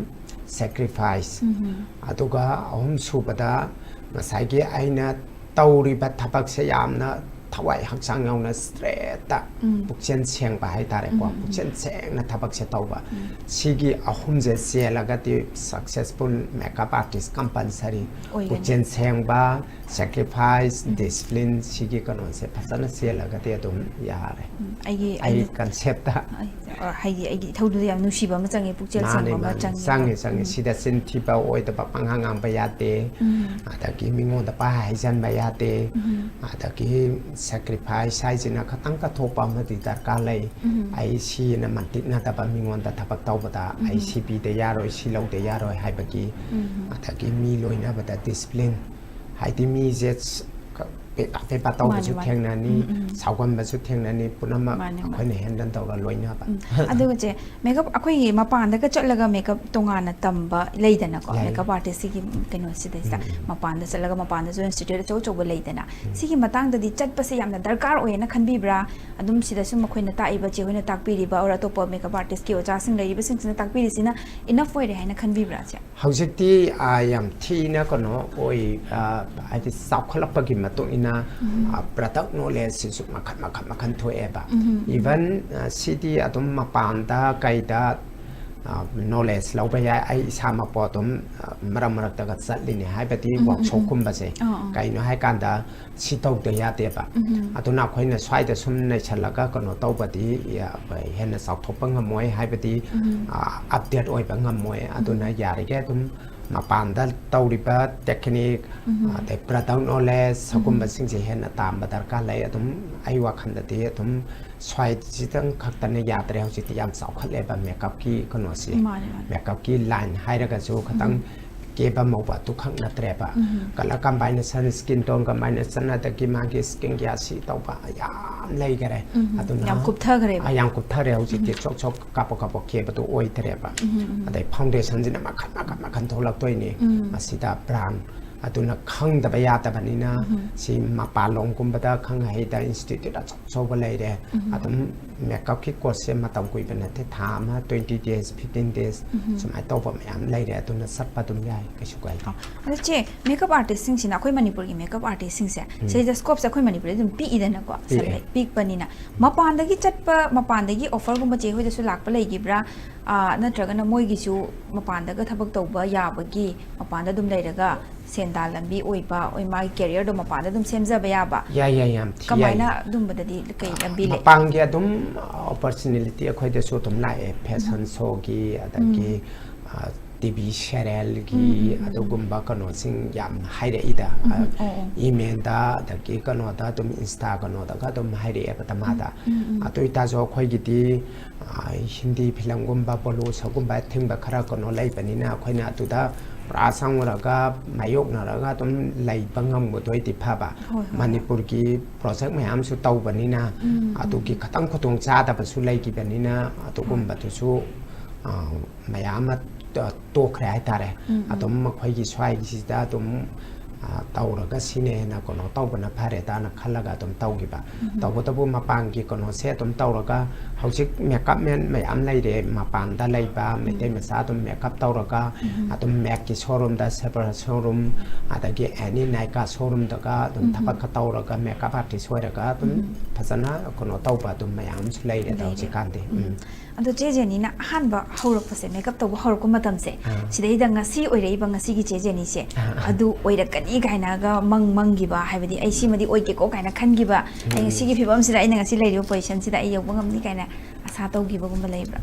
ꯁꯦꯀ꯭ꯔꯤꯐꯥꯏꯁ꯫ ꯎꯝ꯫ ꯑꯗꯨꯒ ꯑꯍꯨꯝꯁꯨꯕꯗ ꯉꯁꯥꯏꯒꯤ ꯑꯩꯅ ꯇꯧꯔꯤꯕ ꯊꯕꯛꯁꯦ ꯌꯥꯝꯅ ꯊꯋꯥꯏ ꯍꯛꯆꯥꯡ ꯌꯥꯎꯅ ꯏꯁꯇ꯭ꯔꯦꯠꯇ ꯎꯝ꯫ ꯄꯨꯛꯆꯦꯜ ꯁꯦꯡꯕ ꯍꯥꯏꯇꯥꯔꯦꯀꯣ, ꯎꯝ, ꯎꯝ, ꯎꯝ꯫ ꯄꯨꯛꯆꯦꯜ ꯁꯦꯡꯅ ꯊꯕꯛꯁꯦ ꯇꯧꯕ꯫ ꯎꯝ꯫ ꯁꯤꯒꯤ ꯑꯍꯨꯝꯁꯦ ꯆꯦꯜꯂꯒꯗꯤ ꯁꯛꯁꯦꯁꯐꯨꯜ ꯃꯦꯀꯞ ꯑꯥꯔꯇꯤꯁ ꯀꯝꯄꯜꯁꯔꯤ꯫ ꯑꯣꯏꯒꯅꯤ꯫ ꯄꯨꯛꯆꯦꯜ ꯁꯦꯡꯕ, ꯁꯦꯀ꯭ꯔꯤꯐꯥꯏꯁ, ꯎꯝ꯫ ꯗꯤꯁꯤꯄ꯭ꯂꯤꯟ, ꯁꯤꯒꯤ ꯀꯩꯅꯣꯁꯦ ꯐꯖꯅ ꯆꯦꯜꯂꯒꯗꯤ ꯑꯗꯨꯝ ꯌꯥꯔꯦ꯫ ꯎꯝ, ꯑꯩꯒꯤ, ꯑꯩꯒꯤ ꯑꯩꯅ ꯀꯟꯁꯦꯞꯇ꯫ ꯑꯩ, ꯑ, ꯍꯥꯏꯗꯤ ꯑꯩꯒꯤ ꯏꯊꯧꯗꯨꯗ ꯌꯥꯝ ꯅꯨꯡꯁꯤꯕ ꯑꯃ ꯆꯪꯉꯦ, ꯄꯨꯛꯆꯦꯜ ꯃꯥꯅꯦ, ꯁꯦꯡꯕ ꯑꯃ ꯃꯥꯅꯦ꯫ ꯆꯪꯉꯦꯕ꯫ ꯆꯪꯉꯦ, ꯆꯪꯉꯦ꯫ ꯎꯝ꯫ ꯁꯤꯗ ꯆꯤꯟ ꯊꯤꯕ, ꯑꯣꯏꯗꯕ ꯄꯪꯉꯥꯡ ꯉꯥꯡꯕ ꯌꯥꯗꯦ꯫ ꯎꯝ꯫ ꯑꯗꯒꯤ ꯃꯤꯉꯣꯟꯗ ꯄꯪꯍꯥꯏ ꯍꯥꯏꯖꯟꯕ ꯌꯥꯗꯦ꯫ ꯎꯝ꯫ ꯑꯗꯒꯤ ꯁꯦꯀ꯭ꯔꯤꯐꯥꯏꯁ ꯍꯥꯏꯁꯤꯅ ꯈꯇꯪ ꯀꯠꯊꯣꯛꯄ ꯑꯃꯗꯤ ꯗꯔꯀꯥꯔ ꯂꯩ꯫ ꯎꯝ꯫ ꯑꯩ ꯁꯤꯅ ꯃꯟꯇꯤꯛꯅꯗꯕ, ꯃꯤꯉꯣꯟꯗ ꯊꯕꯛ ꯇꯧꯕꯗ ꯑꯩ ꯎꯝ꯫ ꯁꯤ ꯄꯤꯗ ꯌꯥꯔꯣꯏ, ꯁꯤ ꯂꯧꯗ ꯌꯥꯔꯣꯏ ꯍꯥꯏꯕꯒꯤ, ꯎꯝ꯫ ꯑꯗꯒꯤ ꯃꯤ ꯂꯣꯏꯅꯕꯗ ꯗꯤꯁꯤꯄ꯭ꯂꯤꯟ, ꯍꯥꯏꯗꯤ ꯃꯤꯁꯦ ꯁ-, ꯀ-, ꯄꯦꯄꯥ ꯄꯦꯄꯥ ꯇꯧꯕꯁꯨ ꯃꯥꯅꯦ꯫ ꯊꯦꯡꯅꯅꯤ, ꯎꯝ, ꯎꯝ꯫ ꯁꯥꯎꯒꯟꯕꯁꯨ ꯊꯦꯡꯅꯅꯤ, ꯄꯨꯝꯅꯃꯛ ꯃꯥꯅꯦ, ꯃꯥꯅꯦ꯫ ꯑꯩꯈꯣꯏꯅ ꯍꯦꯟꯗꯜ ꯇꯧꯔ ꯂꯣꯏꯅꯕ꯫ ꯎꯝ꯫ ꯑꯗꯨꯒ ꯆꯦ, ꯃꯦꯀꯞ ꯑꯩꯈꯣꯏꯒꯤ ꯃꯄꯥꯟꯗꯒ ꯆꯠꯂꯒ ꯃꯦꯀꯞ ꯇꯣꯉꯥꯟꯅ ꯇꯝꯕ ꯂꯩꯗꯅꯀꯣ, ꯂꯩ꯫ ꯃꯦꯀꯞ ꯑꯥꯔꯇꯤꯁꯀꯤ ꯀꯩꯅꯣꯁꯤꯗꯩꯁꯤꯗ ꯎꯝ, ꯎꯝ꯫ ꯃꯄꯥꯟꯗ ꯆꯠꯂꯒ ꯃꯄꯥꯟꯗꯁꯨ ꯏꯟꯁꯇꯤꯇ꯭ꯌꯨꯠ ꯑꯆꯧ ꯑꯆꯧꯕ ꯂꯩꯗꯅ, ꯎꯝ꯫ ꯁꯤꯒꯤ ꯃꯇꯥꯡꯗꯗꯤ ꯆꯠꯄꯁꯦ ꯌꯥꯝꯅ ꯗꯔꯀꯥꯔ ꯑꯣꯏꯌꯦꯅ ꯈꯟꯕꯤꯕ꯭ꯔꯥ? ꯑꯗꯨꯝ ꯁꯤꯗ ꯁꯨꯝ ꯑꯩꯈꯣꯏꯅ ꯇꯥꯛꯏꯕ ꯆꯦ ꯍꯣꯏꯅ ꯇꯥꯛꯄꯤꯔꯤꯕ ꯑꯣꯔ ꯑꯇꯣꯞꯄ ꯃꯦꯀꯞ ꯑꯥꯔꯇꯤꯁꯀꯤ ꯑꯣꯖꯥꯁꯤꯡ ꯂꯩꯔꯤꯕꯁꯤꯡꯁꯤꯅ ꯇꯥꯛꯄꯤꯔꯤꯁꯤꯅ ꯏꯅꯐ ꯑꯣꯏꯔꯦ ꯍꯥꯏꯅ ꯈꯟꯕꯤꯕ꯭ꯔꯥ ꯆꯦ? ꯍꯧꯖꯤꯛꯇꯤ, ꯑ, ꯌꯥꯝ ꯊꯤꯅ ꯀꯩꯅꯣ ꯑꯣꯏ, ꯑ, ꯍꯥꯏꯗꯤ ꯆꯥꯎꯈꯠꯂꯛꯄꯒꯤ ꯃꯇꯨꯡ ꯏꯟꯅ, ꯎꯝ꯫ ꯑ, ꯄ꯭ꯔꯗꯛ ꯅꯣꯂꯦꯖꯁꯤꯁꯨ ꯃꯈꯜ ꯃꯈꯜ ꯃꯈꯜ ꯊꯣꯛꯑꯦꯕ꯫ ꯎꯝ, ꯎꯝ꯫ ꯏꯚꯟ, ꯑ, ꯁꯤꯗꯤ ꯑꯗꯨꯝ ꯃꯄꯥꯟꯗ ꯀꯩꯗ, ꯑ, ꯅꯣꯂꯦꯖ ꯂꯧꯕ ꯌꯥꯏ꯫ ꯑꯩ ꯏꯁꯥꯃꯛꯄꯨ ꯑꯗꯨꯝ, ꯑ, ꯃꯔꯛ ꯃꯔꯛꯇꯒ ꯆꯠꯂꯤꯅꯦ, ꯍꯥꯏꯕꯗꯤ ꯎꯝ, ꯎꯝ, ꯎꯝ꯫ ꯋꯥꯛꯁꯣꯞꯀꯨꯝꯕꯁꯦ꯫ ꯑꯥ, ꯑꯥ꯫ ꯀꯩꯅꯣ ꯍꯥꯏꯀꯥꯟꯗ ꯁꯤ ꯇꯧꯗ ꯌꯥꯗꯦꯕ꯫ ꯎꯝ꯫ ꯑꯗꯨꯅ ꯑꯩꯈꯣꯏꯅ ꯁ꯭ꯋꯥꯏꯗ ꯁꯨꯝ ꯅꯩꯁꯜꯂꯒ ꯀꯩꯅꯣ ꯇꯧꯕꯗꯤ, ꯑ, ꯍꯦꯟꯅ ꯆꯥꯎꯊꯣꯛꯄ ꯉꯝꯃꯣꯏ, ꯍꯥꯏꯕꯗꯤ, ꯎꯝ꯫ ꯑ, ꯑꯞꯗꯦꯠ ꯑꯣꯏꯕ ꯉꯝꯃꯣꯏ꯫ ꯑꯗꯨꯅ ꯎꯝ꯫ ꯌꯥꯔꯤꯈꯩ ꯑꯗꯨꯝ ꯃꯄꯥꯟꯗ ꯇꯧꯔꯤꯕ ꯇꯦꯛꯅꯤꯛ, ꯎꯝ꯫ ꯑꯗꯩ ꯄ꯭ꯔꯗꯛ ꯅꯣꯂꯦꯖ, ꯎꯝ꯫ ꯁꯒꯨꯝꯕꯁꯤꯡꯁꯦ ꯍꯦꯟꯅ ꯇꯥꯝꯕ ꯗꯔꯀꯥꯔ ꯂꯩ꯫ ꯑꯗꯨꯝ ꯑꯩ ꯋꯥꯈꯜꯗꯗꯤ ꯑꯗꯨꯝ ꯁ꯭ꯋꯥꯏꯁꯤꯗꯪ ꯈꯛꯇꯅ ꯌꯥꯗ꯭ꯔꯦ꯫ ꯍꯧꯖꯤꯛꯇꯤ ꯌꯥꯝ ꯆꯥꯎꯈꯠꯂꯦꯕ ꯃꯦꯀꯞꯀꯤ ꯀꯩꯅꯣꯁꯤ꯫ ꯃꯥꯅꯦ, ꯃꯥꯅꯦ꯫ ꯃꯦꯀꯞꯀꯤ ꯂꯥꯏꯟ ꯍꯥꯏꯔꯒꯁꯨ ꯈꯇꯪ ꯎꯝ꯫ ꯀꯦꯕ ꯃꯧꯕ ꯑꯗꯨꯈꯛ ꯅꯠꯇ꯭ꯔꯦꯕ꯫ ꯎꯝ꯫ Colour combination, skin tone combination, ꯑꯗꯒꯤ ꯃꯥꯒꯤ ꯁ꯭ꯀꯤꯟ ꯀꯦꯌꯥꯔ ꯁꯤ ꯇꯧꯕ ꯌꯥꯝ ꯂꯩꯈꯔꯦ꯫ ꯎꯝ꯫ ꯑꯗꯨꯅ ꯌꯥꯝ ꯀꯨꯞꯊꯈ꯭ꯔꯦꯕ꯫ ꯑ, ꯌꯥꯝ ꯀꯨꯞꯊꯔꯦ ꯍꯧꯖꯤꯛꯇꯤ꯫ ꯎꯝ꯫ ꯁꯣꯛ ꯁꯣꯛ ꯀꯥꯞꯄ ꯀꯥꯞꯄ ꯀꯦꯕꯗꯣ ꯑꯣꯏꯗ꯭ꯔꯦꯕ꯫ ꯎꯝ, ꯎꯝ꯫ ꯑꯗꯩ ꯐꯥꯎꯟꯗꯦꯁꯟꯁꯤꯅ ꯃꯈꯜ ꯃꯈꯜ ꯃꯈꯜ ꯊꯣꯛꯂꯛꯇꯣꯏꯅꯤ꯫ ꯎꯝ꯫ ꯃꯁꯤꯗ ꯕ꯭ꯔꯥꯟ ꯑꯗꯨꯅ ꯈꯪꯗꯕ ꯌꯥꯗꯕꯅꯤꯅ ꯎꯝ꯫ ꯁꯤ ꯃꯄꯥꯟꯂꯣꯝꯒꯨꯝꯕꯗ ꯈꯪ ꯍꯩꯗ ꯏꯟꯁꯇꯤꯇ꯭ꯌꯨꯠ ꯑꯆꯧ ꯑꯆꯧꯕ ꯂꯩꯔꯦ꯫ ꯎꯝ꯫ ꯑꯗꯨꯝ ꯃꯦꯀꯞꯀꯤ ꯀꯣꯔꯁꯁꯦ ꯃꯇꯝ ꯀꯨꯏꯕ ꯅꯠꯇꯦ, ꯊꯥ ꯑꯃ, ꯇ꯭ꯋꯦꯟꯇꯤ ꯗꯦꯖ, ꯐꯤꯐꯇꯤꯟ ꯗꯦꯖ ꯎꯝ꯫ ꯁꯨꯃꯥꯏꯅ ꯇꯧꯕ ꯃꯌꯥꯝ ꯂꯩꯔꯦ꯫ ꯑꯗꯨꯅ ꯆꯠꯄ ꯑꯗꯨꯝ ꯌꯥꯏ, ꯀꯩꯁꯨ ꯀꯥꯏꯗꯦ꯫ ꯑꯣ, ꯑꯗꯣ ꯆꯦ, ꯃꯦꯀꯞ ꯑꯥꯔꯇꯤꯁꯁꯤꯡꯁꯤꯅ, ꯑꯩꯈꯣꯏ ꯃꯅꯤꯄꯨꯔꯒꯤ ꯃꯦꯀꯞ ꯑꯥꯔꯇꯤꯁꯁꯤꯡꯁꯦ, ꯎꯝ꯫ ꯁꯤꯗ ꯁ꯭ꯀꯣꯞꯁꯦ ꯑꯩꯈꯣꯏ ꯃꯅꯤꯄꯨꯔꯗ ꯑꯗꯨꯝ ꯄꯤꯛꯏꯗꯅꯀꯣ, ꯄꯤꯛꯑꯦ꯫ ꯁꯟꯂꯥꯏꯠ ꯄꯤꯛꯄꯅꯤꯅ꯫ ꯃꯄꯥꯟꯗꯒꯤ ꯆꯠꯄ, ꯃꯄꯥꯟꯗꯒꯤ ꯑꯣꯐꯔꯒꯨꯝꯕ ꯆꯦ ꯍꯣꯏꯗꯁꯨ ꯂꯥꯛꯄ ꯂꯩꯈꯤꯕ꯭ꯔꯥ? ꯑꯥ, ꯅꯠꯇ꯭ꯔꯒꯅ ꯃꯣꯏꯒꯤꯁꯨ ꯃꯄꯥꯟꯗꯒ ꯊꯕꯛ ꯇꯧꯕ ꯌꯥꯕꯒꯤ, ꯃꯄꯥꯟꯗ ꯑꯗꯨꯝ ꯂꯩꯔꯒ ꯁꯦꯟꯗꯥꯟ ꯂꯝꯕꯤ ꯑꯣꯏꯕ, ꯑꯣꯏ, ꯃꯥꯒꯤ ꯀꯦꯔꯤꯌꯔꯗꯣ ꯃꯄꯥꯟꯗ ꯑꯗꯨꯝ ꯁꯦꯝꯖꯕ ꯌꯥꯕ? ꯌꯥꯏ, ꯌꯥꯏ, ꯌꯥꯝ ꯊꯤ ꯀꯃꯥꯏꯅ ꯌꯥꯏ꯫ ꯑꯗꯨꯝꯕꯗꯗꯤ ꯀꯩ ꯂꯝꯕꯤ ꯂꯩ? ꯃꯄꯥꯟꯒꯤ ꯑꯗꯨꯝ ꯑꯣꯄꯣꯔꯆꯨꯅꯤꯇꯤ ꯑꯩꯈꯣꯏꯗꯁꯨ ꯑꯗꯨꯝ ꯂꯥꯛꯑꯦ, ꯐꯦꯁꯟ ꯎꯝ꯫ ꯁꯣꯒꯤ, ꯑꯗꯒꯤ, ꯎꯝ꯫ ꯑ, ꯇꯤ ꯚꯤ ꯁꯦꯔꯦꯜꯒꯤ ꯎꯝ, ꯎꯝ, ꯎꯝ, ꯎꯝ꯫ ꯑꯗꯨꯒꯨꯝꯕ ꯀꯩꯅꯣꯁꯤꯡ ꯌꯥꯝ ꯍꯥꯏꯔꯛꯏꯗ꯫ ꯎꯝ, ꯑ, ꯎꯝ, ꯑꯣ, ꯑꯣ꯫ ꯏꯃꯦꯜꯗ, ꯑꯗꯒꯤ ꯀꯩꯅꯣꯗ ꯑꯗꯨꯝ, ꯏꯟꯁꯇꯥ ꯀꯩꯅꯣꯗꯒ ꯑꯗꯨꯝ ꯍꯥꯏꯔꯛꯑꯦꯕ ꯗꯃꯥꯗ꯫ ꯎꯝ, ꯎꯝ, ꯎꯝ꯫ ꯑꯗꯨ ꯑꯣꯏꯇꯥꯔꯁꯨ ꯑꯩꯈꯣꯏꯒꯤꯗꯤ, ꯑ, ꯍꯤꯟꯗꯤ ꯐꯤꯂꯝꯒꯨꯝꯕ, ꯕꯣꯂꯤꯋꯨꯗꯒꯨꯝꯕ ꯊꯤꯡꯕ ꯈꯔ ꯀꯩꯅꯣ ꯂꯩꯕꯅꯤꯅ ꯑꯩꯈꯣꯏꯅ ꯑꯗꯨꯗ ꯄꯨꯔꯥ ꯆꯪꯉꯨꯔꯒ ꯃꯥꯌꯣꯛꯅꯔꯒ ꯑꯗꯨꯝ ꯂꯩꯕ ꯉꯝꯕꯗꯣꯏꯗꯤ ꯐꯕ꯫ ꯍꯣꯏ, ꯍꯣꯏ, ꯍꯣꯏ꯫ ꯃꯅꯤꯄꯨꯔꯒꯤ ꯄ꯭ꯔꯣꯖꯦꯛ ꯃꯌꯥꯝꯁꯨ ꯇꯧꯕꯅꯤꯅ, ꯎꯝ, ꯎꯝ, ꯑꯗꯨꯒꯤ ꯎꯝ꯫ ꯈꯤꯇꯪ ꯈꯨꯗꯣꯡ ꯆꯥꯗꯕꯁꯨ ꯂꯩꯈꯤꯕꯅꯤꯅ, ꯑꯗꯨꯒꯨꯝꯕꯗꯨꯁꯨ ꯑ, ꯃꯌꯥꯝ ꯑꯃ ꯇ- ꯇꯣꯛꯈ꯭ꯔꯦ ꯍꯥꯏꯇꯥꯔꯦ꯫ ꯎꯝ, ꯎꯝ꯫ ꯑꯗꯨꯝ ꯑꯩꯈꯣꯏꯒꯤ ꯁ꯭ꯋꯥꯏꯒꯤꯁꯤꯗ ꯑꯗꯨꯝ ꯑ, ꯇꯧꯔꯒ ꯁꯤꯅ ꯍꯦꯟꯅ ꯀꯩꯅꯣ ꯇꯧꯕꯅ ꯐꯔꯦꯗꯅ ꯈꯜꯂꯒ ꯑꯗꯨꯝ ꯇꯧꯈꯤꯕ꯫ ꯎꯝ꯫ ꯇꯧꯕꯇꯕꯨ ꯃꯄꯥꯟꯒꯤ ꯀꯩꯅꯣꯁꯦ ꯑꯗꯨꯝ ꯇꯧꯔꯒ, ꯍꯧꯖꯤꯛ ꯃꯦꯀꯞ ꯃꯦꯟ ꯃꯌꯥꯝ ꯂꯩꯔꯦ ꯃꯄꯥꯟꯗ ꯂꯩꯕ ꯃꯩꯇꯩ ꯎꯝ꯫ ꯃꯆꯥ, ꯑꯗꯨꯝ ꯃꯦꯀꯞ ꯇꯧꯔꯒ ꯎꯝ꯫ ꯑꯗꯨꯝ ꯃꯦꯛꯀꯤ ꯁꯣꯔꯨꯝꯗ, ꯁꯦꯕꯔ ꯁꯣꯔꯨꯝ, ꯑꯗꯒꯤ ꯑꯦꯅꯤ ꯅꯥꯏꯀꯥ ꯁꯣꯔꯨꯝꯗꯒ ꯑꯗꯨꯝ ꯎꯝ꯫ ꯊꯕꯛꯀ ꯇꯧꯔꯒ ꯃꯦꯀꯞ ꯑꯥꯔꯇꯤꯁ ꯑꯣꯏꯔꯒ ꯑꯗꯨꯝ ꯎꯝ꯫ ꯐꯖꯅ ꯀꯩꯅꯣ ꯇꯧꯕ ꯑꯗꯨꯝ ꯃꯌꯥꯝ ꯑꯃꯁꯨ ꯂꯩꯔꯦꯗ ꯂꯩꯔꯦ꯫ ꯍꯧꯖꯤꯛꯀꯥꯟꯗꯤ꯫ ꯎꯝ꯫ ꯑꯗꯣ ꯆꯦ ꯖꯦꯅꯤꯅ ꯑꯍꯥꯟꯕ ꯍꯧꯔꯛꯄꯁꯦ, ꯃꯦꯀꯞ ꯇꯧꯕ ꯍꯧꯔꯛꯄ ꯃꯇꯝꯁꯦ, ꯑꯥ꯫ ꯁꯤꯗꯩꯗ ꯉꯁꯤ ꯑꯣꯏꯔꯛꯏꯕ ꯉꯁꯤꯒꯤ ꯆꯦ ꯖꯦꯅꯤꯁꯦ, ꯑꯥ, ꯑꯥ꯫ ꯑꯗꯨ ꯑꯣꯏꯔꯛꯀꯅꯤ ꯀꯥꯏꯅꯒ ꯃꯪ ꯃꯪꯈꯤꯕ, ꯍꯥꯏꯕꯗꯤ ꯑꯩ ꯁꯤꯃꯗꯤ ꯑꯣꯏꯒꯦꯀꯣ ꯀꯥꯏꯅ ꯈꯟꯈꯤꯕ, ꯑꯩ ꯎꯝ꯫ ꯉꯁꯤꯒꯤ ꯐꯤꯕꯝꯁꯤꯗ, ꯑꯩꯅ ꯉꯁꯤ ꯂꯩꯔꯤꯕ ꯄꯣꯖꯤꯁꯟꯁꯤꯗ ꯑꯩ ꯌꯧꯕ ꯉꯝꯅꯤ ꯀꯥꯏꯅ ꯑꯁꯥ ꯇꯧꯈꯤꯕꯒꯨꯝꯕ ꯂꯩꯕ꯭ꯔꯥ?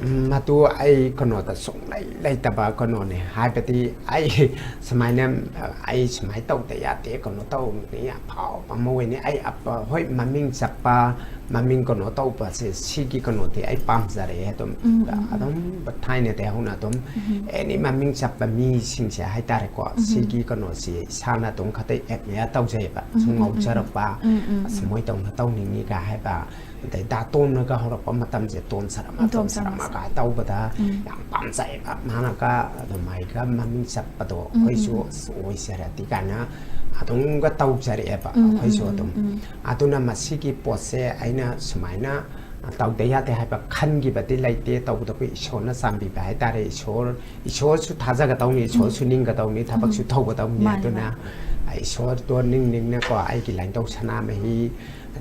ꯎꯝ, ꯃꯗꯨ ꯑꯩ ꯀꯩꯅꯣꯗ ꯁꯨꯡꯂꯩ ꯂꯩꯇꯕ ꯀꯩꯅꯣꯅꯦ꯫ ꯍꯥꯏꯕꯗꯤ ꯑꯩ ꯁꯨꯃꯥꯏꯅ, ꯑꯩ ꯁꯨꯃꯥꯏꯅ ꯇꯧꯗ ꯌꯥꯗꯦ, ꯀꯩꯅꯣ ꯇꯧꯅꯤ, ꯑꯐꯥꯎꯕ ꯑꯃ ꯑꯣꯏꯅꯤ, ꯑꯩ ꯑꯄ-, ꯍꯣꯏ, ꯃꯃꯤꯡ ꯆꯠꯄ, ꯃꯃꯤꯡ ꯀꯩꯅꯣ ꯇꯧꯕꯁꯦ, ꯁꯤꯒꯤ ꯀꯩꯅꯣꯗꯤ ꯑꯩ ꯄꯥꯝꯖꯔꯛꯑꯦ ꯑꯗꯨꯝ꯫ ꯎꯝ, ꯎꯝ, ꯎꯝ꯫ ꯑꯗꯨꯝ ꯊꯥꯏꯅꯗꯒꯤ ꯍꯧꯅ ꯑꯗꯨꯝ ꯎꯝ꯫ ꯑꯦꯅꯤ ꯃꯃꯤꯡ ꯆꯠꯄ ꯃꯤꯁꯤꯡꯁꯦ ꯍꯥꯏꯇꯥꯔꯦꯀꯣ, ꯎꯝ꯫ ꯁꯤꯒꯤ ꯀꯩꯅꯣꯁꯤ ꯏꯁꯥꯅ ꯑꯗꯨꯝ ꯈꯇꯪ ꯑꯦꯗꯃꯤꯌꯔ ꯇꯧꯖꯩꯑꯕ, ꯎꯝ, ꯁꯨꯝ ꯎꯝ, ꯎꯝ, ꯎꯝ꯫ ꯉꯥꯎꯖꯔꯛꯄ, ꯎꯝ, ꯎꯝ, ꯑꯁ, ꯎꯝ꯫ ꯃꯣꯏꯗꯧꯅ ꯇꯧꯅꯤꯡꯉꯤꯒ ꯍꯥꯏꯕ꯫ ꯑꯗꯩ ꯗꯥ ꯇꯣꯝꯅꯒ ꯍꯧꯔꯛꯄ ꯃꯇꯝꯁꯦ, "ꯇꯣꯝ ꯁꯔꯃ, ꯎꯝ, ꯇꯣꯝ ꯇꯣꯝ ꯁꯔꯃ ꯁꯔꯃ" ꯁꯥ-, ꯀꯥꯏ ꯇꯧꯕꯗ ꯎꯝ꯫ ꯌꯥꯝ ꯄꯥꯝꯖꯩꯑꯕ꯫ ꯃꯥꯅꯒ ꯑꯗꯨꯃꯥꯏꯒ ꯃꯃꯤꯡ ꯆꯠꯄꯗꯣ, ꯎꯝ, ꯑꯩꯈꯣꯏꯁꯨ ꯎꯝ, ꯎꯝ꯫ "ꯑꯁ, ꯑꯣꯏꯖꯔꯗꯤ" ꯀꯥꯏꯅ ꯑꯗꯨꯝꯒ ꯇꯧꯖꯔꯛꯑꯦꯕ ꯎꯝ, ꯑꯩꯈꯣꯏꯁꯨ ꯎꯝ, ꯎꯝ, ꯑꯗꯨꯝ꯫ ꯎꯝ꯫ ꯑꯗꯨꯅ ꯃꯁꯤꯒꯤ ꯄꯣꯠꯁꯦ ꯑꯩꯅ ꯁꯨꯃꯥꯏꯅ ꯇꯧꯗ ꯌꯥꯗꯦ ꯍꯥꯏꯕ ꯈꯟꯈꯤꯕꯗꯤ ꯂꯩꯇꯦ꯫ ꯇꯧꯕꯇꯕꯨ ꯏꯁꯣꯔꯅ ꯆꯥꯟꯕꯤꯕ ꯍꯥꯏꯇꯥꯔꯦ꯫ ꯏꯁꯣꯔ, ꯏꯁꯣꯔꯁꯨ ꯊꯥꯖꯒꯗꯧꯅꯤ, ꯏꯁꯣꯔꯁꯨ ꯎꯝ꯫ ꯅꯤꯡꯒꯗꯧꯅꯤ, ꯊꯕꯛꯁꯨ ꯎꯝ꯫ ꯇꯧꯒꯗꯧꯅꯤ꯫ ꯃꯥꯅꯤ, ꯑꯗꯨꯅ ꯃꯥꯅꯤ꯫ ꯏꯁꯣꯔꯗꯣ ꯅꯤꯡ ꯅꯤꯡꯅꯀꯣ, ꯑꯩꯒꯤ ꯂꯥꯏꯅꯤꯡꯊꯧ ꯁꯅꯥꯃꯍꯤ,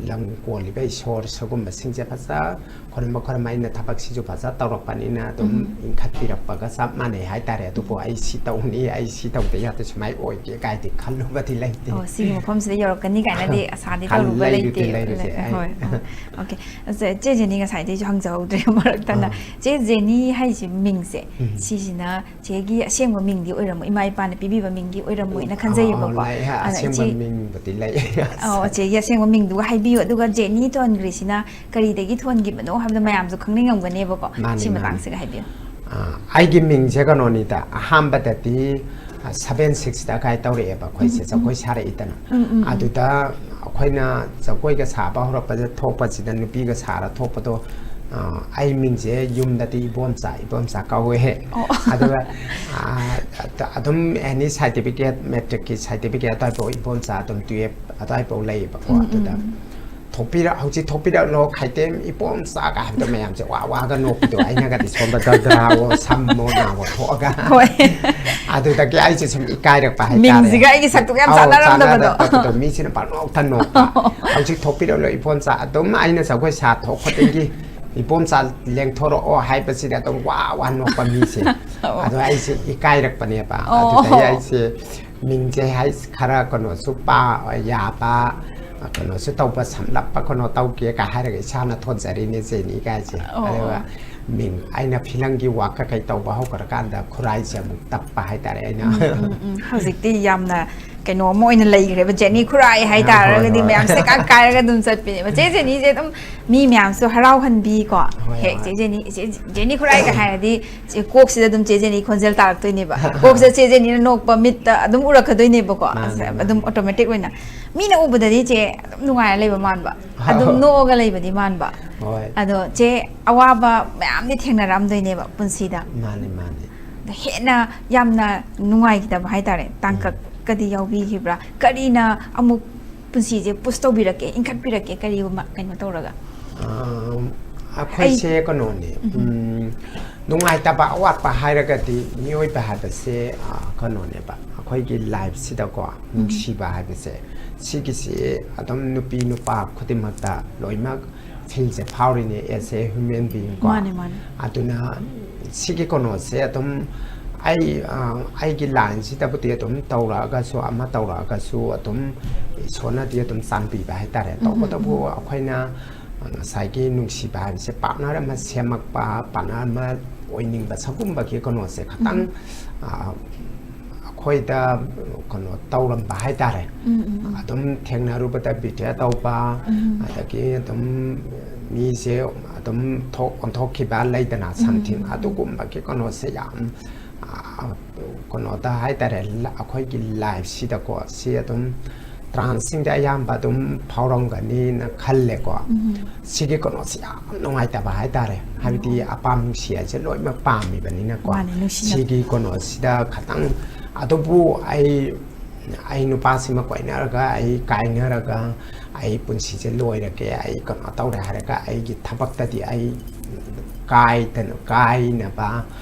ꯂꯝ ꯀꯣꯜꯂꯤꯕ ꯏꯁꯣꯔ, ꯁꯤꯒꯨꯝꯕꯁꯤꯡꯁꯦ ꯐꯖ ꯈꯣꯏꯔꯝꯕ ꯈꯣꯏꯔꯝꯕ, ꯑꯩꯅ ꯊꯕꯛꯁꯤꯁꯨ ꯐꯖ ꯇꯧꯔꯛꯄꯅꯤꯅ ꯑꯗꯨꯝ ꯎꯝ꯫ ꯏꯟꯈꯠꯄꯤꯔꯛꯄꯒ ꯆꯞ ꯃꯥꯟꯅꯩ ꯍꯥꯏꯇꯥꯔꯦ꯫ ꯑꯗꯨꯕꯨ ꯑꯩ ꯁꯤ ꯇꯧꯅꯤ, ꯑꯩ ꯁꯤ ꯇꯧꯗ ꯌꯥꯗꯦ, ꯁꯨꯃꯥꯏ ꯑꯣꯏꯒꯦ ꯀꯥꯏꯗꯤ ꯈꯜꯂꯨꯕꯗꯤ ꯂꯩꯇꯦ꯫ ꯑꯣ, ꯁꯤꯒꯤ ꯃꯐꯝꯁꯤꯗ ꯌꯧꯔꯛꯀꯅꯤ ꯀꯥꯏꯅꯗꯤ ꯑꯁꯥꯗꯤ ꯈꯜ-, ꯇꯧꯔꯨꯕ ꯂꯩꯔꯨꯗꯦ, ꯂꯩꯇꯦ꯫ ꯂꯩꯔꯨꯗꯦ, ꯑꯩ꯫ ꯍꯣꯏ, ꯍꯣꯏ꯫ ꯑꯣꯀꯦ꯫ ꯑꯁ, ꯆꯦ ꯖꯦꯅꯤ, ꯉꯁꯥꯏꯗꯩꯁꯨ ꯍꯪꯖꯍꯧꯗ꯭ꯔꯦ ꯃꯔꯛꯇꯅ꯫ ꯑꯥ꯫ ꯆꯦ ꯖꯦꯅꯤ ꯍꯥꯏꯁꯤ ꯃꯤꯡꯁꯦ, ꯎꯝ꯫ ꯁꯤꯁꯤꯅ ꯆꯦꯒꯤ ꯑꯁꯦꯡꯕ ꯃꯤꯡꯗꯤ ꯑꯣꯏꯔꯝꯃꯣꯏ, ꯏꯃꯥ ꯏꯄꯥꯅ ꯄꯤꯕꯤꯕ ꯃꯤꯡꯗꯤ ꯑꯣꯏꯔꯝꯃꯣꯏꯅ ꯑꯥ, ꯈꯟꯖꯩꯌꯦꯕꯀꯣ꯫ ꯑꯥ, ꯂꯩ, ꯑꯗ ꯑꯁꯦꯡꯕ ꯏꯆꯦ, ꯃꯤꯡꯕꯨꯗꯤ ꯂꯩ꯫ ꯑꯣ, ꯆꯦꯒꯤ ꯑꯁꯦꯡꯕ ꯃꯤꯡꯗꯨꯒ ꯍꯥꯏꯕꯤꯌꯨ, ꯑꯗꯨꯒ ꯖꯦꯅꯤ ꯊꯣꯟꯈ꯭ꯔꯤꯁꯤꯅ ꯀꯔꯤꯗꯒꯤ ꯊꯣꯟꯈꯤꯕꯅꯣ ꯍꯥꯏꯕꯗꯣ ꯃꯌꯥꯝꯁꯨ ꯈꯪꯅꯤꯡꯉꯝꯒꯅꯦꯕꯀꯣ꯫ ꯃꯥꯅꯤ, ꯁꯤ ꯃꯥꯅꯤ꯫ ꯃꯇꯥꯡꯁꯤꯒ ꯍꯥꯏꯕꯤꯌꯨ꯫ ꯑꯩꯒꯤ ꯃꯤꯡꯁꯦ ꯀꯩꯅꯣꯅꯤꯗ, ꯑꯍꯥꯟꯕꯗꯗꯤ ꯁꯚꯦꯟ ꯁꯤꯛꯁꯇ ꯀꯥꯏ ꯇꯧꯔꯛꯑꯦꯕ ꯑꯩꯈꯣꯏꯁꯦ, ꯖꯒꯣꯏ ꯁꯥꯔꯛꯏꯗꯅ꯫ ꯑꯗꯨꯗ ꯑꯩꯈꯣꯏꯅ ꯖꯒꯣꯏꯒ ꯁꯥꯕ ꯍꯧꯔꯛꯄꯁꯦ, ꯊꯣꯛꯄꯁꯤꯗ ꯅꯨꯄꯤꯒ ꯁꯥꯔ ꯊꯣꯛꯄꯗꯣ, ꯑ, ꯑꯩ ꯃꯤꯡꯁꯦ ꯌꯨꯝꯗꯗꯤ ꯏꯕꯣꯝꯆꯥ, ꯏꯕꯣꯝꯆꯥ ꯀꯧꯋꯦ꯫ ꯑꯣ꯫ ꯑꯗꯨꯒ, ꯑ, ꯑꯗꯨꯝ ꯑꯦꯅꯤ ꯁꯥꯔꯇꯤꯐꯤꯀꯦꯠ, ꯃꯦꯇ꯭ꯔꯤꯛꯀꯤ ꯁꯥꯔꯇꯤꯐꯤꯀꯦꯠ ꯑꯗꯨꯋꯥꯏꯐꯥꯎ ꯏꯕꯣꯝꯆꯥ, ꯑꯗꯨꯝ ꯇꯨꯌꯦꯞ ꯑꯗꯨꯋꯥꯏꯐꯥꯎ ꯂꯩꯌꯦꯕꯀꯣ꯫ ꯑꯗꯨꯗ ꯊꯣꯛꯄꯤꯔꯛ-, ꯍꯧꯖꯤꯛ ꯊꯣꯛꯄꯤꯔꯛꯂꯣ ꯈꯥꯏꯇꯦꯝ ꯏꯄꯣꯝꯆꯥꯒ ꯍꯥꯏꯕꯗꯣ, ꯃꯌꯥꯝꯁꯦ ꯋꯥ ꯋꯥꯒ ꯅꯣꯛꯄꯗꯣ, ꯑꯩꯅꯒꯗꯤ ꯁꯣꯝꯗ ꯒꯒ꯭ꯔꯥꯋꯣ ꯁꯝꯃꯣ ꯅꯥꯋꯣ ꯊꯣꯛꯑꯒ꯫ ꯍꯣꯏ꯫ ꯑꯗꯨꯗꯒꯤ ꯑꯩꯁꯦ ꯁꯨꯝ ꯏꯀꯥꯏꯔꯛꯄ ꯍꯥꯏꯇꯥꯔꯦ꯫ ꯃꯤꯡꯁꯤꯒ ꯑꯩꯒꯤ ꯁꯛꯇꯨꯒ ꯌꯥꯝ ꯑꯧ, ꯆꯥꯟꯅꯔꯝꯗꯕꯗꯣ꯫ ꯆꯥꯟꯅꯗꯕꯗꯣ, ꯃꯤꯁꯤꯅ ꯄꯪꯅꯣꯛꯇ ꯅꯣꯛꯄ꯫ ꯍꯧꯖꯤꯛ ꯊꯣꯛꯄꯤꯔꯛꯂꯣ ꯏꯄꯣꯝꯆꯥ, ꯑꯗꯨꯝ ꯑꯩꯅ ꯖꯒꯣꯏ ꯁꯥ ꯊꯣꯛ ꯈꯨꯗꯤꯡꯒꯤ ꯏꯄꯣꯝꯆꯥ ꯂꯦꯡꯊꯣꯔꯛꯑꯣ ꯍꯥꯏꯕꯁꯤꯗ ꯑꯗꯨꯝ ꯋꯥ ꯋꯥ ꯅꯣꯛꯄ ꯃꯤꯁꯦ꯫ ꯑꯣ꯫ ꯑꯗꯣ ꯑꯩꯁꯦ ꯏꯀꯥꯏꯔꯛꯄꯅꯦꯕ꯫ ꯑꯣ꯫ ꯑꯗꯨꯗꯒꯤ ꯑꯩꯁꯦ ꯃꯤꯡꯁꯦ ꯍꯥꯏ-, ꯈꯔ ꯀꯩꯅꯣꯁꯨ ꯄꯥ-, ꯌꯥꯕ, ꯀꯩꯅꯣꯁꯨ ꯇꯧꯕ, ꯁꯝꯂꯞꯄ ꯀꯩꯅꯣ ꯇꯧꯒꯦ ꯀꯥꯏ ꯍꯥꯏꯔꯒ ꯏꯁꯥꯅ ꯊꯣꯟꯖꯔꯤꯅꯦ ꯖꯦꯅꯤ ꯀꯥꯏꯁꯦ꯫ ꯑꯣ, ꯑꯗꯨꯒ ꯑꯣ꯫ ꯃꯤꯡ ꯑꯩꯅ ꯐꯤꯂꯝꯒꯤ ꯋꯥꯛ ꯀꯩꯀꯩ ꯇꯧꯕ ꯍꯧꯈ꯭ꯔꯀꯥꯟꯗ ꯈꯨꯔꯥꯏꯁꯦ ꯑꯃꯨꯛ ꯇꯞꯄ ꯍꯥꯏꯇꯥꯔꯦ ꯑꯩꯅ꯫ ꯎꯝ, ꯎꯝ, ꯎꯝ꯫ ꯍꯧꯖꯤꯛꯇꯤ ꯌꯥꯝꯅ ꯀꯩꯅꯣ ꯑꯃ ꯑꯣꯏꯅ ꯂꯩꯈ꯭ꯔꯦꯕ, ꯖꯦꯅꯤ ꯈꯨꯔꯥꯏ ꯍꯣꯏ, ꯍꯥꯏꯇꯥꯔꯒꯗꯤ ꯍꯣꯏ꯫ ꯃꯌꯥꯝꯁꯦ ꯀꯥꯏ ꯀꯥꯏꯔꯒ ꯑꯗꯨꯝ ꯆꯠꯄꯤꯅꯦꯕ꯫ ꯆꯦ ꯖꯦꯅꯤꯁꯦ ꯑꯗꯨꯝ ꯃꯤ ꯃꯌꯥꯝꯁꯨ ꯍꯔꯥꯎꯍꯟꯕꯤꯀꯣ꯫ ꯍꯣꯏ, ꯍꯦꯛ ꯍꯣꯏ꯫ ꯆꯦ ꯖꯦꯅꯤ, ꯆꯦ ꯖꯦꯅꯤ ꯈꯨꯔꯥꯏꯒ ꯍꯥꯏꯔꯗꯤ ꯆꯦ ꯀꯣꯛꯁꯤꯗ ꯑꯗꯨꯝ ꯆꯦ ꯖꯦꯅꯤ ꯈꯣꯟꯖꯦꯜ ꯇꯥꯔꯛꯇꯣꯏꯅꯦꯕ꯫ ꯀꯣꯛꯁꯤꯗ ꯆꯦ ꯖꯦꯅꯤꯅ ꯅꯣꯛꯄ ꯃꯤꯠꯇ ꯑꯗꯨꯝ ꯎꯔꯛꯀꯗꯣꯏꯅꯦꯕꯀꯣ꯫ ꯃꯥꯅꯦ, ꯑꯁ, ꯃꯥꯅꯦ꯫ ꯑꯗꯨꯝ ꯑꯣꯇꯣꯃꯦꯇꯤꯛ ꯑꯣꯏꯅ꯫ ꯃꯤꯅ ꯎꯕꯗꯗꯤ ꯆꯦ ꯑꯗꯨꯝ ꯅꯨꯡꯉꯥꯏꯔ ꯂꯩꯕ ꯃꯥꯟꯕ, ꯑꯗꯨꯝ ꯅꯣꯛꯑꯒ ꯂꯩꯕꯗꯤ ꯃꯥꯟꯕ꯫ ꯍꯣꯏ꯫ ꯑꯗꯣ ꯆꯦ, ꯑꯋꯥꯕ ꯃꯌꯥꯝꯗꯤ ꯊꯦꯡꯅꯔꯛꯑꯝꯗꯣꯏꯅꯦꯕ ꯄꯨꯟꯁꯤꯗ꯫ ꯃꯥꯅꯦ, ꯃꯥꯅꯦ꯫ ꯑꯗ ꯍꯦꯟꯅ ꯌꯥꯝꯅ ꯅꯨꯡꯉꯥꯏꯈꯤꯗꯕ ꯍꯥꯏꯇꯥꯔꯦ, ꯎꯝ꯫ ꯇꯥꯡꯀꯛꯀꯗꯤ ꯌꯥꯎꯕꯤꯈꯤꯕ꯭ꯔꯥ? ꯀꯔꯤꯅ ꯑꯃꯨꯛ ꯄꯨꯟꯁꯤꯁꯦ ꯄꯨꯁ ꯇꯧꯕꯤꯔꯛꯀꯦ, ꯏꯟꯈꯠꯄꯤꯔꯛꯀꯦ, ꯀꯔꯤꯒꯨꯝꯕ ꯀꯩꯅꯣ ꯇꯧꯔꯒ? ꯑꯥ, ꯑꯩꯈꯣꯏꯁꯦ ꯑꯩ ꯀꯩꯅꯣꯅꯦ, ꯎꯝ꯫ ꯎꯝ, ꯅꯨꯡꯉꯥꯏꯇꯕ ꯑꯋꯥꯠꯄ ꯍꯥꯏꯔꯒꯗꯤ ꯃꯤꯑꯣꯏꯕ ꯍꯥꯏꯕꯁꯦ, ꯑꯥ, ꯀꯩꯅꯣꯅꯦꯕ, ꯑꯩꯈꯣꯏꯒꯤ ꯂꯥꯏꯐꯁꯤꯗꯀꯣ, ꯎꯝ꯫ ꯅꯨꯡꯁꯤꯕ ꯍꯥꯏꯕꯁꯦ, ꯁꯤꯒꯤꯁꯤ ꯑꯗꯨꯝ ꯅꯨꯄꯤ ꯅꯨꯄꯥ ꯈꯨꯗꯤꯡꯃꯛꯇ ꯂꯣꯏꯅꯃꯛ ꯐꯤꯜꯁꯦ ꯐꯥꯎꯔꯤꯅꯦ, as a human being ꯀꯣ꯫ ꯃꯥꯅꯦ, ꯃꯥꯅꯦ꯫ ꯑꯗꯨꯅ ꯁꯤꯒꯤ ꯀꯩꯅꯣꯁꯦ ꯑꯗꯨꯝ ꯑꯩ, ꯑ, ꯑꯩꯒꯤ ꯂꯥꯏꯟꯁꯤꯗꯕꯨꯗꯤ ꯑꯗꯨꯝ ꯇꯧꯔꯛꯑꯒꯁꯨ, ꯑꯃ ꯇꯧꯔꯛꯑꯒꯁꯨ ꯑꯗꯨꯝ ꯏꯁꯣꯔꯅꯗꯤ ꯑꯗꯨꯝ ꯆꯥꯟꯕꯤꯕ ꯍꯥꯏꯇꯥꯔꯦ꯫ ꯎꯝ, ꯎꯝ, ꯇꯧꯕꯇꯕꯨ ꯎꯝ꯫ ꯑꯩꯈꯣꯏꯅ, ꯑ, ꯉꯁꯥꯏꯒꯤ ꯅꯨꯡꯁꯤꯕ ꯍꯥꯏꯕꯁꯦ ꯄꯥꯔꯠꯅꯔ ꯑꯃ ꯁꯦꯝꯃꯛꯄ, ꯄꯥꯔꯠꯅꯔ ꯑꯃ ꯑꯣꯏꯅꯤꯡꯕ, ꯁꯒꯨꯝꯕꯒꯤ ꯀꯩꯅꯣꯁꯦ ꯈꯇꯪ, ꯎꯝ꯫ ꯑ, ꯑꯩꯈꯣꯏꯗ ꯀꯩꯅꯣ ꯇꯧꯔꯝꯕ ꯍꯥꯏꯇꯥꯔꯦ꯫ ꯎꯝ, ꯎꯝ, ꯎꯝ. ꯑꯗꯨꯝ ꯊꯦꯡꯅꯔꯨꯕꯗ ꯕꯤꯗ꯭ꯌꯥ ꯇꯧꯕ, ꯎꯝ. ꯑꯗꯒꯤ ꯑꯗꯨꯝ ꯃꯤꯁꯦ ꯑꯗꯨꯝ ꯊꯣꯛ ꯑꯣꯟꯊꯣꯛꯈꯤꯕ ꯂꯩꯗꯅ, ꯎꯝ, something ꯎꯝ, ꯎꯝ. ꯑꯗꯨꯒꯨꯝꯕꯒꯤ ꯀꯩꯅꯣꯁꯦ ꯌꯥꯝ, ꯑ, ꯀꯩꯅꯣꯗ ꯍꯥꯏꯇꯥꯔꯦ, ꯂ-, ꯑꯩꯈꯣꯏꯒꯤ ꯂꯥꯏꯐꯁꯤꯗꯀꯣ, ꯁꯤ ꯑꯗꯨꯝ ꯇ꯭ꯔꯥꯟꯁꯁꯤꯡꯗ ꯑꯌꯥꯝꯕ ꯑꯗꯨꯝ ꯐꯥꯎꯔꯝꯒꯅꯤꯅ ꯈꯜꯂꯦꯀꯣ꯫ ꯎꯝ. ꯁꯤꯒꯤ ꯀꯩꯅꯣꯁꯤ ꯌꯥꯝ ꯅꯨꯡꯉꯥꯏꯇꯕ ꯍꯥꯏꯇꯥꯔꯦ, ꯍꯥꯏꯕꯗꯤ ꯎꯝ. ꯑꯄꯥꯝ ꯅꯨꯡꯁꯤ ꯍꯥꯏꯁꯦ ꯂꯣꯏꯅꯃꯛ ꯄꯥꯝꯃꯤꯕꯅꯤꯅꯀꯣ꯫ ꯃꯥꯅꯦ, ꯅꯨꯡꯁꯤꯅꯕ. ꯁꯤꯒꯤ ꯀꯩꯅꯣꯁꯤꯗ ꯈꯇꯪ, ꯑꯗꯨꯕꯨ ꯑꯩ, ꯑꯩ ꯅꯨꯄꯥꯁꯤꯃ ꯀꯣꯏꯅꯔꯒ, ꯑꯩ ꯀꯥꯏꯅꯔꯒ, ꯑꯩ ꯄꯨꯟꯁꯤꯁꯦ ꯂꯣꯏꯔꯒꯦ, ꯑꯩ ꯀꯩꯅꯣ ꯇꯧꯔꯦ ꯍꯥꯏꯔꯒ, ꯑꯩꯒꯤ ꯊꯕꯛꯇꯗꯤ ꯑꯩ ꯀꯥꯏꯗꯅ, ꯀꯥꯏꯅꯕ,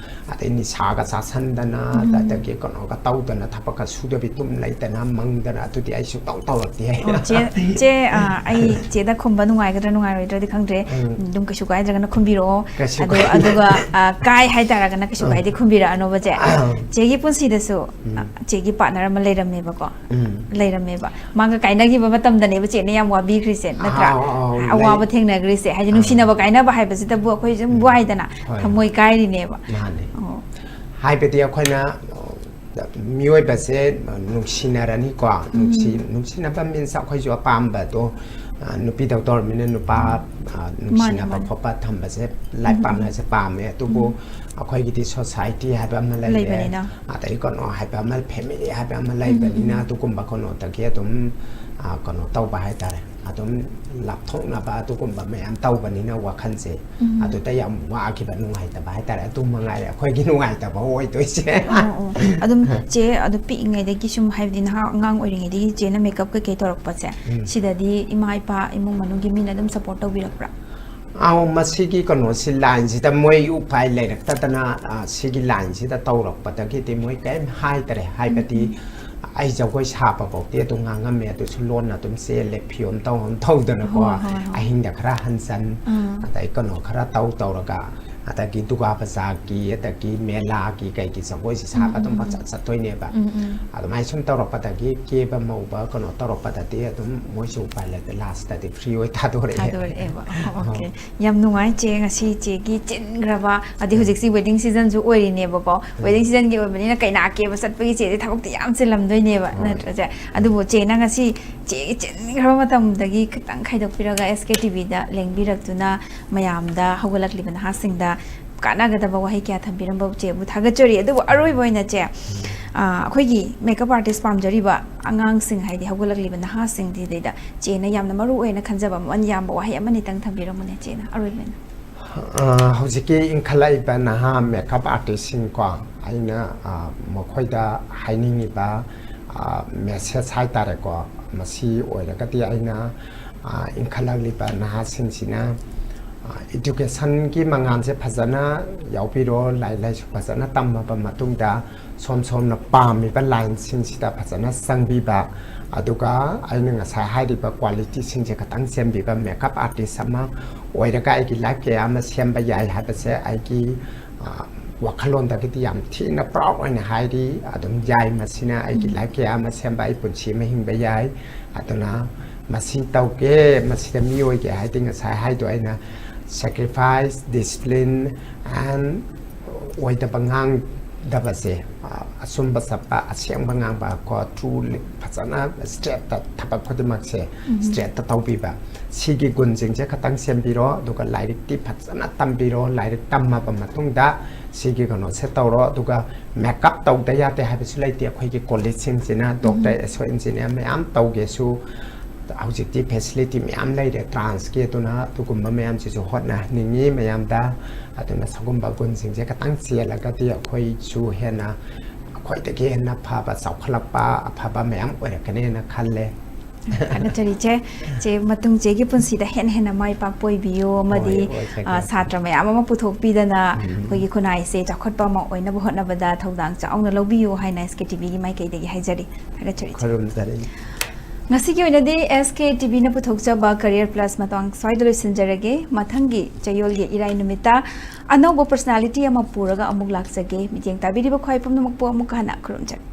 ꯑꯗꯩ ꯅꯤꯁꯥꯒ ꯆꯥꯁꯟꯗꯅ, ꯎꯝ. ꯑꯗꯒꯤ ꯀꯩꯅꯣꯒ ꯇꯧꯗꯅ, ꯊꯕꯛꯀ ꯁꯨꯗꯕꯤ ꯇꯨꯝ ꯂꯩꯇꯅ, ꯃꯪꯗꯅ, ꯑꯗꯨꯗꯤ ꯑꯩ ꯁꯨꯛꯇꯧ ꯇꯧꯔꯛꯇꯦ꯫ ꯑꯣ, ꯆꯦ, ꯆꯦ, ꯑ, ꯑꯩ ꯆꯦꯗ ꯈꯨꯝꯕ ꯅꯨꯡꯉꯥꯏꯒꯗ꯭ꯔꯥ ꯅꯨꯡꯉꯥꯏꯔꯣꯏꯗ꯭ꯔꯗꯤ ꯈꯪꯗ꯭ꯔꯦ꯫ ꯎꯝ. ꯑꯗꯨꯝ ꯀꯩꯁꯨ ꯀꯥꯏꯗ꯭ꯔꯒꯅ ꯈꯨꯝꯕꯤꯔꯛꯑꯣ꯫ ꯀꯩꯁꯨ ꯑꯗꯨ, ꯀꯥꯏꯗꯦ꯫ ꯑꯗꯨꯒ, ꯑ, ꯀꯥꯏ ꯍꯥꯏꯇꯥꯔꯒꯅ ꯀꯩꯁꯨ ꯎꯝ. ꯀꯥꯏꯗꯦ, ꯈꯨꯝꯕꯤꯔꯛꯑꯅꯣꯕ, ꯆꯦ꯫ ꯎꯝ. ꯆꯦꯒꯤ ꯄꯨꯟꯁꯤꯗꯁꯨ, ꯎꯝ. ꯑ, ꯆꯦꯒꯤ ꯄꯥꯔꯠꯅꯔ ꯑꯃ ꯂꯩꯔꯝꯃꯦꯕꯀꯣ꯫ ꯎꯝ. ꯂꯩꯔꯝꯃꯦꯕ꯫ ꯃꯥꯒ ꯀꯥꯏꯅꯈꯤꯕ ꯃꯇꯝꯗꯅꯦꯕ ꯆꯦꯅ ꯌꯥꯝ ꯋꯥꯕꯤꯈ꯭ꯔꯤꯁꯦ, ꯅꯠꯇ꯭ꯔꯥ? ꯑꯥꯎ, ꯑꯥꯎ, ꯑꯋꯥꯕ ꯂꯩ꯫ ꯊꯦꯡꯅꯈ꯭ꯔꯤꯁꯦ꯫ ꯍꯥꯏꯗꯤ ꯑꯥ. ꯅꯨꯡꯁꯤꯅꯕ ꯀꯥꯏꯅꯕ ꯍꯥꯏꯕꯁꯤꯗꯕꯨ ꯑꯩꯈꯣꯏꯁꯨ ꯑꯗꯨꯝ ꯎꯝ. ꯋꯥꯏꯗꯅ, ꯍꯣꯏ. ꯊꯃꯣꯏ ꯀꯥꯏꯔꯤꯅꯦꯕ꯫ ꯃꯥꯅꯦ꯫ ꯑꯣ. ꯍꯥꯏꯕꯗꯤ ꯑꯩꯈꯣꯏꯅ, ꯑ, ꯃꯤꯑꯣꯏꯕꯁꯦ, ꯑ, ꯅꯨꯡꯁꯤꯅꯔꯅꯤꯀꯣ꯫ ꯅꯨꯡꯁꯤ-, ꯎꯝ. ꯅꯨꯡꯁꯤꯅꯕ means ꯑꯩꯈꯣꯏꯁꯨ ꯑꯄꯥꯝꯕꯗꯣ, ꯑ, ꯅꯨꯄꯤꯗꯧ ꯇꯧꯔꯕꯅꯤꯅ ꯅꯨꯄꯥ, ꯑ, ꯅꯨꯡꯁꯤꯅꯕ ꯃꯥꯅꯦ. ꯈꯣꯠꯄ ꯊꯝꯕꯁꯦ, life ꯎꯝ. partnerꯁꯦ ꯄꯥꯝꯃꯦ꯫ ꯑꯗꯨꯕꯨ ꯎꯝ. ꯑꯩꯈꯣꯏꯒꯤꯗꯤ society ꯍꯥꯏꯕ ꯑꯃ ꯂꯩꯔꯦ, ꯂꯩꯕꯅꯤꯅ. ꯑꯗꯩ ꯀꯩꯅꯣ ꯍꯥꯏꯕ ꯑꯃ, family ꯍꯥꯏꯕ ꯑꯃ ꯂꯩꯕꯅꯤꯅ, ꯎꯝ. ꯑꯗꯨꯒꯨꯝꯕ ꯀꯩꯅꯣꯗꯒꯤ ꯑꯗꯨꯝ, ꯑ, ꯀꯩꯅꯣ ꯇꯧꯕ ꯍꯥꯏꯇꯥꯔꯦ, ꯑꯗꯨꯝ ꯂꯥꯞꯊꯣꯛꯅꯕ ꯑꯗꯨꯒꯨꯝꯕ ꯃꯌꯥꯝ ꯇꯧꯕꯅꯤꯅ ꯋꯥꯈꯜꯁꯦ, ꯎꯝ. ꯑꯗꯨꯗ ꯌꯥꯝ ꯋꯥꯈꯤꯕ, ꯅꯨꯡꯉꯥꯏꯇꯕ ꯍꯥꯏꯇꯥꯔꯦ꯫ ꯑꯗꯨ ꯃꯉꯥꯏꯔꯦ ꯑꯩꯈꯣꯏꯒꯤ ꯅꯨꯡꯉꯥꯏꯇꯕ ꯑꯣꯏꯗꯣꯏꯁꯦ꯫ ꯑꯣ, ꯑꯣ. ꯑꯗꯨꯝ ꯆꯦ, ꯑꯗꯨ ꯄꯤꯛꯏꯉꯩꯗꯒꯤ ꯁꯨꯝ, ꯍꯥꯏꯕꯗꯤ ꯅꯍꯥ ꯑꯉꯥꯡ ꯑꯣꯏꯔꯤꯉꯩꯗꯒꯤ ꯆꯦꯅ ꯃꯦꯀꯞ ꯀꯩꯀꯩ ꯇꯧꯔꯛꯄꯁꯦ, ꯎꯝ. ꯁꯤꯗꯗꯤ ꯏꯃꯥ ꯏꯄꯥ, ꯏꯃꯨꯡ ꯃꯅꯨꯡꯒꯤ ꯃꯤꯅ ꯑꯗꯨꯝ support ꯇꯧꯕꯤꯔꯛꯄ꯭ꯔꯥ? ꯑꯧ, ꯃꯁꯤꯒꯤ ꯀꯩꯅꯣꯁꯤ, lineꯁꯤꯗ ꯃꯣꯏ ꯎꯄꯥꯏ ꯂꯩꯔꯛꯇꯗꯅ, ꯑ, ꯁꯤꯒꯤ lineꯁꯤꯗ ꯇꯧꯔꯛꯄꯗꯒꯤꯗꯤ ꯃꯣꯏ ꯀꯔꯤꯝ ꯍꯥꯏꯗꯔꯦ꯫ ꯍꯥꯏꯕꯗꯤ ꯎꯝ, ꯑꯩ ꯖꯒꯣꯏ ꯁꯥꯕ ꯐꯥꯎꯗꯤ ꯑꯗꯨꯝ ꯉꯥꯡꯉꯝꯃꯦ, ꯑꯗꯨꯁꯨ ꯂꯣꯟꯅ ꯑꯗꯨꯝ ꯆꯦꯜꯂꯦ, ꯐꯤꯔꯣꯝ ꯇꯧ ꯇꯧꯗꯅꯀꯣ, ꯍꯣꯏ, ꯍꯣꯏ, ꯍꯣꯏ. ꯑꯍꯤꯡꯗ ꯈꯔ ꯍꯟꯖꯟ, ꯎꯝ. ꯑꯗꯩ ꯀꯩꯅꯣ ꯈꯔ ꯇꯧ ꯇꯧꯔꯒ, ꯑꯗꯒꯤ ꯗꯨꯔꯒꯥ ꯄꯨꯖꯥꯒꯤ, ꯑꯗꯒꯤ ꯃꯦꯂꯥꯒꯤ, ꯀꯩꯒꯤ ꯖꯒꯣꯏꯁꯤ ꯁꯥꯕ ꯑꯗꯨꯝ ꯄꯪꯆꯠ ꯆꯠꯇꯣꯏꯅꯦꯕ꯫ ꯎꯝ, ꯎꯝ꯫ ꯑꯗꯨꯃꯥꯏꯅ ꯁꯨꯝ ꯇꯧꯔꯛꯄꯗꯒꯤ ꯀꯦꯕ ꯃꯧꯕ ꯀꯩꯅꯣ ꯇꯧꯔꯛꯄꯗꯗꯤ ꯑꯗꯨꯝ ꯃꯣꯏꯁꯨ ꯎꯄꯥꯏ ꯂꯩꯇꯦ, ꯂꯥꯁꯇꯗꯤ ꯐ꯭ꯔꯤ ꯑꯣꯏ ꯊꯥꯗꯣꯔꯛꯑꯦ꯫ ꯊꯥꯗꯣꯔꯛꯑꯦꯕ꯫ ꯑꯣ, ꯑꯣꯀꯦ꯫ ꯌꯥꯝ ꯅꯨꯡꯉꯥꯏ ꯆꯦ, ꯉꯁꯤ ꯆꯦꯒꯤ ꯆꯤꯟꯈ꯭ꯔꯕ, ꯑꯗꯩ ꯍꯧꯖꯤꯛꯁꯤ ꯋꯦꯗꯤꯡ ꯁꯤꯖꯟꯁꯨ ꯑꯣꯏꯔꯤꯅꯦꯕꯀꯣ꯫ ꯋꯦꯗꯤꯡ ꯁꯤꯖꯟꯒꯤ ꯑꯣꯏꯕꯅꯤꯅ ꯀꯩꯅꯥ ꯀꯦꯕ ꯆꯠꯄꯒꯤ ꯆꯦꯁꯦ ꯊꯕꯛꯇꯤ ꯌꯥꯝ ꯆꯤꯜꯂꯝꯗꯣꯏꯅꯦꯕ, ꯍꯣꯏ꯫ ꯅꯠꯇ꯭ꯔ ꯆꯦ? ꯑꯗꯨꯕꯨ ꯆꯦꯅ ꯉꯁꯤ ꯆꯦꯒꯤ ꯆꯤꯟꯈ꯭ꯔꯕ ꯃꯇꯝꯗꯒꯤ ꯈꯤꯇꯪ ꯈꯥꯏꯗꯣꯛꯄꯤꯔꯒ ꯑꯦꯁ ꯀꯦ ꯇꯤ ꯚꯤꯗ ꯂꯦꯡꯕꯤꯔꯛꯇꯨꯅ ꯃꯌꯥꯝꯗ, ꯍꯧꯒꯠꯂꯛꯂꯤꯕ ꯅꯍꯥꯁꯤꯡꯗ ꯀꯥꯟꯅꯒꯗꯕ ꯋꯥꯍꯩ ꯀꯌꯥ ꯊꯝꯕꯤꯔꯝꯕ ꯆꯦꯕꯨ ꯊꯥꯒꯠꯆꯔꯤ꯫ ꯑꯗꯨꯕꯨ ꯑꯔꯣꯏꯕ ꯑꯣꯏꯅ ꯆꯦ, ꯑ, ꯑꯩꯈꯣꯏꯒꯤ ꯃꯦꯀꯞ ꯑꯥꯔꯇꯤꯁ ꯄꯥꯝꯖꯔꯤꯕ ꯑꯉꯥꯡꯁꯤꯡ, ꯍꯥꯏꯗꯤ ꯍꯧꯒꯠꯂꯛꯂꯤꯕ ꯅꯍꯥꯁꯤꯡꯁꯤꯗꯩꯗ ꯆꯦꯅ ꯌꯥꯝꯅ ꯃꯔꯨ ꯑꯣꯏꯅ ꯈꯟꯖꯕ ꯃꯃꯜ ꯌꯥꯝꯕ ꯋꯥꯍꯩ ꯑꯃꯅꯤꯇꯪ ꯊꯝꯕꯤꯔꯝꯃꯨꯅꯦ ꯆꯦꯅ ꯑꯔꯣꯏꯕ ꯑꯣꯏꯅ꯫ ꯑ, ꯍꯧꯖꯤꯛꯀꯤ ꯏꯟꯈꯠꯂꯛꯏꯕ ꯅꯍꯥ ꯃꯦꯀꯞ ꯑꯥꯔꯇꯤꯁꯁꯤꯡꯀꯣ, ꯑꯩꯅ, ꯑ, ꯃꯈꯣꯏꯗ ꯍꯥꯏꯅꯤꯡꯉꯤꯕ, ꯑ, ꯃꯦꯁꯦꯖ ꯍꯥꯏꯇꯥꯔꯦꯀꯣ, ꯃꯁꯤ ꯑꯣꯏꯔꯒꯗꯤ ꯑꯩꯅ, ꯑ, ꯏꯟꯈꯠꯂꯛꯂꯤꯕ ꯅꯍꯥꯁꯤꯡꯁꯤꯅ, ꯑ, ꯏꯗꯨꯀꯦꯁꯟꯒꯤ ꯃꯉꯥꯜꯁꯦ ꯐꯖꯅ ꯌꯥꯎꯕꯤꯔꯣ, ꯂꯥꯏꯔꯤꯛ ꯂꯥꯏꯁꯨ ꯐꯖꯅ ꯇꯝꯃꯕ ꯃꯇꯨꯡꯗ ꯁꯣꯝ ꯁꯣꯝꯅ ꯄꯥꯝꯃꯤꯕ ꯂꯥꯏꯟꯁꯤꯡꯁꯤꯗ ꯐꯖꯅ ꯆꯪꯕꯤꯕ, ꯑꯗꯨꯒ ꯑꯩꯅ ꯉꯁꯥꯏ ꯍꯥꯏꯔꯤꯕ ꯀ꯭ꯋꯥꯂꯤꯇꯤꯁꯤꯡꯁꯦ ꯈꯇꯪ ꯆꯦꯟꯕꯤꯕ ꯃꯦꯀꯞ ꯑꯥꯔꯇꯤꯁ ꯑꯃ ꯑꯣꯏꯔꯒ ꯑꯩꯒꯤ ꯂꯥꯏꯐ ꯀꯌꯥ ꯑꯃ ꯁꯦꯝꯕ ꯌꯥꯏ ꯍꯥꯏꯕꯁꯦ ꯑꯩꯒꯤ, ꯑ, ꯋꯥꯈꯜꯂꯣꯟꯗꯒꯤꯗꯤ ꯌꯥꯝ ꯊꯤꯅ ꯄ꯭ꯔꯥꯎꯗ ꯑꯣꯏꯅ ꯍꯥꯏꯔꯤ꯫ ꯑꯗꯨꯝ ꯌꯥꯏ, ꯃꯁꯤꯅ ꯑꯩꯒꯤ ꯂꯥꯏꯐ ꯀꯌꯥ ꯑꯃ ꯁꯦꯝꯕ, ꯑꯩ ꯄꯨꯟꯁꯤ ꯑꯃ ꯍꯤꯡꯕ ꯌꯥꯏ꯫ ꯑꯗꯨꯅ ꯃꯁꯤ ꯇꯧꯒꯦ, ꯃꯁꯤꯗ ꯃꯤ ꯑꯣꯏꯒꯦ ꯍꯥꯏꯗꯤ ꯉꯁꯥꯏ ꯍꯥꯏꯗꯣ ꯑꯩꯅ ꯁꯦꯀ꯭ꯔꯤꯐꯥꯏꯁ, ꯗꯤꯁꯤꯄ꯭ꯂꯤꯟ ꯑꯦꯟ ꯑꯣꯏꯗꯕ ꯉꯥꯡꯗꯕꯁꯦ, ꯑ, ꯑꯆꯨꯝꯕ ꯆꯠꯄ, ꯑꯁꯦꯡꯕ ꯉꯥꯡꯕ ꯀꯣ, ꯇ꯭ꯔꯨ ꯐꯖꯅ ꯏꯁꯇ꯭ꯔꯦꯠꯇ ꯊꯕꯛ ꯈꯨꯗꯤꯡꯃꯛꯁꯦ ꯏꯁꯇ꯭ꯔꯦꯠꯇ ꯇꯧꯕꯤꯕ, ꯁꯤꯒꯤ ꯒꯨꯟꯁꯤꯡꯁꯦ ꯈꯇꯪ ꯁꯦꯝꯕꯤꯔꯣ꯫ ꯑꯗꯨꯒ ꯂꯥꯏꯔꯤꯛꯇꯤ ꯐꯖꯅ ꯇꯝꯕꯤꯔꯣ, ꯂꯥꯏꯔꯤꯛ ꯇꯝꯃꯕ ꯃꯇꯨꯡꯗ ꯁꯤꯒꯤ ꯀꯩꯅꯣꯁꯦ ꯇꯧꯔꯣ꯫ ꯑꯗꯨꯒ ꯃꯦꯀꯞ ꯇꯧꯗ ꯌꯥꯗꯦ ꯍꯥꯏꯕꯁꯨ ꯂꯩꯇꯦ꯫ ꯑꯩꯈꯣꯏꯒꯤ ꯀꯣꯂꯦꯖꯁꯤꯡꯁꯤꯅ ꯗꯣꯛꯇꯔ, ꯑꯦꯁꯣ ꯏꯟꯖꯤꯅꯤꯌꯥꯔ ꯃꯌꯥꯝ ꯇꯧꯒꯦꯁꯨ ꯍꯧꯖꯤꯛꯇꯤ ꯐꯦꯁꯤꯂꯤꯇꯤ ꯃꯌꯥꯝ ꯂꯩꯔꯦ ꯇ꯭ꯔꯥꯟꯁꯀꯤ, ꯑꯗꯨꯅ ꯑꯗꯨꯒꯨꯝꯕ ꯃꯌꯥꯝꯁꯤꯁꯨ ꯍꯣꯠꯅꯍꯟꯅꯤꯡꯉꯤ ꯃꯌꯥꯝꯗ꯫ ꯑꯗꯨꯅ ꯁꯤꯒꯨꯝꯕ ꯒꯨꯟꯁꯤꯡꯁꯦ ꯈꯇꯪ ꯆꯦꯜꯂꯒꯗꯤ ꯑꯩꯈꯣꯏꯁꯨ ꯍꯦꯟꯅ, ꯑꯩꯈꯣꯏꯗꯒꯤ ꯍꯦꯟꯅ ꯐꯕ, ꯆꯥꯎꯈꯠꯂꯛꯄ, ꯑꯐꯕ ꯃꯌꯥꯝ ꯑꯣꯏꯔꯛꯀꯅꯦꯅ ꯈꯜꯂꯦ꯫ ꯊꯥꯒꯠꯆꯔꯤ ꯆꯦ꯫ ꯆꯦ, ꯃꯇꯨꯡ ꯆꯦꯒꯤ ꯄꯨꯟꯁꯤꯗ ꯍꯦꯟꯅ ꯍꯦꯟꯅ ꯃꯥꯏ ꯄꯥꯛꯄ ꯑꯣꯏꯕꯤꯌꯨ ꯑꯃꯗꯤ, ꯍꯣꯏ, ꯑꯣꯏꯖꯒꯦ꯫ ꯑ, ꯁꯥꯇ꯭ꯔ ꯃꯌꯥꯝ ꯑꯃ ꯄꯨꯊꯣꯛꯄꯤꯗꯅ ꯎꯝ꯫ ꯑꯩꯈꯣꯏꯒꯤ ꯈꯨꯟꯅꯥꯏꯁꯦ ꯆꯥꯎꯈꯠꯄ ꯑꯃ ꯑꯣꯏꯅꯕ ꯍꯣꯠꯅꯕꯗ ꯊꯧꯗꯥꯡ ꯆꯥꯎꯅ ꯂꯧꯕꯤꯌꯨ ꯍꯥꯏꯅ ꯑꯦꯁ ꯀꯦ ꯇꯤ ꯚꯤꯒꯤ ꯃꯥꯏꯀꯩꯗꯒꯤ ꯍꯥꯏꯖꯔꯤ꯫ ꯊꯥꯒꯠꯆꯔꯤ ꯆꯦ꯫ ꯈꯨꯔꯨꯝꯖꯔꯤ꯫ ꯉꯁꯤꯒꯤ ꯑꯣꯏꯅꯗꯤ ꯑꯦꯁ ꯀꯦ ꯇꯤ ꯚꯤꯅ ꯄꯨꯊꯣꯛꯆꯕ ꯀꯔꯤꯌꯔ ꯄ꯭ꯂꯁ ꯃꯇꯥꯡ ꯁ꯭ꯋꯥꯏꯗ ꯂꯣꯏꯁꯤꯟꯖꯔꯒꯦ꯫ ꯃꯊꯪꯒꯤ ꯆꯌꯣꯜꯒꯤ ꯏꯔꯥꯏ ꯅꯨꯃꯤꯠꯇ ꯑꯅꯧꯕ ꯄꯔꯁꯣꯅꯥꯂꯤꯇꯤ ꯑꯃ ꯄꯨꯔꯒ ꯑꯃꯨꯛ ꯂꯥꯛꯆꯒꯦ꯫ ꯃꯤꯠꯌꯦꯡ ꯇꯥꯕꯤꯔꯤꯕ ꯈ꯭ꯋꯥꯏ ꯄꯨꯝꯅꯃꯛꯄꯨ ꯑꯃꯨꯛ ꯍꯟꯅ ꯈꯨꯔꯨꯝꯖꯔꯤ꯫